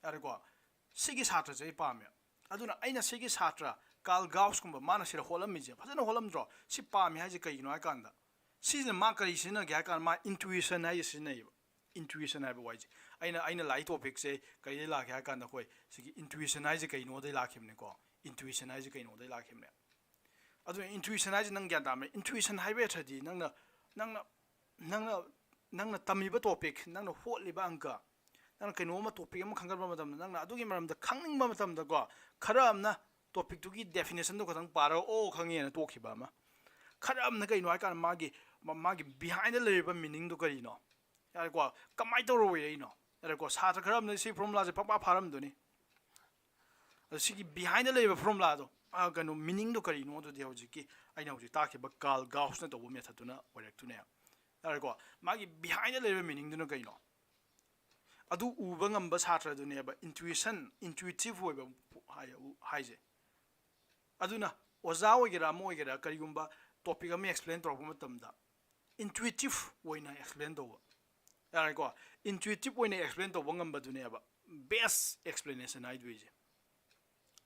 ꯌꯥꯔꯦꯀꯣ, ꯁꯤꯒꯤ ꯁꯥꯇ꯭ꯔꯁꯦ ꯑꯩ ꯄꯥꯝꯃꯦ꯫ ꯑꯗꯨꯅ ꯑꯩꯅ ꯁꯤꯒꯤ ꯁꯥꯇ꯭ꯔ Carl Gaussꯀꯨꯝꯕ ꯃꯥꯅ ꯁꯤꯗ ꯍꯣꯠꯂꯝꯃꯤꯁꯦ ꯐꯖꯅ ꯍꯣꯠꯂꯝꯗ꯭ꯔꯣ? ꯁꯤ ꯄꯥꯝꯃꯤ ꯍꯥꯏꯁꯦ ꯀꯩꯒꯤꯅꯣ ꯍꯥꯏ ꯀꯥꯟꯗ, ꯁꯤꯁꯤꯅ ꯃꯥ ꯀꯔꯤ ꯁꯤꯖꯤꯟꯅꯒꯦ ꯍꯥꯏ ꯀꯥꯟꯗ, ꯃꯥ intuition ꯍꯥꯏꯁꯦ ꯁꯤꯖꯤꯟꯅꯩꯌꯦꯕ꯫ Intuition ꯍꯥꯏꯕ ꯋꯥꯍꯩꯁꯦ ꯑꯩꯅ, ꯑꯩꯅ ꯂꯥꯛꯏ topicꯁꯦ ꯀꯩꯗꯩ ꯂꯥꯛꯀꯦ ꯍꯥꯏ ꯀꯥꯟꯗ, ꯑꯩꯈꯣꯏ ꯁꯤꯒꯤ intuition ꯍꯥꯏꯁꯦ ꯀꯩꯅꯣꯗꯩ ꯂꯥꯛꯈꯤꯕꯅꯤꯀꯣ꯫ Intuition ꯍꯥꯏꯁꯦ ꯀꯩꯅꯣꯗꯩ ꯂꯥꯛꯈꯤꯕꯅꯦ꯫ ꯑꯗꯨꯅ intuition ꯍꯥꯏꯁꯦ ꯅꯪ ꯒ꯭ꯌꯥꯟ ꯇꯥꯔꯝꯃꯦ꯫ Intuition ꯍꯥꯏꯕ ꯑꯔꯊꯗꯤ ꯅꯪꯅ, ꯅꯪꯅ, ꯅꯪꯅ, ꯅꯪꯅ ꯇꯝꯃꯤꯕ topic, ꯅꯪꯅ ꯍꯣꯠꯂꯤꯕ ꯑꯪꯀ, ꯅꯪꯅ ꯀꯩꯅꯣꯝꯃ topic ꯑꯃ ꯈꯪꯒꯠꯄ ꯃꯇꯝꯗ, ꯅꯪꯅ ꯑꯗꯨꯒꯤ ꯃꯔꯝꯗ ꯈꯪꯅꯤꯡꯕ ꯃꯇꯝꯗꯀꯣ, ꯈꯔ ꯑꯃꯅ topicꯇꯨꯒꯤ definitionꯗꯣ ꯈꯛꯇꯪ ꯄꯥꯔꯒ "ꯑꯣ, ꯈꯪꯉꯦꯅ" ꯇꯣꯛꯈꯤꯕ ꯑꯃ, ꯈꯔ ꯑꯃꯅ ꯀꯩꯅꯣ ꯍꯥꯏꯀꯥꯟꯗ ꯃꯥꯒꯤ, ꯃꯥꯒꯤ behindꯗ ꯂꯩꯔꯤꯕ meaningꯗꯣ ꯀꯔꯤꯅꯣ? ꯌꯥꯔꯦꯀꯣ, ꯀꯃꯥꯏꯅ ꯇꯧꯔ ꯑꯣꯏꯔꯛꯏꯅꯣ? ꯌꯥꯔꯦꯀꯣ, ꯁꯥꯇ꯭ꯔ ꯈꯔ ꯑꯃꯅ ꯁꯤ formulaꯁꯦ ꯄꯪꯄꯥ ꯐꯥꯔꯝꯗꯣꯏꯅꯤ꯫ ꯑꯗꯣ ꯁꯤꯒꯤ behindꯗ ꯂꯩꯔꯤꯕ formulaꯗꯣ, ꯑ, ꯀꯩꯅꯣ, meaningꯗꯣ ꯀꯔꯤꯅꯣ? ꯑꯗꯨꯗꯤ ꯍꯧꯖꯤꯛꯀꯤ ꯑꯩꯅ ꯍꯧꯖꯤꯛ ꯇꯥꯛꯈꯤꯕ Carl Gaussꯅ ꯇꯧꯕ methodꯇꯨꯅ ꯑꯣꯏꯔꯛꯇꯣꯏꯅꯦ꯫ ꯌꯥꯔꯦꯀꯣ, ꯃꯥꯒꯤ behindꯗ ꯂꯩꯔꯤꯕ meaningꯗꯨꯅ ꯀꯩꯅꯣ? ꯑꯗꯨ ꯎꯕ ꯉꯝꯕ ꯁꯥꯇ꯭ꯔꯗꯨꯅꯦꯕ intuition, intuitive ꯑꯣꯏꯕ ꯍꯥꯏ-, ꯍꯥꯏꯁꯦ꯫ ꯑꯗꯨꯅ ꯑꯣꯖꯥ ꯑꯣꯏꯒꯦꯔꯥ ꯑꯃ ꯑꯣꯏꯒꯦꯔꯥ, ꯀꯔꯤꯒꯨꯝꯕ topic ꯑꯃ explain ꯇꯧꯔꯛꯄ ꯃꯇꯝꯗ intuitive ꯑꯣꯏꯅ explain ꯇꯧꯕ, ꯌꯥꯔꯦꯀꯣ? Intuitive ꯑꯣꯏꯅ explain ꯇꯧꯕ ꯉꯝꯕꯗꯨꯅꯦꯕ best explanation ꯍꯥꯏꯗꯣꯏꯁꯦ,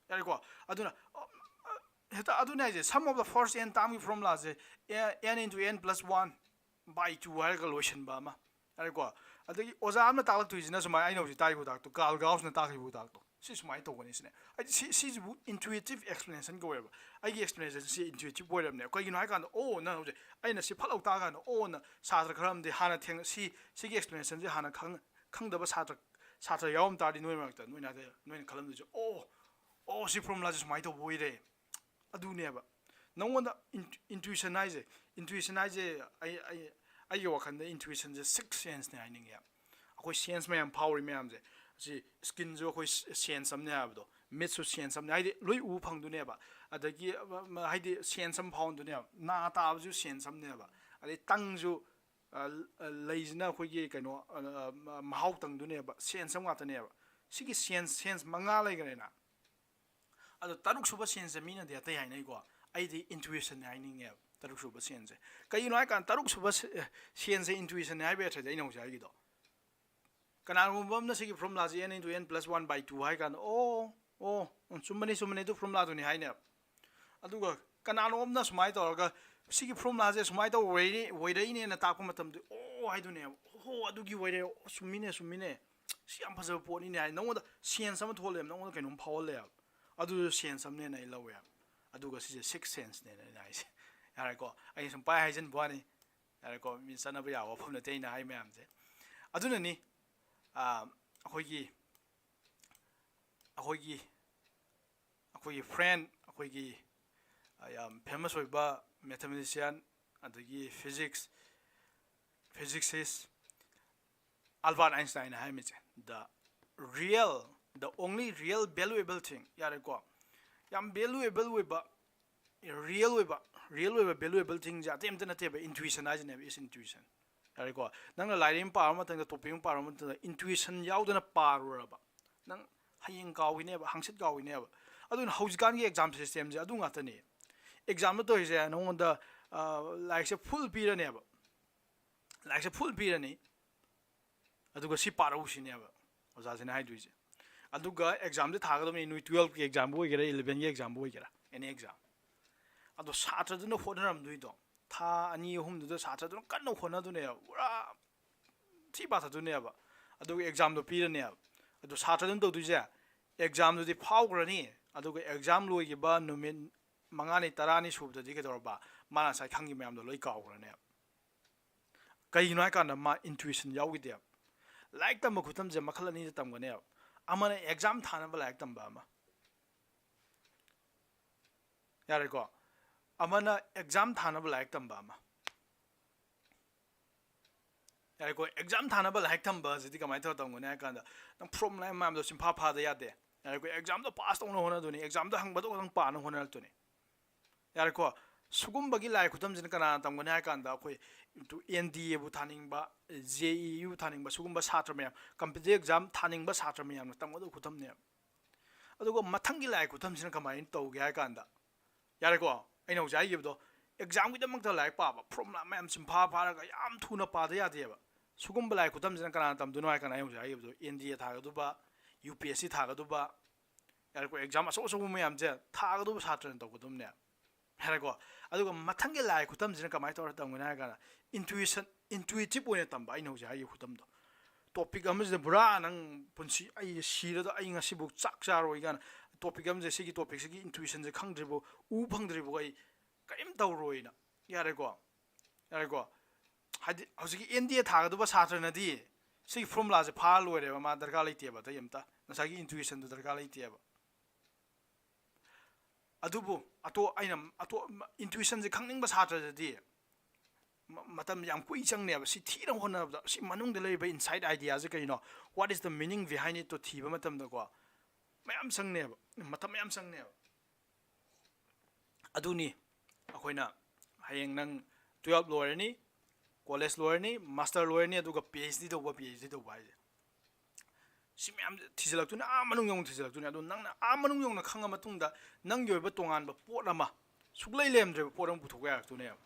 ꯌꯥꯔꯦꯀꯣ? ꯑꯗꯨꯅ, ꯑ, ꯑ, ꯍꯦꯛꯇ ꯑꯗꯨꯅꯦ ꯍꯥꯏꯁꯦ, sum of the first n termꯒꯤ formulaꯁꯦ, a-, n into n plus one by two ꯍꯥꯏꯔꯒ ꯂꯣꯏꯁꯤꯟꯕ ꯑꯃ, ꯌꯥꯔꯦꯀꯣ? ꯑꯗꯒꯤ ꯑꯣꯖꯥ ꯑꯃꯅ ꯇꯥꯛꯂꯛꯇꯣꯏꯁꯤꯅ ꯁꯨꯃꯥꯏꯅ, ꯑꯩꯅ ꯍꯧꯖꯤꯛ ꯇꯥꯛꯏꯕ ꯈꯨꯗꯥꯛꯇꯣ, Carl Gaussꯅ ꯇꯥꯛꯈꯤꯕ ꯈꯨꯗꯥꯛꯇꯣ, ꯁꯤ ꯁꯨꯃꯥꯏꯅ ꯇꯧꯒꯅꯤ ꯁꯤꯅꯦ꯫ ꯍꯥꯏꯗꯤ ꯁꯤ, ꯁꯤꯁꯤꯕꯨ intuitive explanation ꯀꯧꯋꯦꯕ꯫ ꯑꯩꯒꯤ explanationꯁꯤ intuitive ꯑꯣꯏꯔꯕꯅꯦ꯫ ꯀꯩꯒꯤꯅꯣ ꯍꯥꯏ ꯀꯥꯟꯗ, "ꯑꯣ, ꯅꯪ ꯍꯧꯖꯤꯛ ꯑꯩꯅ ꯁꯤ ꯐꯠ ꯂꯥꯎ ꯇꯥꯛꯑ ꯀꯥꯟꯗ, ꯑꯣ, ꯅ ꯁꯥꯇ꯭ꯔ ꯈꯔ ꯑꯃꯗꯤ ꯍꯥꯟꯅ ꯊꯦꯡ-, ꯁꯤ, ꯁꯤꯒꯤ explanationꯁꯤ ꯍꯥꯟꯅ ꯈꯪ-, ꯈꯪꯗꯕ ꯁꯥꯇ꯭ꯔ, ꯁꯥꯇ꯭ꯔ ꯌꯥꯎꯔꯝ ꯇꯥꯔꯗꯤ ꯅꯣꯏ ꯃꯔꯛꯇ, ꯅꯣꯏꯅ, ꯅꯣꯏꯅ ꯈꯜꯂꯝꯗꯣꯏꯁꯦ, 'ꯑꯣ, ꯑꯣ, ꯁꯤ formulaꯁꯦ ꯁꯨꯃꯥꯏꯅ ꯇꯧꯕ ꯑꯣꯏꯔꯦ.'" ꯑꯗꯨꯅꯦꯕ꯫ ꯅꯪꯉꯣꯟꯗ int-, intuition ꯍꯥꯏꯁꯦ, intuition ꯍꯥꯏꯁꯦ ꯑꯩ, ꯑꯩ, ꯑꯩꯒꯤ ꯋꯥꯈꯜꯗ intuitionꯁꯦ sixth senseꯅꯦ ꯍꯥꯏꯅꯤꯡꯉꯦ꯫ ꯑꯩꯈꯣꯏ sense ꯃꯌꯥꯝ ꯐꯥꯎꯔꯤ ꯃꯌꯥꯝꯁꯦ, ꯁꯤ ꯁ꯭ꯀꯤꯟꯁꯨ ꯑꯩꯈꯣꯏ ꯁꯦꯟꯁ ꯑꯃꯅꯦ ꯍꯥꯏꯕꯗꯣ, ꯃꯤꯠꯁꯨ ꯁꯦꯟꯁ ꯑꯃꯅꯦ, ꯍꯥꯏꯗꯤ ꯂꯣꯏ ꯎꯕ ꯐꯪꯗꯣꯏꯅꯦꯕ꯫ ꯑꯗꯒꯤ ꯃ- ꯃ- ꯍꯥꯏꯗꯤ ꯁꯦꯟꯁ ꯑꯃ ꯐꯥꯎꯍꯟꯗꯣꯏꯅꯦꯕ, ꯅꯥ ꯇꯥꯕꯁꯨ ꯁꯦꯟꯁ ꯑꯃꯅꯦꯕ꯫ ꯑꯗꯩ ꯇꯪꯁꯨ ꯑ, ꯑ, ꯂꯩꯁꯤꯅ ꯑꯩꯈꯣꯏꯒꯤ ꯀꯩꯅꯣ ꯑ, ꯑ, ꯃ- ꯃꯍꯥꯎ ꯇꯪꯗꯣꯏꯅꯦꯕ, ꯁꯦꯟꯁ ꯑꯃ ꯉꯥꯛꯇꯅꯦꯕ꯫ ꯁꯤꯒꯤ ꯁꯦꯟꯁ ꯁꯦꯟꯁ ꯃꯉꯥ ꯂꯩꯈ꯭ꯔꯦꯅ꯫ ꯑꯗꯣ ꯇꯔꯨꯛ ꯁꯨꯕ ꯁꯦꯟꯁꯁꯦ ꯃꯤꯅꯗꯤ ꯑꯇꯩ ꯍꯥꯏꯅꯩꯀꯣ, ꯑꯩꯗꯤ ꯏꯟꯇꯨꯏꯁꯟꯅꯦ ꯍꯥꯏꯅꯤꯡꯉꯦꯕ ꯇꯔꯨꯛ ꯁꯨꯕ ꯁꯦꯟꯁꯁꯦ꯫ ꯀꯩꯒꯤꯅꯣ ꯍꯥꯏꯀꯥꯟꯗ ꯇꯔꯨꯛ ꯁꯨꯕ ꯁꯦ- ꯁꯦꯟꯁꯁꯦ ꯏꯟꯇꯨꯏꯁꯟꯅꯦ ꯍꯥꯏꯕ ꯌꯥꯗ꯭ꯔꯗꯤ ꯑꯩꯅ ꯍꯧꯖꯤꯛ ꯍꯥꯏꯒꯤꯗꯣ, ꯀꯅꯥꯒꯨꯝꯕ ꯑꯃꯅ ꯁꯤꯒꯤ ꯐꯣꯔꯃꯨꯂꯥꯁꯦ n into n plus one by two ꯍꯥꯏ ꯀꯥꯟꯗ, ꯑꯣ ꯑꯣ ꯎꯝ, ꯆꯨꯝꯕꯅꯤ ꯆꯨꯝꯕꯅꯤ ꯑꯗꯨ ꯐꯣꯔꯃꯨꯂꯥꯗꯨꯅꯤ ꯍꯥꯏꯅꯦꯕ꯫ ꯑꯗꯨꯒ ꯀꯅꯥꯅꯣꯝꯅ ꯁꯨꯃꯥꯏꯅ ꯇꯧꯔꯒ ꯁꯤꯒꯤ ꯐꯣꯔꯃꯨꯂꯥꯁꯦ ꯁꯨꯃꯥꯏꯅ ꯇꯧꯕ ꯑꯣꯏꯔꯛꯏ- ꯑꯣꯏꯔꯛꯏꯅꯦꯅ ꯇꯥꯛꯄ ꯃꯇꯝꯗ ꯑꯣ ꯍꯥꯏꯗꯨꯅꯦꯕ꯫ ꯑꯣ ꯑꯗꯨꯒꯤ ꯑꯣꯏꯔꯦ, ꯑꯣ ꯆꯨꯝꯃꯤꯅꯦ ꯆꯨꯝꯃꯤꯅꯦ, ꯁꯤ ꯌꯥꯝ ꯐꯖꯕ ꯄꯣꯠꯅꯤꯅꯦ ꯍꯥꯏ ꯅꯉꯣꯟꯗ ꯁꯦꯟꯁ ꯑꯃ ꯊꯣꯛꯍꯜꯂꯦꯕ, ꯅꯉꯣꯟꯗ ꯀꯩꯅꯣꯝ ꯐꯥꯎꯍꯜꯂꯦꯕ꯫ ꯑꯗꯨꯁꯨ ꯁꯦꯟꯁ ꯑꯃꯅꯦꯅ ꯑꯩ ꯂꯧꯋꯦꯕ꯫ ꯑꯗꯨꯒ ꯁꯤꯁꯦ ꯁꯤꯛꯁ ꯁꯦꯟꯁꯅꯦꯅ ꯑꯩꯅ ꯍꯥꯏꯁꯦ꯫ ꯌꯥꯔꯦꯀꯣ, ꯑꯩꯅ ꯁꯨꯝ ꯄꯥꯏ ꯍꯥꯏꯖꯟꯕ ꯋꯥꯅꯤ꯫ ꯌꯥꯔꯦꯀꯣ, ꯃꯤ ꯆꯠꯅꯕ ꯌꯥꯕ ꯋꯥꯐꯝ ꯅꯠꯇꯦ ꯑꯩꯅ ꯍꯥꯏ ꯃꯌꯥꯝꯁꯦ꯫ ꯑꯗꯨꯅꯅꯤ ꯑꯥ, ꯑꯩꯈꯣꯏꯒꯤ ꯑꯩꯈꯣꯏꯒꯤ ꯑꯩꯈꯣꯏꯒꯤ ꯐ꯭ꯔꯦꯟ, ꯑꯩꯈꯣꯏꯒꯤ ꯑ, ꯌꯥꯝ ꯐꯦꯃꯁ ꯑꯣꯏꯕ ꯃꯦꯊꯃꯦꯇꯤꯁꯤꯌꯥꯟ, ꯑꯗꯒꯤ ꯐꯤꯖꯤꯛꯁ ꯐꯤꯖꯤꯛꯁꯤꯁ ꯑꯜꯕꯥꯔꯠ ꯑꯥꯏꯟꯁꯇꯥꯏꯟꯅ ꯍꯥꯏꯔꯝꯃꯤꯁꯦ, the real, the only real valuable thing, ꯌꯥꯔꯦꯀꯣ, ꯌꯥꯝ ꯚꯦꯂꯨꯑꯦꯕꯜ ꯑꯣꯏꯕ, ꯔꯤꯌꯦꯜ ꯑꯣꯏꯕ, ꯔꯤꯌꯦꯜ ꯑꯣꯏꯕ ꯚꯦꯂꯨꯑꯦꯕꯜ ꯊꯤꯡꯁꯦ ꯑꯇꯩ ꯑꯝꯇ ꯅꯠꯇꯦꯕ, ꯏꯟꯇꯨꯏꯁꯟ ꯍꯥꯏꯁꯤꯅꯦꯕ, ꯏꯁ ꯏꯟꯇꯨꯏꯁꯟ꯫ ꯌꯥꯔꯦꯀꯣ, ꯅꯪꯅ ꯂꯥꯏꯔꯤꯛ ꯑꯃ ꯄꯥꯕ ꯃꯇꯝꯗ, ꯇꯣꯄꯤꯛ ꯑꯃ ꯄꯥꯕ ꯃꯇꯝꯗ ꯏꯟꯇꯨꯏꯁꯟ ꯌꯥꯎꯗꯅ ꯄꯥꯔꯨꯔꯕ ꯅꯪ ꯍꯌꯦꯡ ꯀꯥꯎꯈꯤꯅꯦꯕ, ꯍꯪꯆꯤꯠ ꯀꯥꯎꯈꯤꯅꯦꯕ꯫ ꯑꯗꯨꯅ ꯍꯧꯖꯤꯛꯀꯥꯟꯒꯤ ꯑꯦꯛꯖꯥꯝ ꯁꯤꯁꯇꯦꯝꯁꯦ ꯑꯗꯨ ꯉꯥꯛꯇꯅꯤ꯫ ꯑꯦꯛꯖꯥꯝꯗ ꯇꯧꯔꯤꯁꯦ ꯅꯉꯣꯟꯗ ꯑ, ꯂꯥꯏꯔꯤꯛꯁꯦ ꯐꯨꯜ ꯄꯤꯔꯅꯦꯕ, ꯂꯥꯏꯔꯤꯛꯁꯦ ꯐꯨꯜ ꯄꯤꯔꯅꯤ, ꯑꯗꯨꯒ ꯁꯤ ꯄꯥꯔꯧ ꯁꯤꯅꯦꯕ ꯑꯣꯖꯥꯁꯤꯅ ꯍꯥꯏꯗꯣꯏꯁꯦ꯫ ꯑꯗꯨꯒ ꯑꯦꯛꯖꯥꯝꯁꯦ ꯊꯥꯒꯗꯕꯅꯤ, ꯅꯣꯏ ꯇꯨꯌꯦꯜꯞꯀꯤ ꯑꯦꯛꯖꯥꯝꯕꯨ ꯑꯣꯏꯒꯦꯔꯥ, ꯏꯂꯚꯦꯟꯒꯤ ꯑꯦꯛꯖꯥꯝꯕꯨ ꯑꯣꯏꯒꯦꯔꯥ, ꯑꯦꯅꯤ ꯑꯦꯛꯖꯥꯝ꯫ ꯑꯗꯣ ꯁꯥꯇ꯭ꯔꯗꯨꯅ ꯍꯣꯠꯅꯔꯝꯗꯣꯏꯗꯣ, ꯊꯥ ꯑꯅꯤ ꯑꯍꯨꯝꯗꯨꯗ ꯁꯥꯇ꯭ꯔꯗꯨꯅ ꯀꯟꯅ ꯍꯣꯠꯅꯗꯣꯏꯅꯦꯕ, ꯄꯨꯔꯥ ꯊꯤ ꯄꯥꯊꯗꯣꯏꯅꯦꯕ꯫ ꯑꯗꯨꯒ ꯑꯦꯛꯖꯥꯝꯗꯣ ꯄꯤꯔꯅꯦꯕ꯫ ꯑꯗꯣ ꯁꯥꯇ꯭ꯔꯗꯨꯅ ꯇꯧꯗꯣꯏꯁꯦ, ꯑꯦꯛꯖꯥꯝꯗꯨꯗꯤ ꯐꯥꯎꯈ꯭ꯔꯅꯤ, ꯑꯗꯨꯒ ꯑꯦꯛꯖꯥꯝ ꯂꯣꯏꯈꯤꯕ ꯅꯨꯃꯤꯠ ꯃꯉꯥꯅꯤ ꯇꯔꯥꯅꯤ ꯁꯨꯕꯗꯗꯤ ꯀꯩꯗꯧꯔꯕ, ꯃꯥꯅ ꯉꯁꯥꯏ ꯈꯪꯈꯤꯕ ꯃꯌꯥꯝꯗꯣ ꯂꯣꯏ ꯀꯥꯎꯈ꯭ꯔꯅꯦꯕ꯫ ꯀꯩꯒꯤꯅꯣ ꯍꯥꯏꯀꯥꯟꯗ ꯃꯥ ꯏꯟꯇꯨꯏꯁꯟ ꯌꯥꯎꯈꯤꯗꯦꯕ꯫ ꯂꯥꯏꯔꯤꯛ ꯇꯝꯕ ꯈꯨꯇꯝꯁꯦ ꯃꯈꯜ ꯑꯅꯤꯗ ꯇꯝꯒꯅꯦꯕ꯫ ꯑꯃꯅ ꯑꯦꯛꯖꯥꯝ ꯊꯥꯅꯕ ꯂꯥꯏꯔꯤꯛ ꯇꯝꯕ ꯑꯃ, ꯌꯥꯔꯦꯀꯣ? ꯑꯃꯅ ꯑꯦꯛꯖꯥꯝ ꯊꯥꯅꯕ ꯂꯥꯏꯔꯤꯛ ꯇꯝꯕ ꯑꯃ꯫ ꯌꯥꯔꯦꯀꯣ, ꯑꯦꯛꯖꯥꯝ ꯊꯥꯅꯕ ꯂꯥꯏꯔꯤꯛ ꯇꯝꯕ ꯑꯁꯤꯗꯤ ꯀꯃꯥꯏꯅ ꯇꯧꯔ ꯇꯝꯒꯅꯤ ꯍꯥꯏ ꯀꯥꯟꯗ, ꯅꯪ ꯐꯣꯔꯃꯨꯂꯥ ꯃꯌꯥꯝꯗꯣ ꯆꯤꯟꯐꯥ ꯐꯥꯗ ꯌꯥꯗꯦ꯫ ꯌꯥꯔꯦꯀꯣ, ꯑꯦꯛꯖꯥꯝꯗꯣ ꯄꯥꯁ ꯇꯧꯅ ꯍꯣꯠꯅꯗꯣꯏꯅꯤ, ꯑꯦꯛꯖꯥꯝꯗꯣ ꯍꯪꯕꯗꯣ ꯈꯛꯇꯪ ꯄꯥꯅ ꯍꯣꯠꯅꯔꯛꯇꯣꯏꯅꯤ꯫ ꯌꯥꯔꯦꯀꯣ, ꯁꯤꯒꯨꯝꯕꯒꯤ ꯂꯥꯏ ꯈꯨꯗꯝꯁꯤꯅ ꯀꯅꯥꯅ ꯇꯝꯒꯅꯤ ꯍꯥꯏ ꯀꯥꯟꯗ, ꯑꯩꯈꯣꯏ N D ꯑꯦꯕꯨ ꯊꯥꯅꯤꯡꯕ, J E U ꯊꯥꯅꯤꯡꯕ, ꯁꯤꯒꯨꯝꯕ ꯁꯥꯇ꯭ꯔ ꯃꯌꯥꯝ, ꯀꯝꯄꯤꯇꯤꯇꯤꯚ ꯑꯦꯛꯖꯥꯝ ꯊꯥꯅꯤꯡꯕ ꯁꯥꯇ꯭ꯔ ꯃꯌꯥꯝꯅ ꯇꯝꯒꯗꯕ ꯈꯨꯗꯝꯅꯦꯕ꯫ ꯑꯗꯨꯒ ꯃꯊꯪꯒꯤ ꯂꯥꯏ ꯈꯨꯗꯝꯁꯤꯅ ꯀꯃꯥꯏꯅ ꯇꯧꯒꯦ ꯍꯥꯏ ꯀꯥꯟꯗ, ꯌꯥꯔꯦꯀꯣ, ꯑꯩꯅ ꯍꯧꯖꯤꯛ ꯍꯥꯏꯈꯤꯕꯗꯣ, ꯑꯦꯛꯖꯥꯝꯒꯤꯗꯃꯛꯇ ꯂꯥꯏꯔꯤꯛ ꯄꯥꯕ, ꯐꯣꯔꯃꯨꯂꯥ ꯃꯌꯥꯝ ꯆꯤꯟꯐꯥ ꯐꯥꯔꯒ ꯌꯥꯝ ꯊꯨꯅ ꯄꯥꯗ ꯌꯥꯗꯦꯕ꯫ ꯁꯤꯒꯨꯝꯕ ꯂꯥꯏ ꯈꯨꯗꯝꯁꯤꯅ ꯀꯅꯥꯅ ꯇꯝꯗꯣꯏꯅꯣ ꯍꯥꯏ ꯀꯥꯟꯗ, ꯑꯩ ꯍꯧꯖꯤꯛ ꯍꯥꯏꯈꯤꯕꯗꯣ, ꯑꯦꯟ ꯗꯤ ꯑꯦ ꯊꯥꯒꯗꯧꯕ, ꯌꯨ ꯄꯤ ꯑꯦꯁ ꯁꯤ ꯊꯥꯒꯗꯧꯕ, ꯌꯥꯔꯦꯀꯣ, ꯑꯦꯛꯖꯥꯝ ꯑꯆꯧ ꯑꯆꯧꯕ ꯃꯌꯥꯝꯁꯦ ꯊꯥꯒꯗꯧꯕ ꯁꯥꯇ꯭ꯔꯅ ꯇꯧꯒꯗꯕꯅꯦ꯫ ꯌꯥꯔꯦꯀꯣ, ꯑꯗꯨꯒ ꯃꯊꯪꯒꯤ ꯂꯥꯏ ꯈꯨꯗꯝꯁꯤꯅ ꯀꯃꯥꯏꯅ ꯇꯧꯔ ꯇꯝꯒꯅꯤ ꯍꯥꯏ ꯀꯥꯟꯗ, ꯏꯟꯇ꯭ꯌꯨꯏꯁꯟ, ꯏꯟꯇ꯭ꯌꯨꯏꯇꯤꯞ ꯑꯣꯏꯅ ꯇꯝꯕ, ꯑꯩꯅ ꯍꯧꯖꯤꯛ ꯍꯥꯏꯈꯤꯕ ꯈꯨꯗꯝꯗꯣ꯫ ꯇꯣꯄꯤꯛ ꯑꯃꯁꯤꯗ ꯄꯨꯔꯥ ꯅꯪ ꯄꯨꯟꯁꯤ, ꯑꯩ ꯁꯤꯔꯗ ꯑꯩ ꯉꯁꯤꯕꯨ ꯆꯥꯛ ꯆꯥꯔꯣꯏ ꯀꯥꯏꯅ, ꯇꯣꯄꯤꯛ ꯑꯃꯁꯦ, ꯁꯤꯒꯤ ꯇꯣꯄꯤꯛꯁꯤꯒꯤ ꯏꯟꯇ꯭ꯌꯨꯏꯁꯟꯁꯦ ꯈꯪꯗ꯭ꯔꯤꯕ, ꯎ ꯐꯪꯗ꯭ꯔꯤꯕ ꯑꯩ ꯀꯔꯤꯝ ꯇꯧꯔꯣꯏꯅ꯫ ꯌꯥꯔꯦꯀꯣ, ꯌꯥꯔꯦꯀꯣ, ꯍꯥꯏꯗꯤ ꯍꯧꯖꯤꯛꯀꯤ ꯑꯦꯟ ꯗꯤ ꯑꯦ ꯊꯥꯒꯗꯧꯕ ꯁꯥꯇ꯭ꯔꯅꯗꯤ ꯁꯤꯒꯤ ꯐꯣꯔꯃꯨꯂꯥꯁꯦ ꯐꯥꯔ ꯂꯣꯏꯔꯦꯕ, ꯃꯥ ꯗꯔꯀꯥꯔ ꯂꯩꯇꯦꯕ, ꯑꯇꯩ ꯑꯝꯇ, ꯉꯁꯥꯏꯒꯤ ꯏꯟꯇ꯭ꯌꯨꯏꯁꯟꯗꯨ ꯗꯔꯀꯥꯔ ꯂꯩꯇꯦꯕ꯫ ꯑꯗꯨꯕꯨ ꯑꯇꯣꯞ ꯑꯩꯅ ꯑꯇꯣꯞ ꯏꯟꯇ꯭ꯌꯨꯏꯁꯟꯁꯦ ꯈꯪꯅꯤꯡꯕ ꯁꯥꯇ꯭ꯔꯗꯗꯤ ꯃ-, ꯃꯇꯝ ꯌꯥꯝ ꯀꯨꯏ ꯆꯪꯅꯦꯕ꯫ ꯁꯤ ꯊꯤꯅꯕ ꯍꯣꯠꯅꯕꯗ, ꯁꯤ ꯃꯅꯨꯡꯗ ꯂꯩꯔꯤꯕ ꯏꯟꯁꯥꯏꯠ ꯑꯥꯏꯗꯤꯌꯥꯁꯦ ꯀꯩꯅꯣ, what is the meaning behind it ꯇꯣ ꯊꯤꯕ ꯃꯇꯝꯗꯀꯣ, ꯃꯌꯥꯝ ꯆꯪꯅꯦꯕ, ꯃꯇꯝ ꯃꯌꯥꯝ ꯆꯪꯅꯦꯕ꯫ ꯑꯗꯨꯅꯤ ꯑꯩꯈꯣꯏꯅ ꯍꯌꯦꯡ ꯅꯪ ꯇꯨꯌꯦꯜꯞ ꯂꯣꯏꯔꯅꯤ, ꯀꯣꯂꯦꯖ ꯂꯣꯏꯔꯅꯤ, ꯃꯥꯁꯇꯔ ꯂꯣꯏꯔꯅꯤ, ꯑꯗꯨꯒ ꯄꯤ ꯑꯩꯆ ꯗꯤ ꯇꯧꯕ, ꯄꯤ ꯑꯩꯆ ꯗꯤ ꯇꯧꯕ ꯍꯥꯏꯁꯦ꯫ ꯁꯤ ꯃꯌꯥꯝꯁꯦ ꯊꯤꯖꯤꯜꯂꯛꯇꯣꯏꯅꯦ, ꯑꯥ ꯃꯅꯨꯡ ꯌꯧꯅ ꯊꯤꯖꯤꯜꯂꯛꯇꯣꯏꯅꯦ꯫ ꯑꯗꯣ ꯅꯪꯅ ꯑꯥ ꯃꯅꯨꯡ ꯌꯧꯅ ꯈꯪꯉ ꯃꯇꯨꯡꯗ, ꯅꯪꯒꯤ ꯑꯣꯏꯕ ꯇꯣꯉꯥꯟꯕ ꯄꯣꯠ ꯑꯃ, ꯁꯨꯛꯂꯩ ꯂꯩꯔꯝꯗ꯭ꯔꯤꯕ ꯄꯣꯠ ꯑꯃ ꯄꯨꯊꯣꯛꯄ ꯌꯥꯔꯛꯇꯣꯏꯅꯦꯕ꯫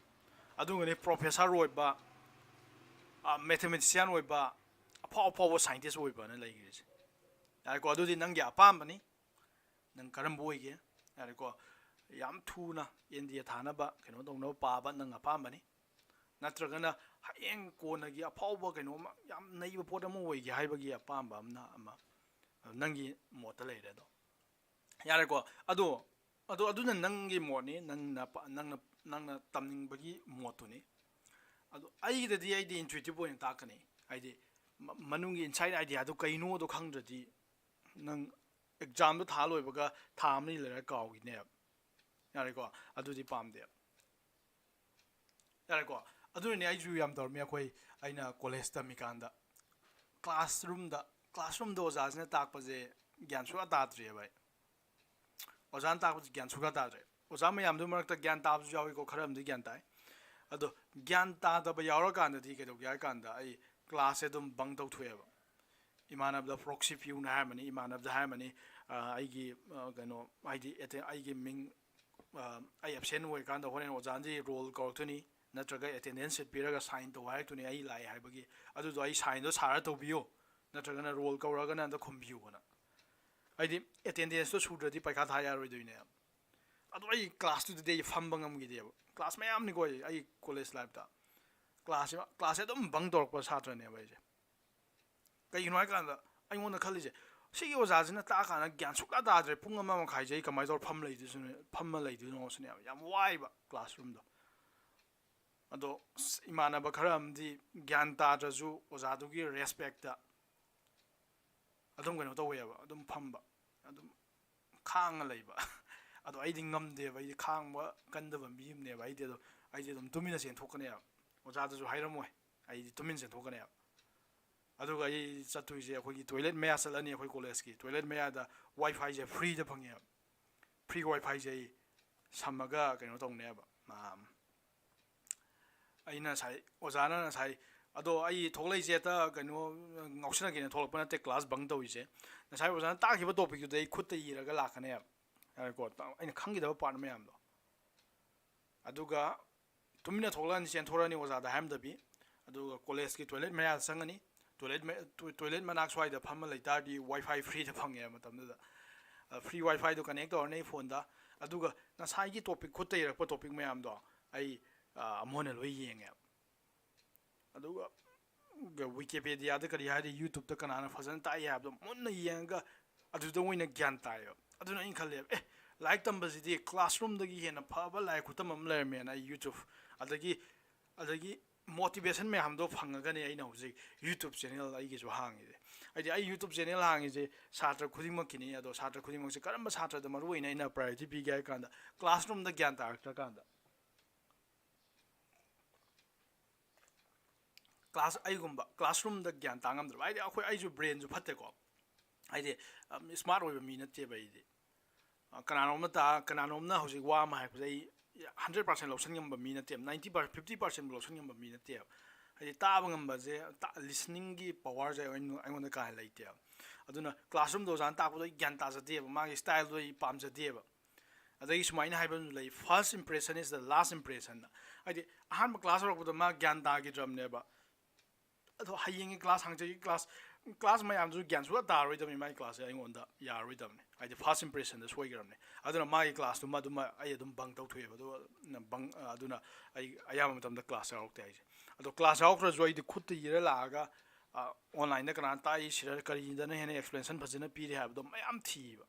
ꯑꯗꯨꯒꯅꯤ ꯄ꯭ꯔꯣꯐꯦꯁꯔ ꯑꯣꯏꯕ, ꯃꯦꯊꯃꯦꯇꯤꯁꯤꯌꯥꯟ ꯑꯣꯏꯕ, ꯑꯐꯥꯎ ꯑꯐꯥꯎꯕ ꯁꯥꯏꯟꯇꯤꯁ ꯑꯣꯏꯕꯅ ꯂꯩꯈ꯭ꯔꯤꯁꯦ꯫ ꯌꯥꯔꯦꯀꯣ, ꯑꯗꯨꯗꯤ ꯅꯪꯒꯤ ꯑꯄꯥꯝꯕꯅꯤ, ꯅꯪ ꯀꯔꯝꯕ ꯑꯣꯏꯒꯦ꯫ ꯌꯥꯔꯦꯀꯣ, ꯌꯥꯝ ꯊꯨꯅ ꯑꯦꯟ ꯗꯤ ꯑꯦ ꯊꯥꯅꯕ, ꯀꯩꯅꯣ ꯇꯧꯅꯕ ꯄꯥꯕ ꯅꯪ ꯑꯄꯥꯝꯕꯅꯤ, ꯅꯠꯇ꯭ꯔꯒꯅ ꯍꯌꯦꯡ ꯀꯣꯟꯅꯒꯤ ꯑꯐꯥꯎꯕ ꯀꯩꯅꯣꯝꯃ, ꯌꯥꯝ ꯅꯩꯕ ꯄꯣꯠ ꯑꯃ ꯑꯣꯏꯒꯦ ꯍꯥꯏꯕꯒꯤ ꯑꯄꯥꯝꯕ ꯑꯃꯅ ꯑꯃ, ꯅꯪꯒꯤ ꯃꯣꯠꯇ ꯂꯩꯔꯦ꯫ ꯑꯗꯣ ꯌꯥꯔꯦꯀꯣ, ꯑꯗꯣ, ꯑꯗꯣ ꯑꯗꯨꯅ ꯅꯪꯒꯤ ꯃꯣꯠꯅꯤ, ꯅꯪꯅ ꯄ-, ꯅꯪꯅ, ꯅꯪꯅ ꯇꯝꯅꯤꯡꯕꯒꯤ ꯃꯣꯠꯇꯨꯅꯤ꯫ ꯑꯗꯣ ꯑꯩꯒꯤꯗꯗꯤ ꯑꯩꯗꯤ ꯏꯟꯇ꯭ꯌꯨꯏꯇꯤꯞ ꯑꯣꯏꯅ ꯇꯥꯛꯀꯅꯤ, ꯍꯥꯏꯗꯤ ꯃ-, ꯃꯅꯨꯡꯒꯤ ꯏꯟꯁꯥꯏꯠ ꯑꯥꯏꯗꯤꯌꯥꯗꯨ ꯀꯩꯅꯣꯗꯣ ꯈꯪꯗ꯭ꯔꯗꯤ ꯅꯪ ꯑꯦꯛꯖꯥꯝꯗꯣ ꯊꯥ ꯂꯣꯏꯕꯒ ꯊꯥ ꯑꯃꯅꯤ ꯂꯩꯔꯒ ꯀꯥꯎꯈꯤꯅꯦꯕ꯫ ꯌꯥꯔꯦꯀꯣ, ꯑꯗꯨꯗꯤ ꯄꯥꯝꯗꯦꯕ꯫ ꯌꯥꯔꯦꯀꯣ, ꯑꯗꯨꯅꯅꯦ ꯑꯩꯁꯨ ꯌꯥꯝ ꯇꯧꯔꯝꯃꯤ꯫ ꯑꯩꯈꯣꯏ ꯑꯩꯅ ꯀꯣꯂꯦꯖ ꯇꯝꯃꯤꯀꯥꯟꯗ ꯀ꯭ꯂꯥꯁꯔꯨꯝꯗ ꯀ꯭ꯂꯥꯁꯔꯨꯝꯗ ꯑꯣꯖꯥꯁꯤꯅ ꯇꯥꯛꯄꯁꯦ ꯒ꯭ꯌꯥꯟ ꯁꯨꯡꯇꯥ ꯇꯥꯗ꯭ꯔꯤꯑꯕ ꯑꯩ꯫ ꯑꯣꯖꯥꯅ ꯇꯥꯛꯄꯁꯦ ꯒ꯭ꯌꯥꯟ ꯁꯨꯡꯇꯥ ꯇꯥꯗ꯭ꯔꯦ꯫ ꯑꯣꯖꯥ ꯃꯌꯥꯝꯗꯨ ꯃꯔꯛꯇ ꯒ꯭ꯌꯥꯟ ꯇꯥꯕꯁꯨ ꯌꯥꯎꯏꯀꯣ, ꯈꯔ ꯑꯃꯗꯤ ꯒ꯭ꯌꯥꯟ ꯇꯥꯏ꯫ ꯑꯗꯣ ꯒ꯭ꯌꯥꯟ ꯇꯥꯗꯕ ꯌꯥꯎꯔꯀꯥꯟꯗꯗꯤ ꯀꯩꯗꯧꯒꯦ ꯍꯥꯏ ꯀꯥꯟꯗ ꯑꯩ ꯀ꯭ꯂꯥꯁꯁꯦ ꯑꯗꯨꯝ ꯕꯪ ꯇꯧꯊꯣꯛꯑꯦꯕ꯫ ꯏꯃꯥꯟꯅꯕꯗ ꯄ꯭ꯔꯣꯛꯁꯤ ꯄꯤꯌꯨꯅ ꯍꯥꯏꯔꯝꯃꯅꯤ, ꯏꯃꯥꯟꯅꯕꯗ ꯍꯥꯏꯔꯝꯃꯅꯤ, ꯑ, ꯑꯩꯒꯤ, ꯑ, ꯀꯩꯅꯣ ꯍꯥꯏꯗꯤ ꯑꯦꯇꯦ- ꯑꯩꯒꯤ ꯃꯤꯡ, ꯑ, ꯑꯩ ꯑꯦꯞꯁꯦꯟ ꯑꯣꯏꯔꯀꯥꯟꯗ ꯍꯣꯔꯦꯟ ꯑꯣꯖꯥꯅꯗꯤ ꯔꯣꯜ ꯀꯧꯔꯛꯇꯣꯏꯅꯤ, ꯅꯠꯇ꯭ꯔꯒ ꯑꯦꯇꯦꯟꯗꯦꯟꯁ ꯁꯤꯠ ꯄꯤꯔꯒ ꯁꯥꯏꯟ ꯇꯧ ꯍꯥꯏꯔꯛꯇꯣꯏꯅꯤ ꯑꯩ ꯂꯥꯛꯑꯦ ꯍꯥꯏꯕꯒꯤ꯫ ꯑꯗꯨꯗꯣ ꯑꯩ ꯁꯥꯏꯟꯗꯣ ꯁꯥꯔ ꯇꯧꯕꯤꯌꯨ, ꯅꯠꯇ꯭ꯔꯒꯅ ꯔꯣꯜ ꯀꯧꯔꯒꯅ ꯑꯝꯇ ꯈꯨꯝꯕꯤꯌꯨꯅ꯫ ꯍꯥꯏꯗꯤ ꯑꯦꯇꯦꯟꯗꯦꯟꯁꯇꯣ ꯁꯨꯗ꯭ꯔꯗꯤ ꯄꯩꯈꯥ ꯊꯥ ꯌꯥꯔꯣꯏꯗꯣꯏꯅꯦ꯫ ꯑꯗꯣ ꯑꯩ ꯀ꯭ꯂꯥꯁꯇꯨꯗꯗꯤ ꯑꯩ ꯐꯝꯕ ꯉꯝꯈꯤꯗꯦꯕ꯫ ꯀ꯭ꯂꯥꯁ ꯃꯌꯥꯝꯅꯤꯀꯣ ꯑꯩ, ꯑꯩ ꯀꯣꯂꯦꯖ ꯂꯥꯏꯐꯇ꯫ ꯀ꯭ꯂꯥꯁꯁꯦ, ꯀ꯭ꯂꯥꯁꯁꯦ ꯑꯗꯨꯝ ꯕꯪ ꯇꯧꯔꯛꯄ ꯁꯥꯇ꯭ꯔꯅꯦꯕ ꯑꯩꯁꯦ꯫ ꯀꯩꯒꯤꯅꯣ ꯍꯥꯏꯀꯥꯟꯗ ꯑꯩꯉꯣꯟꯗ ꯈꯜꯂꯤꯁꯦ, ꯁꯤꯒꯤ ꯑꯣꯖꯥꯁꯤꯅ ꯇꯥꯛꯑꯀꯥꯟꯗ ꯒ꯭ꯌꯥꯟ ꯁꯨꯛꯇꯥ ꯇꯥꯗ꯭ꯔꯦ, ꯄꯨꯡ ꯑꯃ ꯃꯈꯥꯏꯁꯦ ꯑꯩ ꯀꯃꯥꯏꯅ ꯇꯧꯔ ꯐꯝ ꯂꯩꯗꯣꯏꯁꯤꯅꯣ, ꯐꯝꯃ ꯂꯩꯗꯣꯏꯅꯣ ꯁꯤꯅꯦꯕ꯫ ꯌꯥꯝ ꯋꯥꯏꯕ ꯀ꯭ꯂꯥꯁꯔꯨꯝꯗꯣ꯫ ꯑꯗꯣ ꯑꯁ, ꯏꯃꯥꯟꯅꯕ ꯈꯔ ꯑꯃꯗꯤ ꯒ꯭ꯌꯥꯟ ꯇꯥꯗ꯭ꯔꯁꯨ ꯑꯣꯖꯥꯗꯨꯒꯤ ꯔꯦꯁꯄꯦꯛꯇ ꯑꯗꯨꯝ ꯀꯩꯅꯣ ꯇꯧꯋꯦꯕ, ꯑꯗꯨꯝ ꯐꯝꯕ, ꯑꯗꯨꯝ ꯈꯥꯡꯉ ꯂꯩꯕ꯫ ꯑꯗꯣ ꯑꯩꯗꯤ ꯉꯝꯗꯦꯕ, ꯑꯩꯗꯤ ꯈꯥꯡꯕ ꯀꯟꯗꯕ ꯃꯤ ꯑꯃꯅꯦꯕ꯫ ꯑꯩꯗꯤ ꯑꯗꯣ, ꯑꯩꯗꯤ ꯑꯗꯨꯝ ꯇꯨꯃꯤꯟꯅ ꯆꯦꯟꯊꯣꯛꯀꯅꯦꯕ, ꯑꯣꯖꯥꯗꯁꯨ ꯍꯥꯏꯔꯝꯃꯣꯏ, ꯑꯩꯗꯤ ꯇꯨꯃꯤꯟ ꯆꯦꯟꯊꯣꯛꯀꯅꯦꯕ꯫ ꯑꯗꯨꯒ ꯑꯩ ꯆꯠꯇꯣꯏꯁꯦ ꯑꯩꯈꯣꯏꯒꯤ ꯇꯣꯏꯂꯦꯠ ꯃꯌꯥ ꯆꯠꯂꯅꯤ, ꯑꯩꯈꯣꯏ ꯀꯣꯂꯦꯖꯀꯤ ꯇꯣꯏꯂꯦꯠ ꯃꯌꯥꯗ꯫ ꯋꯥꯏ ꯐꯥꯏꯁꯦ ꯐ꯭ꯔꯤꯗ ꯐꯪꯉꯦꯕ꯫ ꯐ꯭ꯔꯤ ꯋꯥꯏ ꯐꯥꯏꯁꯦ ꯑꯩ ꯁꯝꯃꯒ ꯀꯩꯅꯣ ꯇꯧꯅꯦꯕ꯫ ꯑꯥ, ꯑꯩꯅ ꯉꯁꯥꯏ, ꯑꯣꯖꯥꯅ ꯉꯁꯥꯏ, ꯑꯗꯣ ꯑꯩ ꯊꯣꯛꯂꯛꯏꯁꯦ ꯍꯦꯛꯇ ꯀꯩꯅꯣ ꯉꯥꯎꯁꯤꯟꯅꯒꯦꯅ ꯊꯣꯛꯂꯛꯄ ꯅꯠꯇꯦ, ꯀ꯭ꯂꯥꯁ ꯕꯪ ꯇꯧꯔꯤꯁꯦ꯫ ꯉꯁꯥꯏ ꯑꯣꯖꯥꯅ ꯇꯥꯛꯈꯤꯕ ꯇꯣꯄꯤꯛꯇꯨꯗ ꯑꯩ ꯈꯨꯠꯇ ꯏꯔꯒ ꯂꯥꯛꯀꯅꯦꯕ꯫ ꯌꯥꯔꯦꯀꯣ, ꯑꯩꯅ ꯈꯪꯈꯤꯗꯕ ꯄꯥꯔꯠ ꯃꯌꯥꯝꯗꯣ꯫ ꯑꯗꯨꯒ ꯇꯨꯃꯤꯟꯅ ꯊꯣꯛꯂꯛꯑꯅꯤ, ꯆꯦꯟꯊꯣꯔꯛꯑꯅꯤ ꯑꯣꯖꯥꯗ ꯍꯥꯏꯔꯝꯗꯕꯤ꯫ ꯑꯗꯨꯒ ꯀꯣꯂꯦꯖꯀꯤ ꯇꯣꯏꯂꯦꯠ ꯃꯌꯥꯗ ꯆꯪꯉꯅꯤ꯫ ꯇꯣꯏꯂꯦꯠ ꯃ-, ꯇꯣꯏ-, ꯇꯣꯏꯂꯦꯠ ꯃꯅꯥꯛ ꯁ꯭ꯋꯥꯏꯗ ꯐꯝꯃ ꯂꯩꯇꯥꯔꯗꯤ ꯋꯥꯏ ꯐꯥꯏ ꯐ꯭ꯔꯤꯗ ꯐꯪꯉꯦꯕ ꯃꯇꯝꯗꯨꯗ꯫ ꯐ꯭ꯔꯤ ꯋꯥꯏ ꯐꯥꯏꯗꯣ ꯀꯅꯦꯛ ꯇꯧꯔꯅꯤ ꯑꯩ ꯐꯣꯟꯗ꯫ ꯑꯗꯨꯒ ꯉꯁꯥꯏꯒꯤ ꯇꯣꯄꯤꯛ, ꯈꯨꯠꯇ ꯏꯔꯛꯄ ꯇꯣꯄꯤꯛ ꯃꯌꯥꯝꯗꯣ ꯑꯩ, ꯑ, ꯑꯃꯨꯛ ꯍꯟꯅ ꯂꯣꯏ ꯌꯦꯡꯉꯦꯕ꯫ ꯑꯗꯨꯒ ꯋꯤꯀꯤꯄꯦꯗꯤꯌꯥꯗ ꯀꯔꯤ ꯍꯥꯏꯔꯤ, ꯌꯨꯇ꯭ꯌꯨꯕꯇ ꯀꯅꯥꯅ ꯐꯖꯅ ꯇꯥꯛꯏ ꯍꯥꯏꯕꯗꯣ ꯃꯨꯟꯅ ꯌꯦꯡꯉꯒ ꯑꯗꯨꯗ ꯑꯣꯏꯅ ꯒ꯭ꯌꯥꯟ ꯇꯥꯏꯌꯦꯕ꯫ ꯑꯗꯨꯅ ꯑꯩꯅ ꯈꯜꯂꯦꯕ, ꯑꯦ, ꯂꯥꯏꯔꯤꯛ ꯇꯝꯕꯁꯤꯗꯤ ꯀ꯭ꯂꯥꯁꯔꯨꯝꯗꯒꯤ ꯍꯦꯟꯅ ꯐꯕ ꯂꯥꯏꯔꯤꯛ ꯈꯨꯇꯝ ꯑꯃ ꯂꯩꯔꯝꯃꯦꯅ ꯑꯩ ꯌꯨꯇ꯭ꯌꯨꯕ, ꯑꯗꯒꯤ, ꯑꯗꯒꯤ ꯃꯣꯇꯤꯚꯦꯁꯟ ꯃꯌꯥꯝꯗꯣ ꯐꯪꯉꯒꯅꯤ ꯑꯩꯅ ꯍꯧꯖꯤꯛ ꯌꯨꯇ꯭ꯌꯨꯕ ꯆꯦꯅꯦꯜ ꯑꯩꯒꯤꯁꯨ ꯍꯥꯡꯉꯤꯁꯦ꯫ ꯍꯥꯏꯗꯤ ꯑꯩ ꯌꯨꯇ꯭ꯌꯨꯕ ꯆꯦꯅꯦꯜ ꯍꯥꯡꯉꯤꯁꯦ ꯁꯥꯇ꯭ꯔ ꯈꯨꯗꯤꯡꯃꯛꯀꯤꯅꯤ꯫ ꯑꯗꯣ ꯁꯥꯇ꯭ꯔ ꯈꯨꯗꯤꯡꯃꯛꯁꯦ ꯀꯔꯝꯕ ꯁꯥꯇ꯭ꯔꯗ ꯃꯔꯨ ꯑꯣꯏꯅ ꯑꯩꯅ ꯄ꯭ꯔꯥꯏꯌꯣꯔꯤꯇꯤ ꯄꯤꯒꯦ ꯍꯥꯏ ꯀꯥꯟꯗ, ꯀ꯭ꯂꯥꯁꯔꯨꯝꯗ ꯒ꯭ꯌꯥꯟ ꯇꯥꯔꯛꯇ꯭ꯔꯀꯥꯟꯗ, ꯀ꯭ꯂꯥꯁ ꯑꯩꯒꯨꯝꯕ ꯀ꯭ꯂꯥꯁꯔꯨꯝꯗ ꯒ꯭ꯌꯥꯟ ꯇꯥ ꯉꯝꯗ꯭ꯔꯕ, ꯍꯥꯏꯗꯤ ꯑꯩꯈꯣꯏ, ꯑꯩꯁꯨ ꯕ꯭ꯔꯦꯟꯁꯨ ꯐꯠꯇꯦꯀꯣ, ꯍꯥꯏꯗꯤ ꯏꯁꯃꯥꯔꯠ ꯑꯣꯏꯕ ꯃꯤ ꯅꯠꯇꯦꯕ ꯑꯩꯗꯤ꯫ ꯑ, ꯀꯅꯥꯅꯣꯝꯅ ꯇꯥ ꯀꯅꯥꯅꯣꯝꯅ ꯍꯧꯖꯤꯛ ꯋꯥ ꯑꯃ ꯍꯥꯏꯔꯛꯄꯁꯦ ꯑꯩ ꯍꯟꯗ꯭ꯔꯦꯠ ꯄꯥꯔꯁꯦꯟ ꯂꯧꯁꯟ ꯉꯝꯕ ꯃꯤ ꯅꯠꯇꯦꯕ, ꯅꯥꯏꯟꯇꯤ ꯄꯥꯔꯁꯦꯟ, ꯐꯤꯐꯇꯤ ꯄꯥꯔꯁꯦꯟꯕꯨ ꯂꯧꯁꯟ ꯉꯝꯕ ꯃꯤ ꯅꯠꯇꯦꯕ꯫ ꯍꯥꯏꯗꯤ ꯇꯥꯕ ꯉꯝꯕꯁꯦ, ꯂꯤꯁꯅꯤꯡꯒꯤ ꯄꯋꯥꯔꯁꯦ ꯑꯩꯉꯣꯟꯗ ꯀꯥ ꯍꯦꯟꯅ ꯂꯩꯇꯦꯕ꯫ ꯑꯗꯨꯅ ꯀ꯭ꯂꯥꯁꯔꯨꯝꯗ ꯑꯣꯖꯥꯅ ꯇꯥꯛꯄꯗꯣ ꯑꯩ ꯒ꯭ꯌꯥꯟ ꯇꯥꯖꯗꯦꯕ, ꯃꯥꯒꯤ ꯁ꯭ꯇꯥꯏꯜꯗꯣ ꯑꯩ ꯄꯥꯝꯖꯗꯦꯕ꯫ ꯑꯗꯒꯤ ꯁꯨꯃꯥꯏꯅ ꯍꯥꯏꯕ ꯑꯃꯁꯨ ꯂꯩ, "First impression is the last impression"ꯅ꯫ ꯍꯥꯏꯗꯤ ꯑꯍꯥꯟꯕ ꯀ꯭ꯂꯥꯁ ꯍꯧꯔꯛꯄꯗ ꯃꯥ ꯒ꯭ꯌꯥꯟ ꯇꯥꯈꯤꯗ꯭ꯔꯕꯅꯦꯕ, ꯑꯗꯣ ꯍꯌꯦꯡꯒꯤ ꯀ꯭ꯂꯥꯁ, ꯍꯪꯆꯤꯠꯀꯤ ꯀ꯭ꯂꯥꯁ, ꯀ꯭ꯂꯥꯁ ꯃꯌꯥꯝꯗꯨꯁꯨ ꯒ꯭ꯌꯥꯟ ꯁꯨꯡꯇꯥ ꯇꯥꯔꯣꯏꯗꯕꯅꯤ, ꯃꯥꯒꯤ ꯀ꯭ꯂꯥꯁꯁꯦ ꯑꯩꯉꯣꯟꯗ ꯌꯥꯔꯣꯏꯗꯕꯅꯤ, ꯍꯥꯏꯗꯤ ꯐꯥꯔꯁ ꯏꯝꯄ꯭ꯔꯦꯁꯟꯗ ꯁꯣꯏꯈ꯭ꯔꯕꯅꯤ꯫ ꯑꯗꯨꯅ ꯃꯥꯒꯤ ꯀ꯭ꯂꯥꯁꯇꯨꯃ ꯑꯗꯨꯃ ꯑꯩ ꯑꯗꯨꯝ ꯕꯪ ꯇꯧꯊꯣꯛꯑꯦꯕ꯫ ꯑꯗꯨꯒ ꯕꯪ, ꯑꯗꯨꯅ ꯑꯩ ꯑꯌꯥꯝꯕ ꯃꯇꯝꯗ ꯀ꯭ꯂꯥꯁ ꯌꯥꯎꯔꯛꯇꯦ ꯍꯥꯏꯁꯦ꯫ ꯑꯗꯣ ꯀ꯭ꯂꯥꯁ ꯌꯥꯎꯔꯛꯇ꯭ꯔꯁꯨ ꯑꯩꯗꯤ ꯈꯨꯠꯇ ꯏꯔ ꯂꯥꯛꯑꯒ, ꯑꯣꯟꯂꯥꯏꯟꯗ ꯀꯅꯥꯅ ꯇꯥꯛꯏ, ꯁꯤꯗ ꯀꯔꯤꯗꯅ ꯍꯦꯟꯅ ꯑꯦꯛꯁꯄ꯭ꯂꯦꯅꯦꯁꯟ ꯐꯖꯅ ꯄꯤꯔꯤ ꯍꯥꯏꯕꯗꯣ ꯃꯌꯥꯝ ꯊꯤꯕ꯫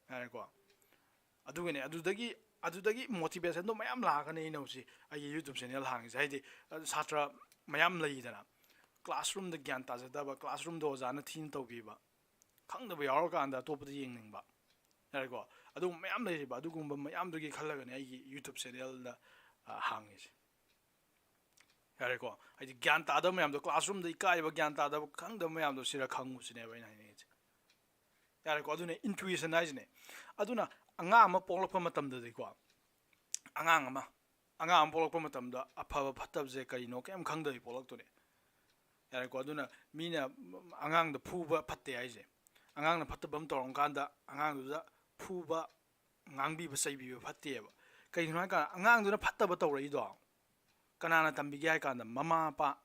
ꯌꯥꯔꯦꯀꯣ? ꯑꯗꯨꯒꯅꯦ, ꯑꯗꯨꯗꯒꯤ, ꯑꯗꯨꯗꯒꯤ ꯃꯣꯇꯤꯚꯦꯁꯟꯗꯣ ꯃꯌꯥꯝ ꯂꯥꯛꯀꯅꯤ꯫ ꯑꯩꯅ ꯍꯧꯖꯤꯛ ꯑꯩꯒꯤ ꯌꯨꯇ꯭ꯌꯨꯕ ꯆꯦꯅꯦꯜ ꯍꯥꯡꯉꯤꯁꯦ, ꯍꯥꯏꯗꯤ, ꯑ, ꯁꯥꯇ꯭ꯔ ꯃꯌꯥꯝ ꯂꯩꯗꯅ, ꯀ꯭ꯂꯥꯁꯔꯨꯝꯗ ꯒ꯭ꯌꯥꯟ ꯇꯥꯖꯗꯕ, ꯀ꯭ꯂꯥꯁꯔꯨꯝꯗ ꯑꯣꯖꯥꯅ ꯊꯤꯅ ꯇꯧꯕꯤꯕ, ꯈꯪꯗꯕ ꯌꯥꯎꯔꯀꯥꯟꯗ ꯑꯇꯣꯞꯄꯗ ꯌꯦꯡꯅꯤꯡꯕ, ꯌꯥꯔꯦꯀꯣ? ꯑꯗꯨꯒꯨꯝꯕ ꯃꯌꯥꯝ ꯂꯩꯔꯤꯕ, ꯑꯗꯨꯒꯨꯝꯕ ꯃꯌꯥꯝꯗꯨꯒꯤ ꯈꯜꯂꯒꯅꯦ ꯑꯩꯒꯤ ꯌꯨꯇ꯭ꯌꯨꯕ ꯆꯦꯅꯦꯜꯗ, ꯑ, ꯍꯥꯡꯉꯤꯁꯦ꯫ ꯌꯥꯔꯦꯀꯣ? ꯍꯥꯏꯗꯤ ꯒ꯭ꯌꯥꯟ ꯇꯥꯗꯕ ꯃꯌꯥꯝꯗꯣ, ꯀ꯭ꯂꯥꯁꯔꯨꯝꯗ ꯏꯀꯥꯏꯕ, ꯒ꯭ꯌꯥꯟ ꯇꯥꯗꯕ, ꯈꯪꯗꯕ ꯃꯌꯥꯝꯗꯣ ꯁꯤꯗ ꯈꯪꯉꯨꯁꯤꯅꯦꯕ ꯑꯩꯅ ꯍꯥꯏꯅꯤꯡꯉꯤꯁꯦ꯫ ꯌꯥꯔꯦꯀꯣ? ꯑꯗꯨꯅ ꯏꯟꯇ꯭ꯌꯨꯏꯁꯟ ꯍꯥꯏꯁꯤꯅꯦ꯫ ꯑꯗꯨꯅ ꯑꯉꯥꯡ ꯑꯃ ꯄꯣꯛꯂꯛꯄ ꯃꯇꯝꯗꯗꯤꯀꯣ, ꯑꯉꯥꯡ ꯑꯃ, ꯑꯉꯥꯡ ꯑꯃ ꯄꯣꯛꯂꯛꯄ ꯃꯇꯝꯗ ꯑꯐꯕ ꯐꯠꯇꯕꯁꯦ ꯀꯔꯤꯅꯣ ꯀꯩꯝ ꯈꯪꯗꯕꯤ ꯄꯣꯛꯂꯛꯇꯣꯏꯅꯦ꯫ ꯌꯥꯔꯦꯀꯣ? ꯑꯗꯨꯅ ꯃꯤꯅ ꯑꯉꯥꯡꯗ ꯐꯨꯕ ꯐꯠꯇꯦ ꯍꯥꯏꯁꯦ, ꯑꯉꯥꯡꯅ ꯐꯠꯇꯕ ꯑꯃ ꯇꯧꯔꯝꯀꯥꯟꯗ ꯑꯉꯥꯡꯗꯨꯗ ꯐꯨꯕ, ꯉꯥꯡꯕꯤꯕ, ꯆꯩꯕꯤꯕ ꯐꯠꯇꯦꯕ꯫ ꯀꯩꯒꯤꯅꯣ ꯍꯥꯏꯀꯥꯟꯗ ꯑꯉꯥꯡꯗꯨꯅ ꯐꯠꯇꯕ ꯇꯧꯔꯛꯏꯗꯣ ꯀꯅꯥꯅ ꯇꯝꯕꯤꯒꯦ ꯍꯥꯏ ꯀꯥꯟꯗ ꯃꯃꯥ ꯃꯄꯥ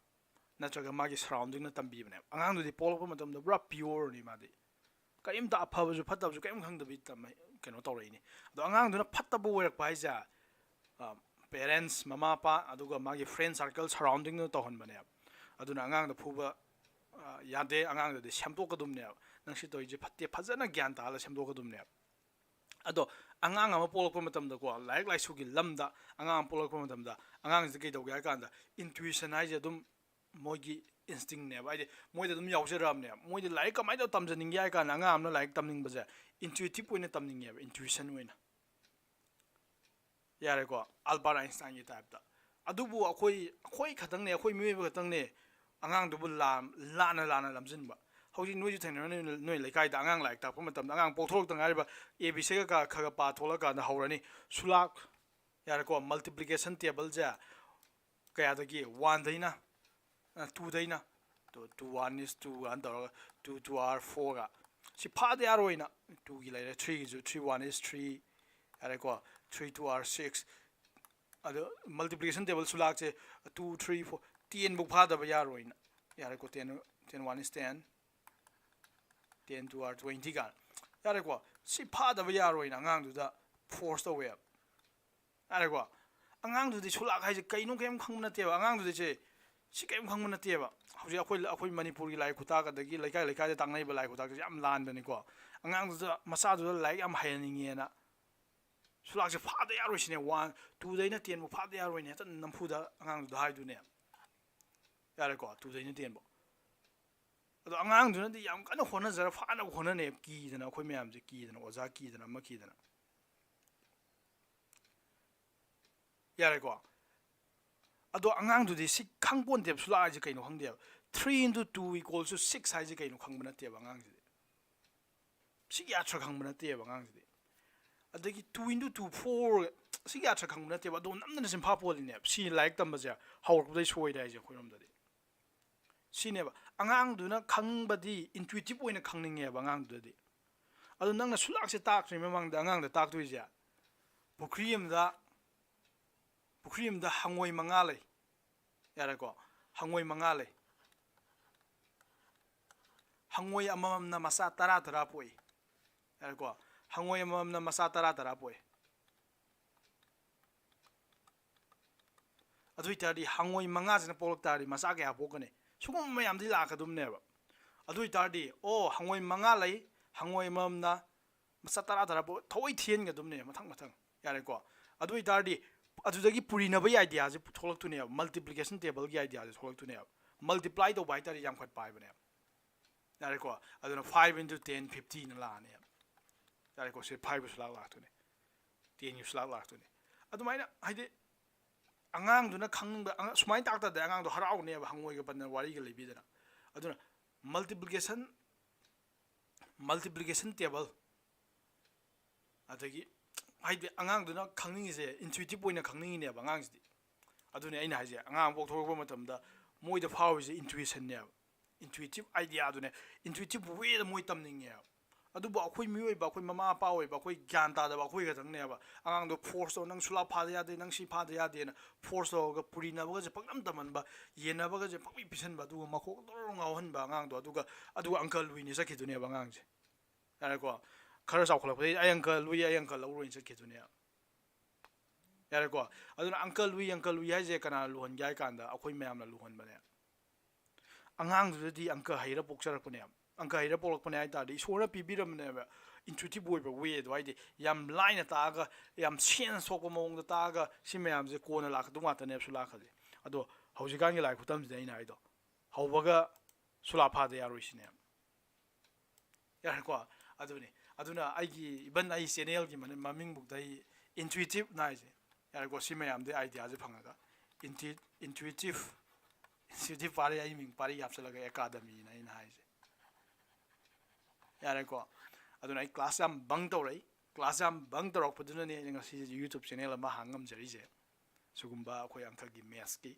ꯅꯠꯇ꯭ꯔꯒ ꯃꯥꯒꯤ ꯁꯔꯥꯎꯟꯗꯤꯡꯅ ꯇꯝꯕꯤꯕꯅꯦꯕ꯫ ꯑꯉꯥꯡꯗꯨꯗꯤ ꯄꯣꯛꯂꯛꯄ ꯃꯇꯝꯗ ꯄꯨꯔꯥ ꯄꯤꯌꯣꯔꯅꯤ, ꯃꯥꯗꯤ ꯀꯔꯤꯝꯇ ꯑꯐꯕꯁꯨ ꯐꯠꯇꯕꯁꯨ ꯀꯔꯤꯝ ꯈꯪꯗꯕꯤ ꯇꯝꯃ-, ꯀꯩꯅꯣ ꯇꯧꯔꯛꯏꯅꯤ꯫ ꯑꯗꯣ ꯑꯉꯥꯡꯗꯨꯅ ꯐꯠꯇꯕ ꯑꯣꯏꯔꯛꯄ ꯍꯥꯏꯁꯦ, ꯄꯦꯔꯦꯟꯁ, ꯃꯃꯥ ꯃꯄꯥ, ꯑꯗꯨꯒ ꯃꯥꯒꯤ ꯐ꯭ꯔꯦꯟ ꯁꯥꯔꯀꯜ, ꯁꯔꯥꯎꯟꯗꯤꯡꯗꯨꯅ ꯇꯧꯍꯟꯕꯅꯦꯕ꯫ ꯑꯗꯨꯅ ꯑꯉꯥꯡꯗ ꯐꯨꯕ, ꯑ, ꯌꯥꯗꯦ, ꯑꯉꯥꯡꯗꯗꯤ ꯁꯦꯝꯗꯣꯛꯀꯗꯕꯅꯦꯕ, "ꯅꯪ ꯁꯤ ꯇꯧꯔꯤꯁꯦ ꯐꯠꯇꯦ", ꯐꯖꯅ ꯒ꯭ꯌꯥꯟ ꯇꯥꯍꯜꯂ ꯁꯦꯝꯗꯣꯛꯀꯗꯕꯅꯦꯕ꯫ ꯑꯗꯣ ꯑꯉꯥꯡ ꯑꯃ ꯄꯣꯛꯂꯛꯄ ꯃꯇꯝꯗꯀꯣ, ꯂꯥꯏꯔꯤꯛ ꯂꯥꯏꯁꯨꯒꯤ ꯂꯝꯗ ꯑꯉꯥꯡ ꯑꯃ ꯄꯣꯛꯂꯛꯄ ꯃꯇꯝꯗ, ꯑꯉꯥꯡꯁꯤꯗ ꯀꯩꯗꯧꯒꯦ ꯍꯥꯏ ꯀꯥꯟꯗ, ꯏꯟꯇ꯭ꯌꯨꯏꯁꯟ ꯍꯥꯏꯁꯦ ꯑꯗꯨꯝ ꯃꯣꯏꯒꯤ ꯏꯟꯁꯇꯤꯡꯅꯦꯕ, ꯍꯥꯏꯗꯤ ꯃꯣꯏꯗ ꯑꯗꯨꯝ ꯌꯥꯎꯖꯔꯛꯑꯕꯅꯦꯕ꯫ ꯃꯣꯏꯗꯤ ꯂꯥꯏꯔꯤꯛ ꯀꯃꯥꯏꯅ ꯇꯧꯔ ꯇꯝꯖꯅꯤꯡꯒꯦ ꯍꯥꯏ ꯀꯥꯟꯗ, ꯑꯉꯥꯡ ꯑꯃꯅ ꯂꯥꯏꯔꯤꯛ ꯇꯝꯅꯤꯡꯕꯁꯦ ꯏꯟꯇ꯭ꯌꯨꯏꯇꯤꯞ ꯑꯣꯏꯅ ꯇꯝꯅꯤꯡꯉꯦꯕ, ꯏꯟꯇ꯭ꯌꯨꯏꯁꯟ ꯑꯣꯏꯅ꯫ ꯌꯥꯔꯦꯀꯣ? ꯑꯜꯕꯥꯔꯠ ꯑꯥꯏꯟꯁꯇꯥꯏꯟꯒꯤ ꯇꯥꯏꯞꯇ꯫ ꯑꯗꯨꯕꯨ ꯑꯩꯈꯣꯏ ꯑꯩꯈꯣꯏ ꯈꯛꯇꯪꯅꯦ, ꯑꯩꯈꯣꯏ ꯃꯤꯑꯣꯏꯕ ꯈꯛꯇꯪꯅꯦ ꯑꯉꯥꯡꯗꯨꯕꯨ ꯂꯥꯟ- ꯂꯥꯟꯅ ꯂꯥꯟꯅ ꯂꯝꯖꯤꯟꯕ꯫ ꯍꯧꯖꯤꯛ ꯅꯣꯏꯁꯨ ꯊꯦꯡꯅꯔꯝꯅꯤ, ꯅꯣꯏ ꯂꯩꯀꯥꯏꯗ ꯑꯉꯥꯡ ꯂꯥꯏꯔꯤꯛ ꯇꯥꯛꯄ ꯃꯇꯝꯗ ꯑꯉꯥꯡ ꯄꯣꯛꯊꯣꯔꯛꯇ ꯉꯥꯏꯔꯤꯕ ꯑꯦ ꯕꯤ ꯁꯤꯒ ꯈꯔ ꯈꯔ ꯄꯥ ꯊꯣꯛꯂꯛꯀꯥꯟꯗ ꯍꯧꯔꯅꯤ꯫ ꯁꯨꯂꯥꯛ, ꯌꯥꯔꯦꯀꯣ, ꯃꯜꯇꯤꯄ꯭ꯂꯤꯀꯦꯁꯟ ꯇꯦꯕꯜꯁꯦ ꯀꯌꯥꯗꯒꯤ? ꯋꯥꯟꯗꯩꯅ, ꯇꯨꯗꯩꯅ, ꯇꯨ ꯇꯨ ꯋꯥꯟ ꯏꯁ ꯇꯨ ꯀꯥꯏꯅ ꯇꯧꯔꯒ, ꯇꯨ ꯇꯨ ꯑꯥꯔ ꯐꯣꯔꯒ, ꯁꯤ ꯐꯥꯗ ꯌꯥꯔꯣꯏꯅ꯫ ꯇꯨꯒꯤ ꯂꯩꯔꯦ, ꯊ꯭ꯔꯤꯒꯤꯁꯨ, ꯊ꯭ꯔꯤ ꯋꯥꯟ ꯏꯁ ꯊ꯭ꯔꯤ, ꯌꯥꯔꯦꯀꯣ, ꯊ꯭ꯔꯤ ꯇꯨ ꯑꯥꯔ ꯁꯤꯛꯁ꯫ ꯑꯗꯣ ꯃꯜꯇꯤꯄ꯭ꯂꯤꯀꯦꯁꯟ ꯇꯦꯕꯜ ꯁꯨꯂꯥꯛꯁꯦ ꯇꯨ ꯊ꯭ꯔꯤ ꯐꯣꯔ ꯇꯦꯟꯐꯧ ꯐꯥꯗꯕ ꯌꯥꯔꯣꯏꯅ꯫ ꯌꯥꯔꯦꯀꯣ, ten, ten one is ten, ten two are twenty ꯀꯥꯏꯅ꯫ ꯌꯥꯔꯦꯀꯣ, ꯁꯤ ꯐꯥꯗꯕ ꯌꯥꯔꯣꯏꯅ ꯑꯉꯥꯡꯗꯨꯗ ꯐꯣꯔꯁ ꯇꯧꯋꯦꯕ꯫ ꯌꯥꯔꯦꯀꯣ, ꯑꯉꯥꯡꯗꯨꯗꯤ ꯁꯨꯂꯥꯛ ꯍꯥꯏꯁꯦ ꯀꯩꯅꯣ ꯀꯩꯝ ꯈꯪꯕ ꯅꯠꯇꯦꯕ꯫ ꯑꯉꯥꯡꯗꯨꯗꯤ ꯁꯦ ꯁꯤ ꯀꯩꯝ ꯈꯪꯕ ꯅꯠꯇꯦꯕ꯫ ꯍꯧꯖꯤꯛ ꯑꯩꯈꯣꯏ ꯑꯩꯈꯣꯏ ꯃꯅꯤꯄꯨꯔꯒꯤ ꯂꯥꯏ ꯈꯨꯇꯥꯛ ꯑꯗꯒꯤ ꯂꯩꯀꯥꯏ ꯂꯩꯀꯥꯏꯗ ꯇꯥꯛꯅꯔꯤꯕ ꯂꯥꯏ ꯈꯨꯇꯥꯛꯁꯦ ꯌꯥꯝ ꯂꯥꯟꯕꯅꯤꯀꯣ꯫ ꯑꯉꯥꯡꯗꯨꯗ, ꯃꯆꯥꯗꯨꯗ ꯂꯥꯏꯔꯤꯛ ꯌꯥꯝ ꯍꯩꯍꯟꯅꯤꯡꯉꯦꯅ ꯁꯨꯂꯥꯛꯁꯦ ꯐꯥꯗ ꯌꯥꯔꯣꯏ ꯁꯤꯅꯦ, ꯋꯥꯟ, ꯇꯨꯗꯩꯅ ꯇꯦꯟꯐꯥꯎ ꯐꯥꯗ ꯌꯥꯔꯣꯏꯅꯦ, ꯍꯦꯛꯇ ꯅꯝꯐꯨꯗ ꯑꯉꯥꯡꯗꯨꯗ ꯍꯥꯏꯗꯨꯅꯦ꯫ ꯌꯥꯔꯦꯀꯣ, ꯇꯨꯗꯩꯅ ꯇꯦꯟꯐꯥꯎ꯫ ꯑꯗꯣ ꯑꯉꯥꯡꯗꯨꯅꯗꯤ ꯌꯥꯝ ꯀꯟꯅ ꯍꯣꯠꯅꯖꯔ ꯐꯥꯅꯕ ꯍꯣꯠꯅꯅꯦꯕ, ꯀꯤꯗꯅ, ꯑꯩꯈꯣꯏ ꯃꯌꯥꯝꯁꯦ ꯀꯤꯗꯅ, ꯑꯣꯖꯥ ꯀꯤꯗꯅ, ꯑꯃ ꯀꯤꯗꯅ꯫ ꯌꯥꯔꯦꯀꯣ꯫ ꯑꯗꯣ ꯑꯉꯥꯡꯗꯨꯗꯤ ꯁꯤ ꯈꯪꯄꯣꯟꯇꯦꯕ, ꯁꯨꯂꯥꯛ ꯍꯥꯏꯁꯦ ꯀꯩꯅꯣ ꯈꯪꯗꯦꯕ꯫ Three into two equals to six ꯍꯥꯏꯁꯦ ꯀꯩꯅꯣ ꯈꯪꯕ ꯅꯠꯇꯦꯕ ꯑꯉꯥꯡꯁꯤꯗꯤ꯫ ꯁꯤꯒꯤ ꯑꯥꯔꯊ ꯈꯪꯕ ꯅꯠꯇꯦꯕ ꯑꯉꯥꯡꯁꯤꯗꯤ꯫ ꯑꯗꯒꯤ two into two four, ꯁꯤꯒꯤ ꯑꯥꯔꯊ ꯈꯪꯕ ꯅꯠꯇꯦꯕ꯫ ꯑꯗꯣ ꯅꯝꯗꯅ ꯆꯤꯟꯐꯥ ꯄꯣꯜꯂꯤꯅꯦꯕ꯫ ꯁꯤ ꯂꯥꯏꯔꯤꯛ ꯇꯝꯕꯁꯦ ꯍꯧꯔꯛꯄꯗꯩ ꯁꯣꯏꯔꯦ ꯍꯥꯏꯁꯦ ꯑꯩꯈꯣꯏꯔꯣꯝꯗꯗꯤ꯫ ꯁꯤꯅꯦꯕ ꯑꯉꯥꯡꯗꯨꯅ ꯈꯪꯕꯗꯤ, ꯏꯟꯇ꯭ꯌꯨꯏꯇꯤꯞ ꯑꯣꯏꯅ ꯈꯪꯅꯤꯡꯉꯦꯕ ꯑꯉꯥꯡꯗꯨꯗꯗꯤ꯫ ꯑꯗꯣ ꯅꯪꯅ ꯁꯨꯂꯥꯛꯁꯦ ꯇꯥꯛꯇ꯭ꯔꯤꯉꯩ ꯃꯃꯥꯡꯗ ꯑꯉꯥꯡꯗ ꯇꯥꯛꯇꯣꯏꯁꯦ, ꯄꯨꯈ꯭ꯔꯤ ꯑꯃꯗ, ꯄꯨꯈ꯭ꯔꯤ ꯑꯃꯗ ꯍꯉꯣꯏ ꯃꯉꯥ ꯂꯩ꯫ ꯌꯥꯔꯦꯀꯣ? ꯍꯉꯣꯏ ꯃꯉꯥ ꯂꯩ꯫ ꯍꯉꯣꯏ ꯑꯃꯃꯝꯅ ꯃꯆꯥ ꯇꯔꯥ ꯇꯔꯥ ꯄꯣꯛꯏ꯫ ꯌꯥꯔꯦꯀꯣ? ꯍꯉꯣꯏ ꯑꯃꯃꯝꯅ ꯃꯆꯥ ꯇꯔꯥ ꯇꯔꯥ ꯄꯣꯛꯏ꯫ ꯑꯗꯨ ꯑꯣꯏꯇꯥꯔꯗꯤ ꯍꯉꯣꯏ ꯃꯉꯥꯁꯤꯅ ꯄꯣꯛꯂꯛ ꯇꯥꯔꯗꯤ ꯃꯆꯥ ꯀꯌꯥ ꯄꯣꯛꯀꯅꯤ? ꯁꯤꯒꯨꯝꯕ ꯃꯌꯥꯝꯗꯤ ꯂꯥꯛꯀꯗꯕꯅꯦꯕ꯫ ꯑꯗꯨ ꯑꯣꯏꯇꯥꯔꯗꯤ, ꯑꯣ, ꯍꯉꯣꯏ ꯃꯉꯥ ꯂꯩ, ꯍꯉꯣꯏ ꯑꯃꯃꯝꯅ ꯃꯆꯥ ꯇꯔꯥ ꯇꯔꯥ ꯄꯣꯛ-, ꯊꯑꯣꯏ ꯊꯤꯍꯟꯒꯗꯕꯅꯦ ꯃꯊꯪ ꯃꯊꯪ꯫ ꯌꯥꯔꯦꯀꯣ? ꯑꯗꯨ ꯑꯣꯏꯇꯥꯔꯗꯤ ꯑꯗꯨꯗꯒꯤ ꯄꯨꯔꯤꯅꯕꯒꯤ ꯑꯥꯏꯗꯤꯌꯥꯁꯦ ꯊꯣꯛꯂꯛꯇꯣꯏꯅꯦꯕ, ꯃꯜꯇꯤꯄ꯭ꯂꯤꯀꯦꯁꯟ ꯇꯦꯕꯜꯒꯤ ꯑꯥꯏꯗꯤꯌꯥꯁꯦ ꯊꯣꯛꯂꯛꯇꯣꯏꯅꯦꯕ꯫ ꯃꯜꯇꯤꯄ꯭ꯂꯥꯏ ꯇꯧꯕ ꯍꯥꯏꯇꯥꯔꯗꯤ ꯌꯥꯝꯈꯠꯄ ꯍꯥꯏꯕꯅꯦꯕ꯫ ꯌꯥꯔꯦꯀꯣ? ꯑꯗꯨꯅ five into ten fiftyꯅ ꯂꯥꯛꯑꯅꯦꯕ꯫ ꯌꯥꯔꯦꯀꯣ? ꯁꯤ fiveꯀꯤꯁꯨ ꯂꯥꯛ ꯂꯥꯛꯇꯣꯏꯅꯦ, tenꯒꯤꯁꯨ ꯂꯥꯛ ꯂꯥꯛꯇꯣꯏꯅꯦ꯫ ꯑꯗꯨꯃꯥꯏꯅ ꯍꯥꯏꯗꯤ ꯑꯉꯥꯡꯗꯨꯅ ꯈꯪꯅꯤꯡꯕ, ꯑꯉꯥꯡ ꯁꯨꯃꯥꯏꯅ ꯇꯥꯛꯇꯗꯤ ꯑꯉꯥꯡꯗꯣ ꯍꯔꯥꯎꯅꯦꯕ, ꯍꯪꯉꯣꯏꯒ ꯄꯟꯗꯅ ꯋꯥꯔꯤꯒ ꯂꯩꯕꯤꯗꯅ꯫ ꯑꯗꯨꯅ multiplication, multiplication table, ꯑꯗꯒꯤ ꯍꯥꯏꯗꯤ ꯑꯉꯥꯡꯗꯨꯅ ꯈꯪꯅꯤꯡꯉꯤꯁꯦ intuitive ꯑꯣꯏꯅ ꯈꯪꯅꯤꯡꯉꯤꯅꯦꯕ ꯑꯉꯥꯡꯁꯤꯗꯤ꯫ ꯑꯗꯨꯅꯦ ꯑꯩꯅ ꯍꯥꯏꯁꯦ, ꯑꯉꯥꯡ ꯑꯃ ꯄꯣꯛꯊꯣꯔꯛꯄ ꯃꯇꯝꯗ ꯃꯣꯏꯗ ꯐꯥꯎꯔꯤꯁꯦ intuitionꯅꯦꯕ, intuitive ideaꯗꯨꯅꯦ, intuitive wayꯗ ꯃꯣꯏ ꯇꯝꯅꯤꯡꯉꯦꯕ꯫ ꯑꯗꯨꯕꯨ ꯑꯩꯈꯣꯏ ꯃꯤꯑꯣꯏꯕ, ꯑꯩꯈꯣꯏ ꯃꯃꯥ ꯃꯄꯥ ꯑꯣꯏꯕ, ꯑꯩꯈꯣꯏ ꯒ꯭ꯌꯥꯟ ꯇꯥꯗꯕ ꯑꯩꯈꯣꯏ ꯈꯛꯇꯪꯅꯦꯕ ꯑꯉꯥꯡꯗꯣ force ꯇꯧ, "ꯅꯪ ꯁꯨꯂꯥ ꯐꯥꯗ ꯌꯥꯗꯦ, ꯅꯪ ꯁꯤ ꯐꯥꯗ ꯌꯥꯗꯦꯅ" force ꯇꯧꯔꯒ ꯄꯨꯔꯤꯅꯕꯒꯁꯦ ꯄꯪꯇꯝ ꯇꯝꯍꯟꯕ, ꯌꯦꯟꯅꯕꯒꯁꯦ ꯄꯪꯄꯤ ꯄꯤꯁꯟꯕ, ꯑꯗꯨꯒ ꯃꯀꯣꯛ ꯗꯣꯔ ꯉꯥꯎꯍꯟꯕ ꯑꯉꯥꯡꯗꯣ, ꯑꯗꯨꯒ ꯑꯗꯨꯒ uncle Louieꯅꯤ ꯆꯠꯈꯤꯗꯨꯅꯦꯕ ꯑꯉꯥꯡꯁꯦ꯫ ꯌꯥꯔꯦꯀꯣ? ꯈꯔ ꯆꯥꯎꯈꯠꯂꯛꯄꯗꯒꯤ "ꯑꯩ uncle Louie, ꯑꯩ uncle ꯂꯧꯔꯣꯏꯅ" ꯆꯠꯈꯤꯗꯨꯅꯦꯕ꯫ ꯌꯥꯔꯦꯀꯣ? ꯑꯗꯨꯅ uncle Louie, uncle Louie ꯍꯥꯏꯁꯦ ꯀꯅꯥꯅ ꯂꯨꯍꯟꯒꯦ ꯍꯥꯏ ꯀꯥꯟꯗ ꯑꯩꯈꯣꯏ ꯃꯌꯥꯝꯅ ꯂꯨꯍꯟꯕꯅꯦ꯫ ꯑꯉꯥꯡꯗꯨꯗꯗꯤ ꯑꯪꯀ ꯍꯩꯔ ꯄꯣꯛꯆꯔꯛꯄꯅꯦꯕ꯫ ꯑꯪꯀ ꯍꯩꯔ ꯄꯣꯛꯂꯛꯄꯅꯦ ꯍꯥꯏ ꯇꯥꯔꯗꯤ ꯏꯁꯣꯔꯅ ꯄꯤꯕꯤꯔꯝꯕꯅꯦꯕ intuitive ꯑꯣꯏꯕ wayꯗꯣ, ꯍꯥꯏꯗꯤ ꯌꯥꯝ ꯂꯥꯏꯅ ꯇꯥꯛꯑꯒ, ꯌꯥꯝ sense ꯊꯣꯛꯄ ꯃꯑꯣꯡꯗ ꯇꯥꯛꯑꯒ ꯁꯤ ꯃꯌꯥꯝꯁꯦ ꯀꯣꯟꯅ ꯂꯥꯛꯀꯗꯧ ꯉꯥꯛꯇꯅꯦꯕ ꯁꯨꯂꯥ ꯈꯜꯂꯤ꯫ ꯑꯗꯣ ꯍꯧꯖꯤꯛꯀꯥꯟꯒꯤ ꯂꯥꯏ ꯈꯨꯇꯝꯁꯤꯗ ꯑꯩꯅ ꯍꯥꯏꯗꯣ, ꯍꯧꯕꯒ ꯁꯨꯂꯥ ꯐꯥꯗ ꯌꯥꯔꯣꯏ ꯁꯤꯅꯦꯕ꯫ ꯌꯥꯔꯦꯀꯣ? ꯑꯗꯨꯅꯤ꯫ ꯑꯗꯨꯅ ꯑꯩꯒꯤ, even ꯑꯩ channelꯒꯤ ꯃꯅꯤ-, ꯃꯃꯤꯡꯕꯨꯛꯇ ꯑꯩ intuitive ꯅ ꯍꯥꯏꯁꯦ꯫ ꯌꯥꯔꯦꯀꯣ? ꯁꯤ ꯃꯌꯥꯝꯗꯤ ideaꯁꯦ ꯐꯪꯉꯒ intu-, intuitive, intuitive ꯄꯥꯔꯤ, ꯑꯩ ꯃꯤꯡ ꯄꯥꯔꯤ ꯍꯥꯞꯆꯤꯜꯂꯒ academyꯅ ꯑꯩꯅ ꯍꯥꯏꯁꯦ꯫ ꯌꯥꯔꯦꯀꯣ? ꯑꯗꯨꯅ ꯑꯩ class ꯌꯥꯝ bunk ꯇꯧꯔꯛꯏ꯫ Class ꯌꯥꯝ bunk ꯇꯧꯔꯛꯄꯗꯨꯅꯅꯦ ꯑꯩꯅ ꯉꯁꯤ YouTube channel ꯑꯃ ꯍꯥꯡ ꯉꯝꯖꯔꯤꯁꯦ꯫ ꯁꯤꯒꯨꯝꯕ ꯑꯩꯈꯣꯏ ꯑꯪꯀꯒꯤ mathsꯀꯤ꯫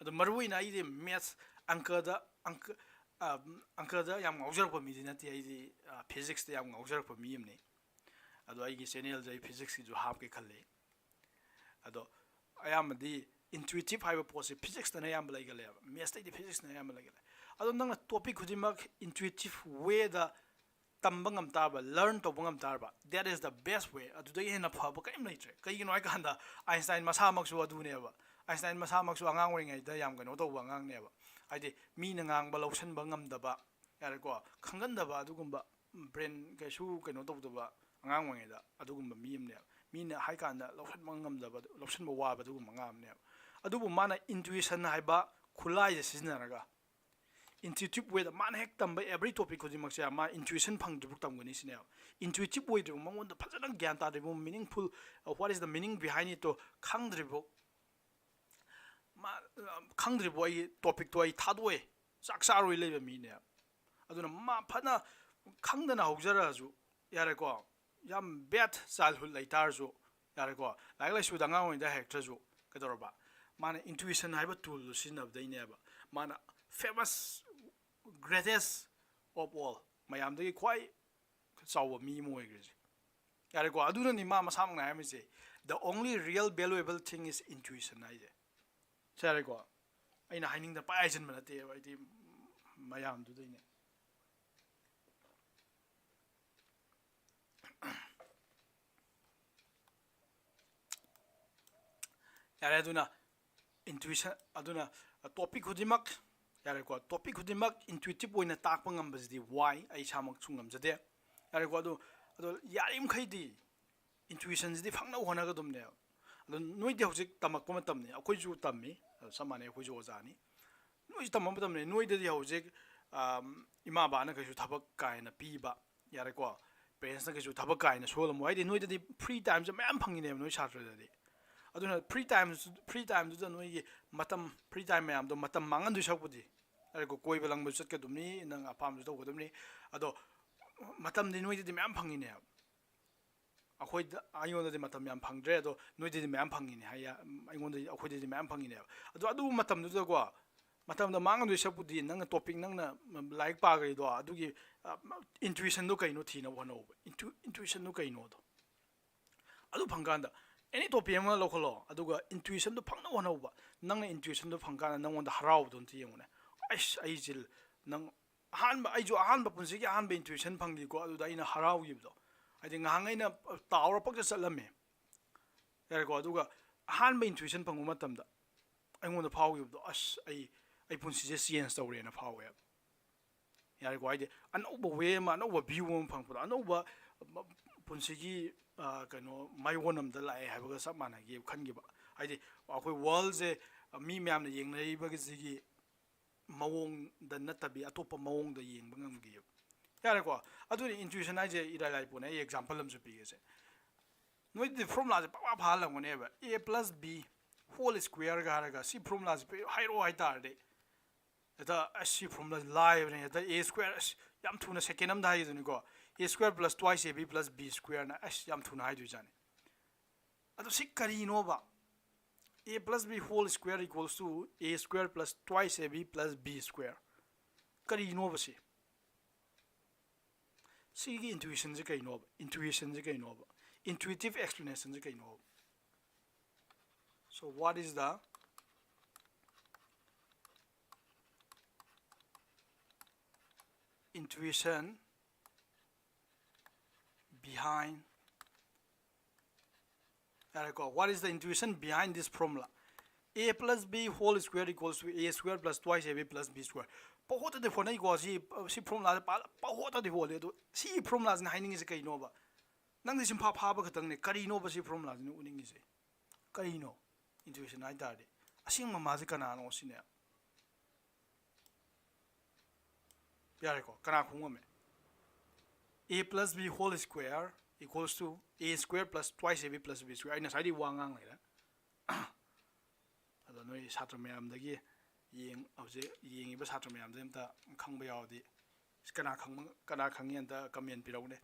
ꯑꯗꯣ ꯃꯔꯨꯑꯣꯏꯅ ꯑꯩꯗꯤ maths, ꯑꯪꯀꯗ, ꯑꯪꯀ-, ꯑ, ꯑꯪꯀꯗ ꯌꯥꯝ ꯉꯥꯎꯖꯔꯛꯄ ꯃꯤꯗꯤ ꯅꯠꯇꯦ꯫ ꯑꯩꯗꯤ, ꯑ, physicsꯇ ꯌꯥꯝ ꯉꯥꯎꯖꯔꯛꯄ ꯃꯤ ꯑꯃꯅꯤ꯫ ꯑꯗꯣ ꯑꯩꯒꯤ channelꯁꯦ ꯑꯩ physicsꯀꯤꯁꯨ ꯍꯥꯞꯀꯦ ꯈꯜꯂꯤ꯫ ꯑꯗꯣ ꯑꯌꯥꯝꯕꯗꯤ intuitive ꯍꯥꯏꯕ ꯄꯣꯠꯁꯦ physicsꯇꯅ ꯑꯌꯥꯝꯕ ꯂꯩꯒꯜꯂꯦꯕ, mathsꯇꯩꯗꯤ physicsꯅ ꯑꯌꯥꯝꯕ ꯂꯩꯒꯜꯂꯦ꯫ ꯑꯗꯣ ꯅꯪꯅ topic ꯈꯨꯗꯤꯡꯃꯛ intuitive wayꯗ ꯇꯝꯕ ꯉꯝ ꯇꯥꯔꯕ, learn ꯇꯧꯕ ꯉꯝ ꯇꯥꯔꯕ, that is the best way꯫ ꯑꯗꯨꯗꯒꯤ ꯍꯦꯟꯅ ꯐꯕ ꯀꯔꯤꯝ ꯂꯩꯇ꯭ꯔꯦ꯫ ꯀꯩꯒꯤꯅꯣ ꯍꯥꯏ ꯀꯥꯟꯗ Einstein ꯃꯁꯥꯃꯛꯁꯨ ꯑꯗꯨꯅꯦꯕ꯫ Einstein ꯃꯁꯥꯃꯛꯁꯨ ꯑꯉꯥꯡ ꯑꯣꯏꯔꯤꯉꯩꯗ ꯌꯥꯝ ꯀꯩꯅꯣ ꯇꯧꯕ ꯑꯉꯥꯡꯅꯦꯕ꯫ ꯍꯥꯏꯗꯤ ꯃꯤꯅ ꯉꯥꯡꯕ ꯂꯧꯁꯟꯕ ꯉꯝꯗꯕ, ꯌꯥꯔꯦꯀꯣ, ꯈꯪꯒꯟꯗꯕ ꯑꯗꯨꯒꯨꯝꯕ, brain ꯀꯩꯁꯨ ꯀꯩꯅꯣ ꯇꯧꯗꯕ ꯑꯉꯥꯡ ꯑꯣꯏꯔꯤꯉꯩꯗ ꯑꯗꯨꯒꯨꯝꯕ ꯃꯤ ꯑꯃꯅꯦꯕ꯫ ꯃꯤꯅ ꯍꯥꯏ ꯀꯥꯟꯗ ꯂꯧꯁꯟꯕ ꯉꯝꯗꯕ, ꯂꯧꯁꯟꯕ ꯋꯥꯕ ꯑꯗꯨꯒꯨꯝꯕ ꯑꯉꯥꯡ ꯑꯃꯅꯦꯕ꯫ ꯑꯗꯨꯕꯨ ꯃꯥꯅ intuition ꯍꯥꯏꯕ ꯈꯨꯠꯂꯥꯏꯁꯦ ꯁꯤꯖꯤꯟꯅꯔꯒ, intuitive way ꯗ ꯃꯥꯅ ꯍꯦꯛ ꯇꯝꯕ every topic ꯈꯨꯗꯤꯡꯃꯛꯁꯦ ꯃꯥ intuition ꯐꯪꯗ꯭ꯔꯤꯕ ꯇꯝꯒꯅꯤ ꯁꯤꯅꯦꯕ꯫ Intuitive ꯑꯣꯏꯗ꯭ꯔꯤꯕ, ꯃꯉꯣꯟꯗ ꯐꯖꯅ ꯒ꯭ꯌꯥꯟ ꯇꯥꯗ꯭ꯔꯤꯕ, meaningful, what is the meaning behind it ꯇꯣ ꯈꯪꯗ꯭ꯔꯤꯕ, ꯃꯥ ꯈꯪꯗ꯭ꯔꯤꯕ ꯑꯩ topic ꯇꯣ ꯑꯩ ꯊꯥꯗꯣꯛꯑꯦ, ꯆꯥꯛ ꯆꯥꯔꯣꯏ ꯂꯩꯕ ꯃꯤꯅꯦꯕ꯫ ꯑꯗꯨꯅ ꯃꯥ ꯐꯅ ꯈꯪꯗꯅ ꯍꯧꯖꯔꯛꯑꯁꯨ ꯌꯥꯔꯦꯀꯣ, ꯌꯥꯝ bad childhood ꯂꯩꯇꯥꯔꯁꯨ ꯌꯥꯔꯦꯀꯣ, ꯂꯥꯏꯔꯤꯛ ꯂꯥꯏꯁꯨꯗ ꯑꯉꯥꯡ ꯑꯣꯏꯔꯤꯉꯩꯗ ꯍꯩꯔꯛꯇ꯭ꯔꯁꯨ ꯀꯩꯗꯧꯔꯕ, ꯃꯥꯅ intuition ꯍꯥꯏꯕ tool ꯗꯣ ꯁꯤꯖꯤꯟꯅꯕꯗꯩꯅꯦꯕ ꯃꯥꯅ famous, greatest of all, ꯃꯌꯥꯝꯗꯒꯤ ꯈ꯭ꯋꯥꯏ ꯆꯥꯎꯕ ꯃꯤ ꯑꯃ ꯑꯣꯏꯈ꯭ꯔꯤꯁꯦ꯫ ꯌꯥꯔꯦꯀꯣ, ꯑꯗꯨꯅꯅꯤ ꯃꯥ ꯃꯁꯥꯃꯛꯅ ꯍꯥꯏꯔꯝꯃꯤꯁꯦ, "The only real valuable thing is intuition" ꯍꯥꯏꯁꯦ꯫ ꯁꯤ ꯌꯥꯔꯦꯀꯣ, ꯑꯩꯅ ꯍꯥꯏꯅꯤꯡꯗ ꯄꯥꯏ ꯍꯥꯏꯖꯤꯟꯕ ꯅꯠꯇꯦꯕ, ꯑꯩꯗꯤ ꯃꯌꯥꯝꯗꯨꯗꯩꯅꯦ꯫ ꯌꯥꯔꯦ, ꯑꯗꯨꯅ intuition, ꯑꯗꯨꯅ topic ꯈꯨꯗꯤꯡꯃꯛ, ꯌꯥꯔꯦꯀꯣ, topic ꯈꯨꯗꯤꯡꯃꯛ intuitive ꯑꯣꯏꯅ ꯇꯥꯛꯄ ꯉꯝꯕꯁꯤꯗꯤ ꯋꯥꯏ, ꯑꯩ ꯏꯁꯥꯃꯛꯁꯨ ꯉꯝꯖꯗꯦ꯫ ꯌꯥꯔꯦꯀꯣ, ꯑꯗꯨ, ꯑꯗꯣ ꯌꯥꯔꯤꯃꯈꯩꯗꯤ intuition ꯁꯤꯗꯤ ꯐꯪꯅꯕ ꯍꯣꯠꯅꯒꯗꯕꯅꯦꯕ꯫ ꯑꯗꯣ ꯅꯣꯏꯗꯤ ꯍꯧꯖꯤꯛ ꯇꯝꯃꯛꯄ ꯃꯇꯝꯅꯤ, ꯑꯩꯈꯣꯏꯁꯨ ꯇꯝꯃꯤ, ꯑꯗꯣ ꯆꯞ ꯃꯥꯟꯅꯩ, ꯑꯩꯈꯣꯏꯁꯨ ꯑꯣꯖꯥꯅꯤ꯫ ꯅꯣꯏꯁꯨ ꯇꯝꯕ ꯃꯇꯝꯅꯤ, ꯅꯣꯏꯗꯗꯤ ꯍꯧꯖꯤꯛ, ꯑꯝ, ꯏꯃꯥ ꯕꯥꯅ ꯀꯩꯁꯨ ꯊꯕꯛ ꯀꯥ ꯍꯦꯟꯅ ꯄꯤꯕ, ꯌꯥꯔꯦꯀꯣ, parents ꯅ ꯀꯩꯁꯨ ꯊꯕꯛ ꯀꯥ ꯍꯦꯟꯅ ꯁꯨꯍꯜꯂꯝꯃꯣꯏ, ꯍꯥꯏꯗꯤ ꯅꯣꯏꯗꯗꯤ free time ꯁꯦ ꯃꯌꯥꯝ ꯐꯪꯉꯤꯅꯦꯕ ꯅꯣꯏ ꯁꯥꯇ꯭ꯔꯗꯗꯤ꯫ ꯑꯗꯨꯅ free time, free time ꯗꯨꯗ ꯅꯣꯏꯒꯤ ꯃꯇꯝ, free time ꯃꯌꯥꯝꯗꯣ ꯃꯇꯝ ꯃꯥꯡꯍꯟꯗꯣꯏ ꯁꯔꯨꯛꯄꯨꯗꯤ, ꯌꯥꯔꯦꯀꯣ, ꯀꯣꯏꯕ ꯂꯪꯕꯁꯨ ꯆꯠꯀꯗꯕꯅꯤ, ꯅꯪ ꯑꯄꯥꯝꯕꯁꯨ ꯇꯧꯒꯗꯕꯅꯤ, ꯑꯗꯣ ꯃꯇꯝꯗꯤ ꯅꯣꯏꯗꯗꯤ ꯃꯌꯥꯝ ꯐꯪꯉꯤꯅꯦꯕ꯫ ꯑꯩꯈꯣꯏꯗ, ꯑꯩꯉꯣꯟꯗꯗꯤ ꯃꯇꯝ ꯌꯥꯝ ꯐꯪꯗ꯭ꯔꯦ, ꯑꯗꯣ ꯅꯣꯏꯗꯗꯤ ꯃꯌꯥꯝ ꯐꯪꯉꯤꯅꯦ ꯍꯥꯏ, ꯑꯩꯉꯣꯟꯗꯗꯤ, ꯑꯩꯈꯣꯏꯗꯗꯤ ꯃꯌꯥꯝ ꯐꯪꯉꯤꯅꯦꯕ꯫ ꯑꯗꯣ ꯑꯗꯨ ꯃꯇꯝꯗꯨꯗꯀꯣ, ꯃꯇꯝꯗꯣ ꯃꯥꯡꯉꯗꯣꯏ ꯁꯔꯨꯛꯄꯨꯗꯤ ꯅꯪꯅ topic, ꯅꯪꯅ ꯂꯥꯏꯔꯤꯛ ꯄꯥꯈ꯭ꯔꯤꯗꯣ ꯑꯗꯨꯒꯤ, ꯑ, intuition ꯗꯣ ꯀꯩꯅꯣ ꯊꯤꯅꯕ ꯍꯣꯠꯅꯧꯕ꯫ Intu-, intuition ꯗꯣ ꯀꯩꯅꯣꯗꯣ꯫ ꯑꯗꯨ ꯐꯪꯀꯥꯟꯗ any topic ꯑꯃ ꯂꯧꯈꯠꯂꯣ, ꯑꯗꯨꯒ intuition ꯗꯣ ꯐꯪꯅꯕ ꯍꯣꯠꯅꯧꯕ꯫ ꯅꯪꯅ intuition ꯗꯣ ꯐꯪꯀꯥꯟꯗ ꯅꯪꯉꯣꯟꯗ ꯍꯔꯥꯎꯕꯗꯣ ꯑꯝꯇ ꯌꯦꯡꯉꯨꯅꯦ꯫ ꯑꯩꯁ, ꯑꯩꯁꯦ, ꯅꯪ ꯑꯍꯥꯟꯕ, ꯑꯩꯁꯨ ꯑꯍꯥꯟꯕ, ꯄꯨꯟꯁꯤꯒꯤ ꯑꯍꯥꯟꯕ intuition ꯐꯪꯈꯤꯀꯣ, ꯑꯗꯨꯗ ꯑꯩꯅ ꯍꯔꯥꯎꯈꯤꯕꯗꯣ꯫ ꯍꯥꯏꯗꯤ ꯉꯍꯥꯟ ꯑꯩꯅ ꯇꯥꯎꯔ ꯄꯪꯆꯠ ꯆꯠꯂꯝꯃꯦ, ꯌꯥꯔꯦꯀꯣ, ꯑꯗꯨꯒ ꯑꯍꯥꯟꯕ intuition ꯐꯪꯕ ꯃꯇꯝꯗ ꯑꯩꯉꯣꯟꯗ ꯐꯥꯎꯈꯤꯕꯗꯣ, "ꯑꯁ, ꯑꯩ, ꯑꯩ ꯄꯨꯟꯁꯤꯁꯦ change ꯇꯧꯔꯦꯅ" ꯐꯥꯎꯋꯦꯕ, ꯌꯥꯔꯦꯀꯣ꯫ ꯍꯥꯏꯗꯤ ꯑꯅꯧꯕ way ꯑꯃ, ꯑꯅꯧꯕ view ꯑꯃ ꯐꯪꯉꯛꯄꯗꯣ, ꯑꯅꯧꯕ ꯃ-, ꯄꯨꯟꯁꯤꯒꯤ, ꯑ, ꯀꯩꯅꯣ, ꯃꯥꯏꯑꯣꯟ ꯑꯃꯗ ꯂꯥꯛꯑꯦ ꯍꯥꯏꯕꯒ ꯆꯞ ꯃꯥꯟꯅꯈꯤ ꯈꯟꯈꯤꯕ꯫ ꯍꯥꯏꯗꯤ ꯑꯩꯈꯣꯏ world ꯁꯦ ꯃꯤ ꯃꯌꯥꯝꯅ ꯌꯦꯡꯅꯔꯤꯕꯁꯤꯒꯤ ꯃꯑꯣꯡꯗ ꯅꯠꯇꯕꯤ ꯑꯇꯣꯞꯄ ꯃꯑꯣꯡꯗ ꯌꯦꯡꯕ ꯉꯝꯈꯤꯑꯕ꯫ ꯌꯥꯔꯦꯀꯣ? ꯑꯗꯨꯅꯤ intuition ꯍꯥꯏꯁꯦ ꯏꯔꯥꯏ ꯂꯥꯏ ꯄꯣꯠꯅꯦ꯫ ꯑꯩ example ꯑꯃꯁꯨ ꯄꯤꯒꯦꯁꯦ꯫ ꯅꯣꯏꯗꯤ formulaꯁꯦ ꯄꯪꯐꯥ ꯐꯥꯍꯜꯂꯝꯒꯅꯦꯕ꯫ A plus B whole squareꯒ ꯍꯥꯏꯔꯒ ꯁꯤ formulaꯁꯦ ꯄꯤ-, ꯍꯥꯏꯔꯛꯑꯣ ꯍꯥꯏꯇꯥꯔꯗꯤ, ꯍꯦꯛꯇ ꯑꯁ ꯁꯤ formulaꯁꯦ ꯂꯥꯏꯕꯅꯦ, ꯍꯦꯛꯇ A square, ꯑꯁ ꯌꯥꯝ ꯊꯨꯅ second ꯑꯃꯗ ꯍꯥꯏꯈꯤꯗꯨꯅꯤꯀꯣ, A square plus twice A B plus B squareꯅ ꯑꯁ ꯌꯥꯝ ꯊꯨꯅ ꯍꯥꯏꯗꯣꯏꯖꯥꯠꯅꯤ꯫ ꯑꯗꯣ ꯁꯤ ꯀꯔꯤꯅꯣꯕ? A plus B whole square equals to A square plus twice A B plus B square꯫ ꯀꯔꯤꯅꯣꯕ ꯁꯤ? ꯁꯤꯒꯤ intuitionꯁꯦ ꯀꯩꯅꯣꯕ? Intuitionꯁꯦ ꯀꯩꯅꯣꯕ? Intuitive explanationꯁꯦ ꯀꯩꯅꯣꯕ? So what is the intuition behind, ꯌꯥꯔꯦꯀꯣ? What is the intuition behind this formula? A plus B whole square equals to A square plus twice A B plus B square꯫ ꯄꯪꯍꯣꯠꯇꯗꯤ ꯍꯣꯠꯅꯩꯀꯣ꯫ ꯁꯤ, ꯁꯤ formulaꯁꯦ ꯄꯥ-, ꯄꯪꯍꯣꯠꯇꯗꯤ ꯍꯣꯠꯂꯦ꯫ ꯑꯗꯣ ꯁꯤ formulaꯁꯤꯅ ꯍꯥꯏꯅꯤꯡꯉꯤꯁꯦ ꯀꯩꯅꯣꯕ? ꯅꯪꯗꯤ ꯁꯤꯝꯐꯥ ꯐꯥꯕ ꯈꯛꯇꯪꯅꯦ꯫ ꯀꯔꯤꯅꯣꯕ ꯁꯤ formulaꯁꯤꯅ ꯎꯠꯅꯤꯡꯉꯤꯁꯦ? ꯀꯔꯤꯅꯣ? Intuition ꯍꯥꯏ ꯇꯥꯔꯗꯤ ꯑꯁꯦꯡꯕ ꯃꯥꯁꯦ ꯀꯅꯥꯅꯣ ꯁꯤꯅꯦ꯫ ꯌꯥꯔꯦꯀꯣ? ꯀꯅꯥ ꯈꯣꯡꯉꯝꯃꯦ? A plus B whole square equals to A square plus twice A B plus B square꯫ ꯑꯩ ꯉꯁꯥꯏꯗꯤ ꯋꯥ ꯉꯥꯡ ꯂꯩꯔꯦ꯫ ꯑꯗꯣ ꯅꯣꯏ ꯁꯥꯇ꯭ꯔ ꯃꯌꯥꯝꯗꯒꯤ ꯌꯦꯡ-, ꯍꯧꯖꯤꯛ ꯌꯦꯡꯉꯤꯕ ꯁꯥꯇ꯭ꯔ ꯃꯌꯥꯝꯗꯩ ꯑꯝꯇ ꯈꯪꯕ ꯌꯥꯎꯔꯗꯤ, ꯀꯅꯥ ꯈꯪꯕ, ꯀꯅꯥ ꯈꯪꯉꯤ ꯑꯝꯇ comment ꯄꯤꯔꯛꯎꯅꯦ꯫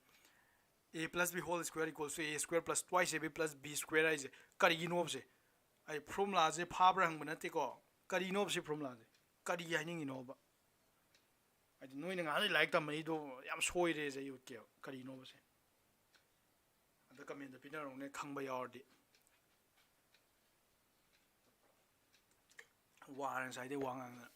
A plus B whole square equals to A square plus twice A B plus B square ꯍꯥꯏꯁꯦ ꯀꯔꯤꯒꯤꯅꯣꯕꯁꯦ? ꯑꯩ formulaꯁꯦ ꯐꯥꯕ꯭ꯔꯥ ꯍꯪꯕ ꯅꯠꯇꯦꯀꯣ꯫ ꯀꯔꯤꯅꯣꯕ ꯁꯤ formulaꯁꯦ? ꯀꯔꯤ ꯍꯥꯏꯅꯤꯡꯉꯤꯅꯣꯕ? ꯍꯥꯏꯗꯤ ꯅꯣꯏꯅ ꯉꯍꯥꯟꯗꯩ ꯂꯥꯏꯔꯤꯛ ꯇꯝꯃꯛꯏꯗꯣ ꯌꯥꯝ ꯁꯣꯏꯔꯦꯁꯦ ꯑꯩ ꯎꯠꯀꯦꯕ꯫ ꯀꯔꯤꯅꯣꯕꯁꯦ? ꯑꯝꯇ commentꯇ ꯄꯤꯅꯔꯛꯎꯅꯦ, ꯈꯪꯕ ꯌꯥꯎꯔꯗꯤ꯫ ꯋꯥꯔꯦ ꯉꯁꯥꯏꯗꯩ ꯋꯥ ꯉꯥꯡꯗꯅ꯫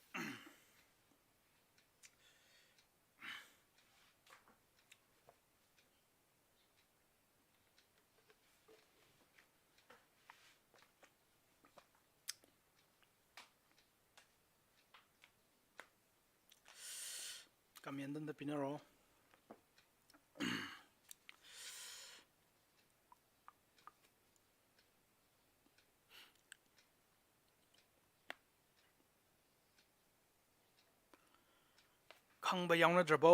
Comment ꯑꯝꯇ ꯄꯤꯅꯔꯣ꯫ ꯈꯪꯕ ꯌꯥꯎꯅꯗ꯭ꯔꯕꯣ?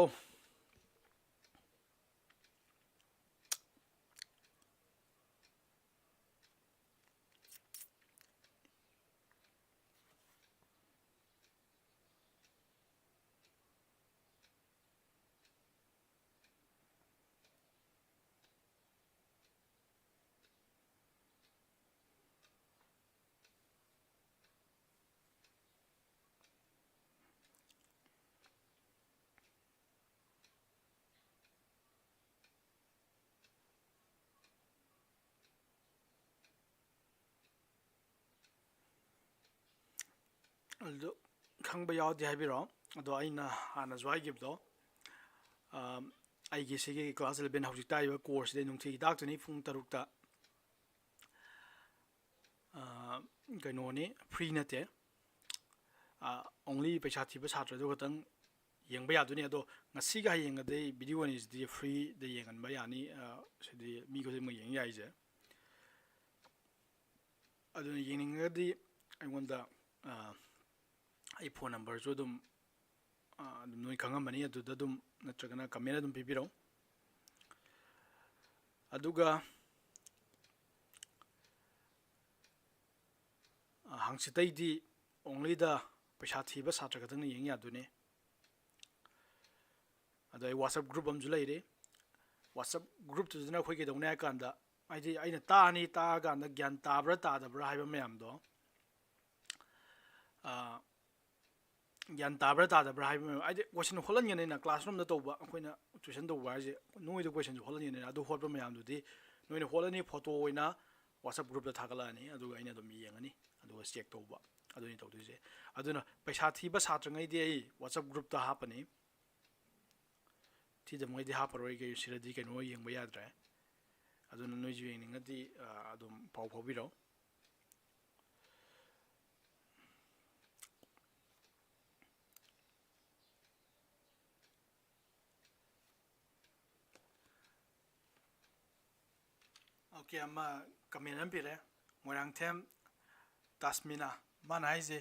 ꯑꯗꯨ ꯈꯪꯕ ꯌꯥꯎꯔꯗꯤ ꯍꯥꯏꯕꯤꯔꯛꯑꯣ꯫ ꯑꯗꯣ ꯑꯩꯅ ꯍꯥꯟꯅꯁꯨ ꯍꯥꯏꯈꯤꯕꯗꯣ, ꯑꯥ, ꯑꯩꯒꯤ ꯁꯤꯒꯤ class eleven ꯍꯧꯖꯤꯛ ꯇꯥꯛꯏꯕ course ꯁꯤꯗꯤ ꯅꯨꯡꯇꯤꯒꯤ ꯇꯥꯛꯇꯣꯏꯅꯤ ꯄꯨꯡ ꯇꯔꯨꯛꯇ꯫ ꯑꯥ, ꯀꯩꯅꯣꯅꯤ, free ꯅꯠꯇꯦ꯫ ꯑꯥ, only ꯄꯩꯁꯥ ꯊꯤꯕ ꯁꯥꯇ꯭ꯔꯗꯨ ꯈꯛꯇꯪ ꯌꯦꯡꯕ ꯌꯥꯗꯣꯏꯅꯤ꯫ ꯑꯗꯣ ꯉꯁꯤꯒ ꯍꯌꯦꯡꯒꯗꯤ video ꯑꯅꯤꯁꯤꯗꯤ free ꯗ ꯌꯦꯡꯍꯟꯕ ꯌꯥꯅꯤ꯫ ꯑꯥ, ꯁꯤꯗꯤ ꯃꯤ ꯈꯨꯗꯤꯡꯃꯛ ꯌꯦꯡ ꯌꯥꯏꯁꯦ꯫ ꯑꯗꯨꯅ ꯌꯦꯡꯅꯤꯡꯉꯒꯗꯤ ꯑꯩꯉꯣꯟꯗ, ꯑꯥ, ꯑꯩ phone number ꯁꯨ ꯑꯗꯨꯝ, ꯑꯥ, ꯑꯗꯨꯝ ꯅꯣꯏ ꯈꯪꯉꯝꯃꯅꯤ, ꯑꯗꯨꯗ ꯑꯗꯨꯝ, ꯅꯠꯇ꯭ꯔꯒꯅ comment ꯑꯗꯨꯝ ꯄꯤꯕꯤꯔꯛꯎ꯫ ꯑꯗꯨꯒ, ꯑꯥ, ꯍꯪꯆꯤꯠꯇꯩꯗꯤ only ꯗ ꯄꯩꯁꯥ ꯊꯤꯕ ꯁꯥꯇ꯭ꯔ ꯈꯛꯇꯪꯅ ꯌꯦꯡ ꯌꯥꯗꯣꯏꯅꯦ꯫ ꯑꯗꯣ ꯑꯩ WhatsApp group ꯑꯃꯁꯨ ꯂꯩꯔꯦ꯫ WhatsApp group ꯇꯨꯗꯅ ꯑꯩꯈꯣꯏ ꯀꯩꯗꯧꯅꯤ ꯍꯥꯏ ꯀꯥꯟꯗ, ꯍꯥꯏꯗꯤ ꯑꯩꯅ ꯇꯥꯛꯑꯅꯤ, ꯇꯥꯛꯑꯀꯥꯟꯗ ꯒ꯭ꯌꯥꯟ ꯇꯥꯕ꯭ꯔꯥ ꯇꯥꯗꯕ꯭ꯔꯥ ꯍꯥꯏꯕ ꯃꯌꯥꯝꯗꯣ, ꯑꯥ, ꯒ꯭ꯌꯥꯟ ꯇꯥꯕ꯭ꯔꯥ ꯇꯥꯗꯕ꯭ꯔꯥ ꯍꯥꯏꯕ ꯃꯌꯥꯝ, ꯍꯥꯏꯗꯤ question ꯍꯣꯠꯍꯟꯒꯅꯤꯅ, classroom ꯗ ꯇꯧꯕ, ꯑꯩꯈꯣꯏꯅ tuition ꯇꯧꯕ ꯍꯥꯏꯁꯦ ꯅꯣꯏꯗ question ꯁꯨ ꯍꯣꯠꯍꯟꯒꯅꯤꯅ, ꯑꯗꯨ ꯍꯣꯠꯄ ꯃꯌꯥꯝꯗꯨꯗꯤ ꯅꯣꯏꯅ ꯍꯣꯠꯂꯅꯤ, photo ꯑꯣꯏꯅ WhatsApp group ꯇ ꯊꯥꯒꯠꯂꯛꯑꯅꯤ, ꯑꯗꯨꯒ ꯑꯩꯅ ꯑꯗꯨꯝ ꯌꯦꯡꯉꯅꯤ, ꯑꯗꯨꯒ check ꯇꯧꯕ, ꯑꯗꯨꯅꯤ ꯇꯧꯗꯣꯏꯁꯦ꯫ ꯑꯗꯨꯅ ꯄꯩꯁꯥ ꯊꯤꯕ ꯁꯥꯇ꯭ꯔꯉꯩꯗꯤ ꯑꯩ WhatsApp group ꯇ ꯍꯥꯞꯄꯅꯤ꯫ ꯊꯤꯗꯕꯉꯩꯗꯤ ꯍꯥꯞꯄꯔꯣꯏꯒꯦ, ꯁꯤꯗꯗꯤ ꯀꯩꯅꯣ ꯌꯦꯡꯕ ꯌꯥꯗ꯭ꯔꯦ꯫ ꯑꯗꯨꯅ ꯅꯣꯏꯁꯨ ꯌꯦꯡꯅꯤꯡꯉꯗꯤ, ꯑ, ꯑꯗꯨꯝ ꯄꯥꯎ ꯐꯥꯎꯕꯤꯔꯛꯑꯣ꯫ OK, ꯑꯃ comment ꯑꯃ ꯄꯤꯔꯦ, ꯃꯣꯏꯔꯥꯡꯊꯦꯝ ꯇꯥꯁꯃꯤꯅꯥ꯫ ꯃꯥꯅ ꯍꯥꯏꯁꯦ,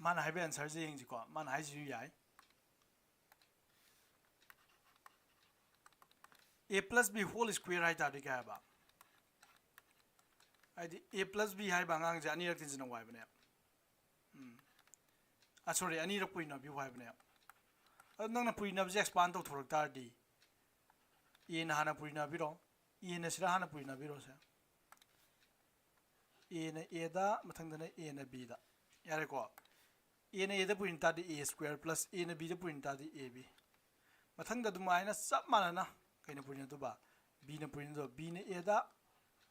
ꯃꯥꯅ ꯍꯥꯏꯕ answer ꯁꯦ ꯌꯦꯡꯁꯤꯀꯣ, ꯃꯥꯅ ꯍꯥꯏꯁꯤꯁꯨ ꯌꯥꯏ꯫ A plus B whole square ꯍꯥꯏ ꯇꯥꯔꯗꯤ ꯀꯩ ꯍꯥꯏꯕ? ꯍꯥꯏꯗꯤ A plus B ꯍꯥꯏꯕ ꯑꯉꯥꯡꯁꯦ ꯑꯅꯤꯔꯛ ꯇꯤꯟꯁꯤꯟꯅꯧ ꯍꯥꯏꯕꯅꯦ꯫ ꯎꯝ꯫ ꯑꯥ, sorry, ꯑꯅꯤꯔꯛ ꯄꯨꯔꯤꯅꯕꯤꯌꯨ ꯍꯥꯏꯕꯅꯦ꯫ ꯑꯗꯨ ꯅꯪꯅ ꯄꯨꯔꯤꯅꯕꯁꯦ expand ꯇꯧꯊꯣꯔꯛ ꯇꯥꯔꯗꯤ, Aꯅ ꯍꯥꯟꯅ ꯄꯨꯔꯤꯅꯕꯤꯔꯣ, Aꯅ ꯁꯤꯗ ꯍꯥꯟꯅ ꯄꯨꯔꯤꯅꯕꯤꯔꯣꯁꯦ꯫ Aꯅ Aꯗ, ꯃꯊꯪꯗꯅ Aꯅ Bꯗ꯫ ꯌꯥꯔꯦꯀꯣ? Aꯅ Aꯗ ꯄꯨꯔꯤꯅ ꯇꯥꯔꯗꯤ A square plus Aꯅ Bꯗ ꯄꯨꯔꯤꯅ ꯇꯥꯔꯗꯤ A B꯫ ꯃꯊꯪꯗ ꯑꯗꯨꯃꯥꯏꯅ ꯆꯞ ꯃꯥꯟꯅꯅ ꯀꯩꯅ ꯄꯨꯔꯤꯅꯗꯧꯕ? Bꯅ ꯄꯨꯔꯤꯅꯗꯧꯕ꯫ Bꯅ Aꯗ,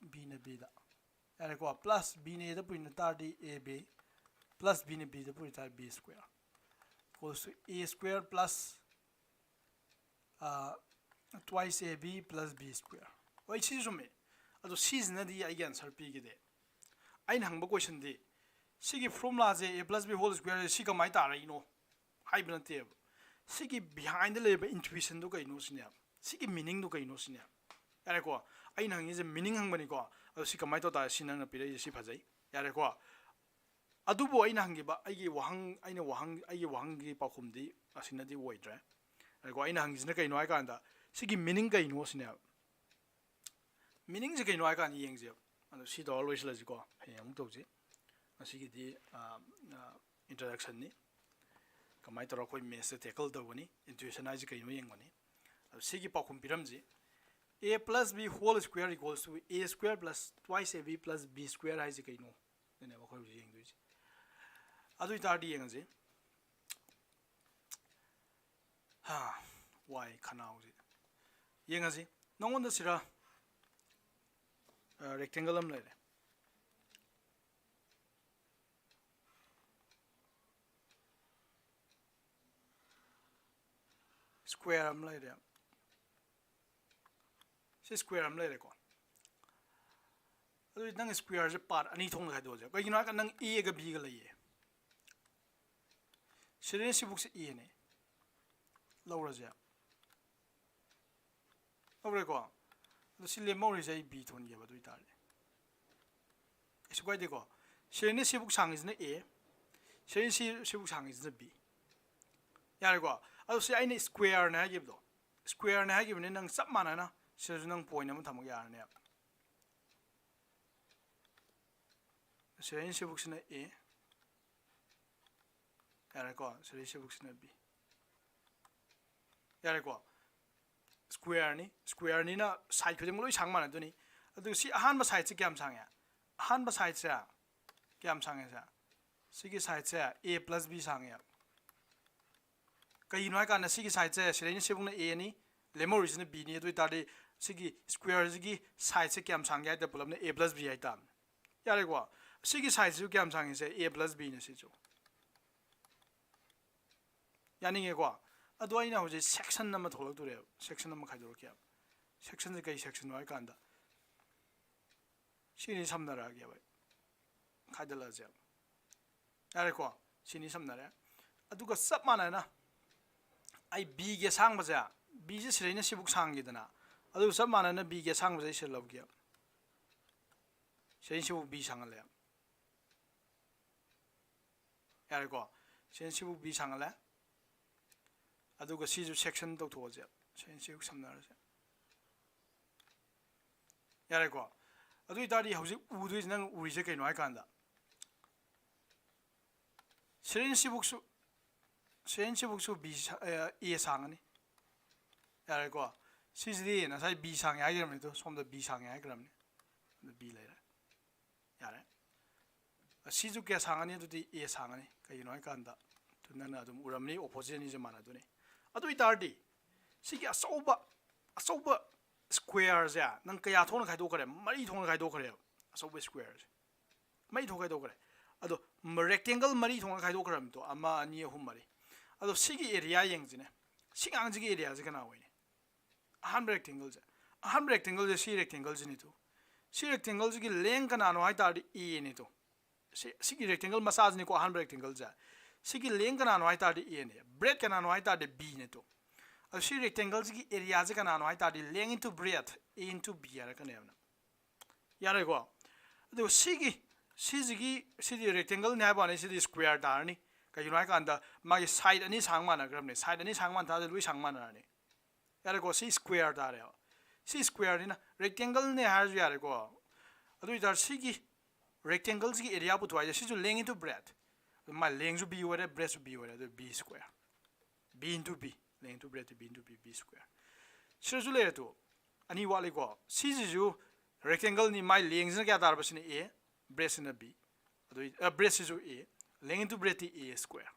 Bꯅ Bꯗ꯫ ꯌꯥꯔꯦꯀꯣ? Plus Bꯅ Aꯗ ꯄꯨꯔꯤꯅ ꯇꯥꯔꯗꯤ A B, plus Bꯅ Bꯗ ꯄꯨꯔꯤ ꯇꯥꯔꯗꯤ B square equals to A square plus, ah, twice A B plus B square꯫ ꯍꯣꯏ, ꯁꯤꯁꯨ ꯆꯨꯝꯃꯦ꯫ ꯑꯗꯣ ꯁꯤꯁꯤꯅꯗꯤ ꯑꯩꯒꯤ answer ꯄꯤꯈꯤꯗꯦ꯫ ꯑꯩꯅ ꯍꯪꯕ questionꯗꯤ, ꯁꯤꯒꯤ formulaꯁꯦ A plus B whole square ꯁꯤ ꯀꯃꯥꯏꯅ ꯇꯥꯔꯛꯏꯅꯣ ꯍꯥꯏꯕ ꯅꯠꯇꯦꯕ꯫ ꯁꯤꯒꯤ behindꯗ ꯂꯩꯔꯤꯕ intuitionꯗꯨ ꯀꯩꯅꯣ ꯁꯤꯅꯦꯕ꯫ ꯁꯤꯒꯤ meaningꯗꯨ ꯀꯩꯅꯣ ꯁꯤꯅꯦꯕ꯫ ꯌꯥꯔꯦꯀꯣ? ꯑꯩꯅ ꯍꯪꯉꯤꯁꯦ meaning ꯍꯪꯕꯅꯤꯀꯣ꯫ ꯑꯗꯣ ꯁꯤ ꯀꯃꯥꯏꯅ ꯇꯧ ꯇꯥꯔꯦ? ꯁꯤ ꯅꯪꯅ ꯄꯤꯔꯛꯏꯁꯦ ꯁꯤ ꯐꯖꯩ꯫ ꯌꯥꯔꯦꯀꯣ? ꯑꯗꯨꯕꯨ ꯑꯩꯅ ꯍꯪꯈꯤꯕ ꯑꯩꯒꯤ ꯋꯥꯍꯪ, ꯑꯩꯅ ꯋꯥꯍꯪ, ꯑꯩꯒꯤ ꯋꯥꯍꯪꯒꯤ ꯄꯥꯎꯈꯨꯝꯗꯤ ꯑꯁꯤꯅꯗꯤ ꯑꯣꯏꯗ꯭ꯔꯦ꯫ ꯌꯥꯔꯦꯀꯣ? ꯑꯩꯅ ꯍꯪꯉꯤꯁꯤꯅ ꯀꯩꯅꯣ ꯍꯥꯏ ꯀꯥꯟꯗ, ꯁꯤꯒꯤ meaning ꯀꯩꯅꯣ ꯁꯤꯅꯦꯕ꯫ Meaningꯁꯦ ꯀꯩꯅꯣ ꯍꯥꯏ ꯀꯥꯟꯗ ꯌꯦꯡꯁꯦꯕ꯫ ꯑꯗꯣ ꯁꯤ ꯇꯧꯔ ꯂꯣꯏꯁꯤꯜꯂꯁꯤꯀꯣ꯫ ꯍꯌꯦꯡ ꯑꯃꯨꯛ ꯇꯧꯁꯤ꯫ ꯉꯁꯤꯒꯤꯗꯤ, ꯑꯥ, ꯑꯥ, introductionꯅꯤ꯫ ꯀꯃꯥꯏꯅ ꯇꯧꯔꯒ ꯑꯩꯈꯣꯏ mathsꯁꯦ tackle ꯇꯧꯒꯅꯤ, intuition ꯍꯥꯏꯁꯦ ꯀꯩꯅꯣ ꯌꯦꯡꯒꯅꯤ꯫ ꯑꯗꯣ ꯁꯤꯒꯤ ꯄꯥꯎꯈꯨꯝ ꯄꯤꯔꯝꯁꯤ, A plus B whole square equals to A square plus twice A B plus B square ꯍꯥꯏꯁꯦ ꯀꯩꯅꯣ? ꯑꯗꯨꯅꯦꯕ ꯑꯩꯈꯣꯏ ꯍꯧꯖꯤꯛ ꯌꯦꯡꯗꯣꯏꯁꯦ꯫ ꯑꯗꯨ ꯑꯣꯏꯇꯥꯔꯗꯤ ꯌꯦꯡꯉꯁꯤ꯫ ꯍꯥ, ꯋꯥꯏ ꯈꯅꯥꯎꯁꯦ꯫ ꯌꯦꯡꯉꯁꯤ꯫ ꯅꯉꯣꯟꯗ ꯁꯤꯔ, ꯑ, rectangle ꯑꯃ ꯂꯩꯔꯦ꯫ Square ꯑꯃ ꯂꯩꯔꯦ꯫ ꯁꯤ square ꯑꯃ ꯂꯩꯔꯦꯀꯣ꯫ ꯑꯗꯨꯗꯤ ꯅꯪ squareꯁꯦ part ꯑꯅꯤ ꯊꯣꯛꯅ ꯈꯥꯏꯗꯣꯛꯑꯁꯦ꯫ ꯀꯩꯒꯤꯅꯣ ꯍꯥꯏꯔꯀꯥꯟꯗ ꯅꯪ Aꯒ Bꯒ ꯂꯩꯌꯦ꯫ ꯁꯤꯗꯩꯅ ꯁꯤꯕꯨꯛꯁꯦ Aꯅꯦ꯫ ꯂꯧꯔꯁꯦ꯫ ꯂꯧꯔꯦꯀꯣ? ꯑꯗꯣ ꯁꯤ ꯂꯦꯝꯍꯧꯔꯤꯁꯦ ꯑꯩ B ꯊꯣꯟꯒꯦꯕ ꯑꯗꯨ ꯑꯣꯏꯇꯥꯔꯗꯤ꯫ ꯀꯩꯁꯨ ꯀꯥꯏꯗꯦꯀꯣ? ꯁꯤꯗꯩꯅ ꯁꯤꯕꯨꯛ ꯁꯥꯡꯉꯤꯁꯤꯅ A, ꯁꯤꯗꯩꯅ ꯁꯤ, ꯁꯤꯕꯨꯛ ꯁꯥꯡꯉꯤꯁꯤꯅ B꯫ ꯌꯥꯔꯦꯀꯣ? ꯑꯗꯣ ꯁꯤ ꯑꯩꯅ squareꯅꯦ ꯍꯥꯏꯈꯤꯕꯗꯣ, squareꯅꯦ ꯍꯥꯏꯈꯤꯕꯅꯤ, ꯅꯪ ꯆꯞ ꯃꯥꯟꯅꯅ ꯁꯤꯗꯁꯨ ꯅꯪ point ꯑꯃ ꯊꯝꯃꯛ ꯌꯥꯔꯅꯦꯕ꯫ ꯁꯤꯗꯩꯅ ꯁꯤꯕꯨꯛꯁꯤꯅ A꯫ ꯌꯥꯔꯦꯀꯣ? ꯁꯤꯗꯩ ꯁꯤꯕꯨꯛꯁꯤꯅ B꯫ ꯌꯥꯔꯦꯀꯣ? Squareꯅꯤ꯫ Squareꯅꯤꯅ side ꯈꯨꯗꯤꯡꯃꯛ ꯂꯣꯏ ꯁꯥꯡ ꯃꯥꯟꯅꯗꯣꯏꯅꯤ꯫ ꯑꯗꯨꯒ ꯁꯤ ꯑꯍꯥꯟꯕ sideꯁꯦ ꯀꯌꯥꯝ ꯁꯥꯡꯉꯦ? ꯑꯍꯥꯟꯕ sideꯁꯦ ꯀꯌꯥꯝ ꯁꯥꯡꯉꯦ? ꯁꯦ, ꯁꯤꯒꯤ sideꯁꯦ A plus B ꯁꯥꯡꯉꯦ꯫ ꯀꯩꯒꯤꯅꯣ ꯍꯥꯏ ꯀꯥꯟꯗ ꯁꯤꯒꯤ sideꯁꯦ ꯁꯤꯗꯩꯅ ꯁꯤꯕꯨꯛꯅ Aꯅꯤ, ꯂꯦꯝꯍꯧꯔꯤꯁꯤꯅ Bꯅꯤ꯫ ꯑꯗꯨ ꯑꯣꯏꯇꯥꯔꯗꯤ ꯁꯤꯒꯤ squareꯁꯤꯒꯤ sideꯁꯦ ꯀꯌꯥꯝ ꯁꯥꯡꯒꯦ ꯍꯥꯏ ꯇꯥꯔꯗꯤ ꯄꯨꯂꯞꯅ A plus B ꯍꯥꯏ ꯇꯥꯕꯅꯤ꯫ ꯌꯥꯔꯦꯀꯣ? ꯁꯤꯒꯤ sideꯁꯤꯁꯨ ꯀꯌꯥꯝ ꯁꯥꯡꯉꯤꯁꯦ? A plus Bꯅ ꯁꯤꯁꯨ꯫ ꯌꯥꯅꯤꯡꯉꯦꯀꯣ? ꯑꯗꯣ ꯑꯩꯅ ꯍꯧꯖꯤꯛ section ꯑꯃ ꯊꯣꯛꯂꯛꯇꯣꯔꯦꯕ, section ꯑꯃ ꯈꯥꯏꯗꯣꯔꯛꯀꯦꯕ꯫ Sectionꯁꯦ ꯀꯩ sectionꯅꯣ ꯍꯥꯏ ꯀꯥꯟꯗ ꯁꯤꯅꯤ ꯁꯝꯅꯔꯛꯑꯒꯦꯕ ꯑꯩ꯫ ꯈꯥꯏꯗꯠꯂꯛꯑꯁꯦꯕ꯫ ꯌꯥꯔꯦꯀꯣ? ꯁꯤꯅꯤ ꯁꯝꯅꯔꯦ꯫ ꯑꯗꯨꯒ ꯆꯞ ꯃꯥꯟꯅꯅ ꯑꯩ Bꯒꯤ ꯑꯁꯥꯡꯕꯁꯦ, Bꯁꯦ ꯁꯤꯗꯩꯅ ꯁꯤꯕꯨꯛ ꯁꯥꯡꯈꯤꯗꯅ, ꯑꯗꯨꯒ ꯆꯞ ꯃꯥꯟꯅꯅ Bꯒꯤ ꯑꯁꯥꯡꯕꯁꯦ ꯑꯩ ꯁꯤꯗ ꯂꯧꯒꯦꯕ꯫ ꯁꯤꯗꯩꯅ ꯁꯤꯕꯨꯛ B ꯁꯥꯡꯍꯜꯂꯦ꯫ ꯌꯥꯔꯦꯀꯣ? ꯁꯤꯗꯩꯅ ꯁꯤꯕꯨꯛ B ꯁꯥꯡꯍꯜꯂꯦ꯫ ꯑꯗꯨꯒ ꯁꯤꯁꯨ section ꯇꯧꯊꯣꯛꯑꯁꯦ꯫ ꯁꯤꯗꯩꯅ ꯁꯤꯕꯨꯛ ꯁꯝꯅꯔꯁꯦ꯫ ꯌꯥꯔꯦꯀꯣ? ꯑꯗꯨ ꯑꯣꯏꯇꯥꯔꯗꯤ ꯍꯧꯖꯤꯛ ꯎꯗꯣꯏꯁꯦ, ꯅꯪ ꯎꯔꯤꯁꯦ ꯀꯩꯅꯣ ꯍꯥꯏ ꯀꯥꯟꯗ, ꯁꯤꯗꯩꯅ ꯁꯤꯕꯨꯛꯁꯨ, ꯁꯤꯗꯩꯅ ꯁꯤꯕꯨꯛꯁꯨ B ꯁꯥ-, ꯑꯦ, A ꯁꯥꯡꯉꯅꯤ꯫ ꯌꯥꯔꯦꯀꯣ? ꯁꯤꯁꯤꯗꯤ ꯉꯁꯥꯏ B ꯁꯥꯡꯉꯦ ꯍꯥꯏꯈ꯭ꯔꯕꯅꯤ, ꯑꯗꯣ ꯁꯣꯝꯗ B ꯁꯥꯡꯉꯦ ꯍꯥꯏꯈ꯭ꯔꯕꯅꯤ꯫ ꯑꯗꯨ B ꯂꯩꯔꯦ꯫ ꯌꯥꯔꯦ꯫ ꯑꯁꯤꯁꯨ ꯀꯌꯥ ꯁꯥꯡꯉꯅꯤ? ꯑꯗꯨꯗꯤ A ꯁꯥꯡꯉꯅꯤ꯫ ꯀꯩꯒꯤꯅꯣ ꯍꯥꯏ ꯀꯥꯟꯗ, ꯑꯗꯨ ꯅꯪꯅ ꯑꯗꯨꯝ ꯎꯔꯝꯅꯤ, opposite ꯑꯅꯤꯁꯦ ꯃꯥꯟꯅꯗꯣꯏꯅꯤ꯫ ꯑꯗꯨ ꯑꯣꯏꯇꯥꯔꯗꯤ ꯁꯤꯒꯤ ꯑꯆꯧꯕ, ꯑꯆꯧꯕ squareꯁꯦ ꯅꯪ ꯀꯌꯥ ꯊꯣꯛꯅ ꯈꯥꯏꯗꯣꯛꯈ꯭ꯔꯦ? ꯃꯔꯤ ꯊꯣꯛꯅ ꯈꯥꯏꯗꯣꯛꯈ꯭ꯔꯦꯕ꯫ ꯑꯆꯧꯕ squareꯁꯦ ꯃꯔꯤ ꯊꯣꯛꯅ ꯈꯥꯏꯗꯣꯛꯈ꯭ꯔꯦ꯫ ꯑꯗꯣ ꯃ-, rectangle ꯃꯔꯤ ꯊꯣꯛꯅ ꯈꯥꯏꯗꯣꯛꯈ꯭ꯔꯕꯅꯤꯗꯣ, ꯑꯃ, ꯑꯅꯤ, ꯑꯍꯨꯝ, ꯃꯔꯤ꯫ ꯑꯗꯣ ꯁꯤꯒꯤ area ꯌꯦꯡꯁꯤꯅꯦ꯫ ꯁꯤ ꯑꯉꯥꯡꯁꯤꯒꯤ areaꯁꯦ ꯀꯅꯥ ꯑꯣꯏꯅꯤ? ꯑꯍꯥꯟꯕ rectangleꯁꯦ꯫ ꯑꯍꯥꯟꯕ rectangleꯁꯦ ꯁꯤ rectangleꯁꯤꯅꯤ ꯇꯨ꯫ ꯁꯤ rectangleꯁꯤꯒꯤ length ꯀꯅꯥꯅꯣ ꯍꯥꯏ ꯇꯥꯔꯗꯤ Aꯅꯤ ꯇꯨ꯫ ꯁꯤ, ꯁꯤꯒꯤ rectangle ꯃꯆꯥꯁꯤꯅꯤꯀꯣ ꯑꯍꯥꯟꯕ rectangleꯁꯦ꯫ ꯁꯤꯒꯤ length ꯀꯅꯥꯅꯣ ꯍꯥꯏ ꯇꯥꯔꯗꯤ Aꯅꯤ꯫ Breadth ꯀꯅꯥꯅꯣ ꯍꯥꯏ ꯇꯥꯔꯗꯤ Bꯅꯤ ꯇꯨ꯫ ꯑꯗꯣ ꯁꯤ rectangleꯁꯤꯒꯤ areaꯁꯦ ꯀꯅꯥꯅꯣ ꯍꯥꯏ ꯇꯥꯔꯗꯤ length into breadth, A into B ꯍꯥꯏꯔꯛꯀꯅꯦꯕ꯫ ꯌꯥꯔꯦꯀꯣ? ꯑꯗꯨꯒ ꯁꯤꯒꯤ, ꯁꯤꯁꯤꯒꯤ, ꯁꯤꯗꯤ rectangleꯅꯤ ꯍꯥꯏꯕ ꯋꯥꯅꯤ, ꯁꯤꯗꯤ square ꯇꯥꯔꯅꯤ꯫ ꯀꯩꯒꯤꯅꯣ ꯍꯥꯏ ꯀꯥꯟꯗ ꯃꯥꯒꯤ side ꯑꯅꯤ ꯁꯥꯡ ꯃꯥꯟꯅꯈ꯭ꯔꯕꯅꯤ꯫ Side ꯑꯅꯤ ꯁꯥꯡ ꯃꯥꯟꯅ ꯇꯥꯔꯗꯤ ꯂꯣꯏ ꯁꯥꯡ ꯃꯥꯟꯅꯔꯅꯤ꯫ ꯌꯥꯔꯦꯀꯣ, ꯁꯤ square ꯇꯥꯔꯦꯕ꯫ ꯁꯤ square ꯅꯤꯅ rectangle ꯅꯦ ꯍꯥꯏꯔꯁꯨ ꯌꯥꯔꯦꯀꯣ꯫ ꯑꯗꯨ ꯑꯣꯏꯇꯥꯔꯗꯤ ꯁꯤꯒꯤ rectangle ꯁꯤꯒꯤ area ꯄꯨꯊꯣꯛ ꯍꯥꯏꯁꯦ ꯁꯤꯁꯨ length into breadth, ꯃꯥꯏ length ꯁꯨ b ꯑꯣꯏꯔꯦ, breadth ꯁꯨ b ꯑꯣꯏꯔꯦ, ꯑꯗꯨ b square, b into b, length into breadth T b into b, b square꯫ ꯁꯤꯗꯁꯨ ꯂꯩꯔꯦ ꯇꯨ, ꯑꯅꯤ ꯋꯥꯠꯂꯤꯀꯣ꯫ ꯁꯤꯁꯤꯁꯨ rectangle ꯅꯤ, ꯃꯥꯏ length ꯁꯤꯅ ꯀꯌꯥ ꯇꯥꯔꯕ? ꯁꯤꯅ a, breadth ꯁꯤꯅ b, ꯑꯗꯨ breadth ꯁꯤꯁꯨ a, length into breadth T a square꯫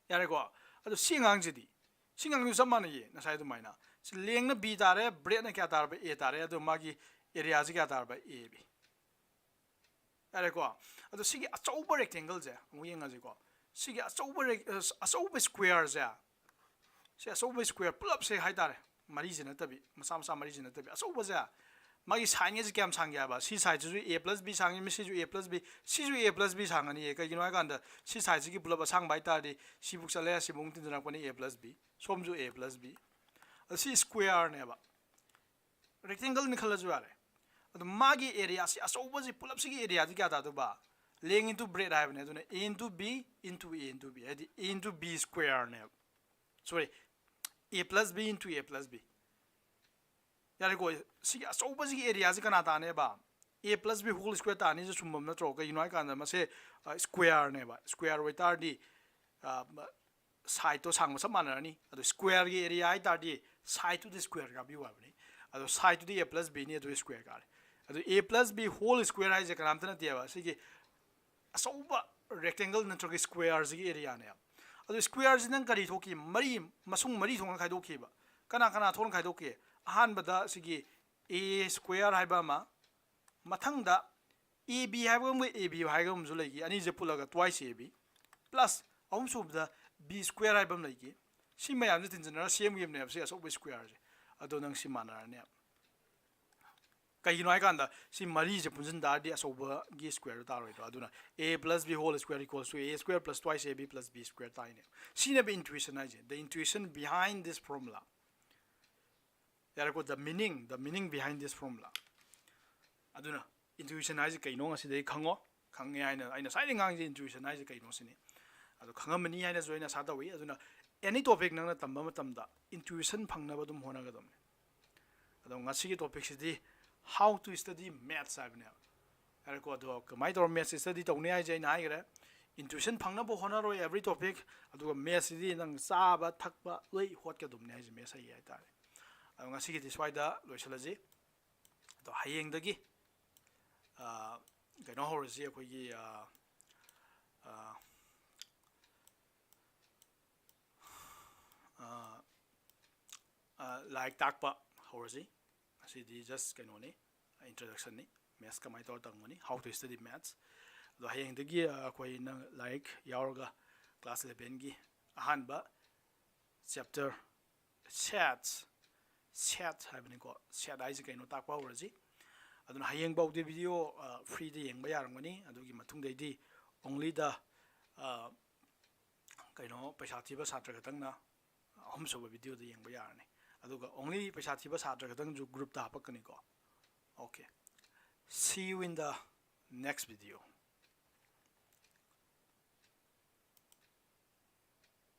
ꯌꯥꯔꯦꯀꯣ꯫ ꯑꯗꯣ ꯁꯤ ꯑꯉꯥꯡꯁꯤꯗꯤ, ꯁꯤ ꯑꯉꯥꯡꯁꯨ ꯆꯞ ꯃꯥꯟꯅꯩꯌꯦ ꯉꯁꯥꯏ ꯑꯗꯨꯃꯥꯏꯅ꯫ ꯁꯤ length ꯅ b ꯇꯥꯔꯦ, breadth ꯅ ꯀꯌꯥ ꯇꯥꯔꯕ? A ꯇꯥꯔꯦ꯫ ꯑꯗꯣ ꯃꯥꯒꯤ area ꯁꯤ ꯀꯌꯥ ꯇꯥꯔꯕ? A b꯫ ꯌꯥꯔꯦꯀꯣ꯫ ꯑꯗꯣ ꯁꯤꯒꯤ ꯑꯆꯧꯕ rectangle ꯁꯦ ꯑꯃꯨꯛ ꯌꯦꯡꯉꯁꯤꯀꯣ꯫ ꯁꯤꯒꯤ ꯑꯆꯧꯕ rec-, ꯑ, ꯑꯆꯧꯕ square ꯁꯦ, ꯁꯤ ꯑꯆꯧꯕ square ꯄꯨꯂꯞꯁꯦ ꯍꯥꯏꯇꯥꯔꯦ, ꯃꯔꯤꯁꯦ ꯅꯠꯇꯕꯤ, ꯃꯆꯥ ꯃꯆꯥ ꯃꯔꯤꯁꯦ ꯅꯠꯇꯕꯤ, ꯑꯆꯧꯕꯁꯦ, ꯃꯥꯒꯤ side ꯉꯩꯁꯦ ꯀꯌꯥꯝ ꯁꯥꯡꯒꯦ ꯍꯥꯏꯕ? ꯁꯤ side ꯁꯤꯁꯨ a plus b ꯁꯥꯡꯉꯤ, ꯃꯁꯤꯁꯨ a plus b, ꯁꯤꯁꯨ a plus b ꯁꯥꯡꯉꯅꯤꯌꯦ꯫ ꯀꯩꯒꯤꯅꯣ ꯍꯥꯏꯀꯥꯟꯗ ꯁꯤ side ꯁꯤꯒꯤ ꯄꯨꯂꯞ ꯑꯁꯥꯡꯕ ꯍꯥꯏꯇꯥꯔꯗꯤ ꯁꯤꯕꯨꯛ ꯆꯠꯂꯦ, ꯁꯤꯕꯨꯛ ꯑꯃꯨꯛ ꯇꯤꯟꯖꯔꯛꯄꯅꯤ, a plus b, ꯁꯣꯝꯁꯨ a plus b꯫ ꯑꯗꯣ ꯁꯤ square ꯅꯦꯕ, rectangle ꯅꯤ ꯈꯜꯂꯁꯨ ꯌꯥꯔꯦ꯫ ꯑꯗꯣ ꯃꯥꯒꯤ area ꯁꯤ, ꯑꯆꯧꯕꯁꯤ, ꯄꯨꯂꯞꯁꯤꯒꯤ area ꯁꯤ ꯀꯌꯥ ꯇꯥꯗꯧꯕ? Length into breadth ꯍꯥꯏꯕꯅꯦ꯫ ꯑꯗꯨꯅ a into b into a into b, ꯍꯥꯏꯗꯤ a into b square ꯅꯦꯕ꯫ Sorry, a plus b into a plus b꯫ ꯌꯥꯔꯦꯀꯣ, ꯁꯤꯒꯤ ꯑꯆꯧꯕꯁꯤꯒꯤ area ꯁꯤ ꯀꯅꯥ ꯇꯥꯅꯦꯕ? A plus b whole square ꯇꯥꯅꯤꯁꯦ ꯆꯨꯝꯕ ꯅꯠꯇ꯭ꯔꯣ? ꯀꯩꯒꯤꯅꯣ ꯍꯥꯏꯀꯥꯟꯗ ꯃꯁꯦ, ꯑ, square ꯅꯦꯕ꯫ Square ꯑꯣꯏꯇꯥꯔꯗꯤ, ꯑ, ꯃ-, side ꯇꯣ ꯁꯥꯡꯕ ꯆꯞ ꯃꯥꯟꯅꯔꯅꯤ꯫ ꯑꯗꯣ square ꯒꯤ area ꯍꯥꯏꯇꯥꯔꯗꯤ side ꯇꯨꯗꯤ square ꯀꯥꯕꯤꯌꯨ ꯍꯥꯏꯕꯅꯤ꯫ ꯑꯗꯣ side ꯇꯨꯗꯤ a plus b ꯅꯤ, ꯑꯗꯨ square ꯀꯥꯔꯦ꯫ ꯑꯗꯣ a plus b whole square ꯍꯥꯏꯁꯦ ꯀꯅꯥꯝꯇ ꯅꯠꯇꯦꯕ, ꯁꯤꯒꯤ ꯑꯆꯧꯕ rectangle ꯅꯠꯇ꯭ꯔꯒ square ꯁꯤꯒꯤ area ꯅꯦꯕ꯫ ꯑꯗꯣ square ꯁꯤ ꯅꯪ ꯀꯔꯤ ꯊꯣꯛꯈꯤ? ꯃꯔꯤ, ꯃꯁꯨꯡ ꯃꯔꯤ ꯊꯣꯛꯅ ꯈꯥꯏꯗꯣꯛꯈꯤꯕ꯫ ꯀꯅꯥ ꯀꯅꯥ ꯊꯣꯛꯅ ꯈꯥꯏꯗꯣꯛꯈꯤ? ꯑꯍꯥꯟꯕꯗ ꯁꯤꯒꯤ a square ꯍꯥꯏꯕ ꯑꯃ, ꯃꯊꯪꯗ a b ꯍꯥꯏꯕ ꯑꯃꯒ a b ꯍꯥꯏꯕ ꯑꯃꯁꯨ ꯂꯩꯈꯤ꯫ ꯑꯅꯤꯁꯦ ꯄꯨꯜꯂꯒ twice a b, plus ꯑꯍꯨꯝꯁꯨꯕꯗ b square ꯍꯥꯏꯕ ꯑꯃ ꯂꯩꯈꯤ꯫ ꯁꯤ ꯃꯌꯥꯝꯁꯦ ꯇꯤꯟꯁꯤꯟꯅꯔꯒ ꯁꯦꯝꯈꯤꯕꯅꯦꯕ ꯁꯤ ꯑꯆꯧꯕ square ꯁꯦ꯫ ꯑꯗꯣ ꯅꯪ ꯁꯤ ꯃꯥꯟꯅꯔꯅꯦꯕ꯫ ꯀꯩꯒꯤꯅꯣ ꯍꯥꯏꯀꯥꯟꯗ ꯁꯤ ꯃꯔꯤꯁꯦ ꯄꯨꯟꯁꯤꯟ ꯇꯥꯔꯗꯤ ꯑꯆꯧꯕꯒꯤ square ꯗꯣ ꯇꯥꯔꯣꯏꯗ꯭ꯔꯣ? ꯑꯗꯨꯅ a plus b whole square equals to a square plus twice a b plus b square ꯇꯥꯏꯅꯦ꯫ ꯁꯤꯅꯦꯕ intuition ꯍꯥꯏꯁꯦ, the intuition behind this formula꯫ ꯌꯥꯔꯦꯀꯣ, the meaning, the meaning behind this formula꯫ ꯑꯗꯨꯅ intuition ꯍꯥꯏꯁꯦ ꯀꯩꯅꯣ ꯉꯁꯤꯗꯩ ꯈꯪꯉꯣ꯫ ꯈꯪꯉꯦ ꯍꯥꯏꯅ, ꯑꯩꯅ ꯉꯁꯥꯏꯗꯩ ꯉꯥꯡꯉꯤꯁꯦ intuition ꯍꯥꯏꯁꯦ ꯀꯩꯅꯣ ꯁꯤꯅꯤ꯫ ꯑꯗꯣ ꯈꯪꯉꯝꯃꯅꯤ ꯍꯥꯏꯅꯁꯨ ꯑꯩꯅ ꯑꯥꯁꯥ ꯇꯧꯏ꯫ ꯑꯗꯨꯅ any topic ꯅꯪꯅ ꯇꯝꯕ ꯃꯇꯝꯗ intuition ꯐꯪꯅꯕ ꯑꯗꯨꯝ ꯍꯣꯠꯅꯒꯗꯕꯅꯤ꯫ ꯑꯗꯣ ꯉꯁꯤꯒꯤ topicꯁꯤꯗꯤ how to study maths ꯍꯥꯏꯕꯅꯦꯕ꯫ ꯌꯥꯔꯦꯀꯣ, ꯑꯗꯣ ꯀꯃꯥꯏꯅ ꯇꯧꯔ maths study ꯇꯧꯅꯤ ꯍꯥꯏꯁꯦ ꯑꯩꯅ ꯍꯥꯏꯈ꯭ꯔꯦ꯫ Intuition ꯐꯪꯅꯕ ꯍꯣꯠꯅꯔꯣ every topic, ꯑꯗꯨꯒ mathsꯁꯤꯗꯤ ꯅꯪ ꯆꯥꯕ ꯊꯛꯄ ꯂꯣꯏ ꯍꯣꯠꯀꯗꯕꯅꯤ ꯍꯥꯏꯁꯦ, maths ꯍꯩꯌꯦ ꯍꯥꯏꯇꯥꯔꯦ꯫ ꯑꯗꯣ ꯉꯁꯤꯒꯤꯗꯤ ꯁ꯭ꯋꯥꯏꯗ ꯂꯣꯏꯁꯤꯜꯂꯁꯤ꯫ ꯑꯗꯣ ꯍꯌꯦꯡꯗꯒꯤ ꯑ, ꯀꯩꯅꯣ ꯍꯧꯔꯁꯤ, ꯑꯩꯈꯣꯏꯒꯤ ꯑ, ꯑ, ꯑ, ꯑ, ꯂꯥꯏꯔꯤꯛ ꯇꯥꯛꯄ ꯍꯧꯔꯁꯤ꯫ ꯉꯁꯤꯗꯤ just ꯀꯩꯅꯣꯅꯤ, introductionꯅꯤ꯫ Maths ꯀꯃꯥꯏꯅ ꯇꯧꯔ ꯇꯝꯒꯅꯤ, how to study maths꯫ ꯑꯗꯣ ꯍꯌꯦꯡꯗꯒꯤ ꯑ, ꯑꯩꯈꯣꯏ ꯅꯪ ꯂꯥꯏꯔꯤꯛ ꯌꯥꯎꯔꯒ class elevenꯒꯤ ꯑꯍꯥꯟꯕ chapter, sets, set ꯍꯥꯏꯕꯅꯤꯀꯣ, set ꯍꯥꯏꯁꯦ ꯀꯩꯅꯣ ꯇꯥꯛꯄ ꯍꯧꯔꯁꯤ꯫ ꯑꯗꯨꯅ ꯍꯌꯦꯡꯐꯥꯎꯗꯤ video freeꯗ ꯌꯦꯡꯕ ꯌꯥꯔꯝꯒꯅꯤ꯫ ꯑꯗꯨꯒꯤ ꯃꯇꯨꯡꯗꯩꯗꯤ only the, ꯑ, ꯀꯩꯅꯣ, ꯄꯩꯁꯥ ꯊꯤꯕ ꯁꯥꯇ꯭ꯔ ꯈꯛꯇꯪꯅ ꯑꯍꯨꯝꯁꯨꯕ videoꯗ ꯌꯦꯡꯕ ꯌꯥꯔꯅꯤ꯫ ꯑꯗꯨꯒ only ꯄꯩꯁꯥ ꯊꯤꯕ ꯁꯥꯇ꯭ꯔ ꯈꯛꯇꯪꯁꯨ groupꯇ ꯍꯥꯄꯛꯀꯅꯤꯀꯣ꯫ Okay, see you in the next video.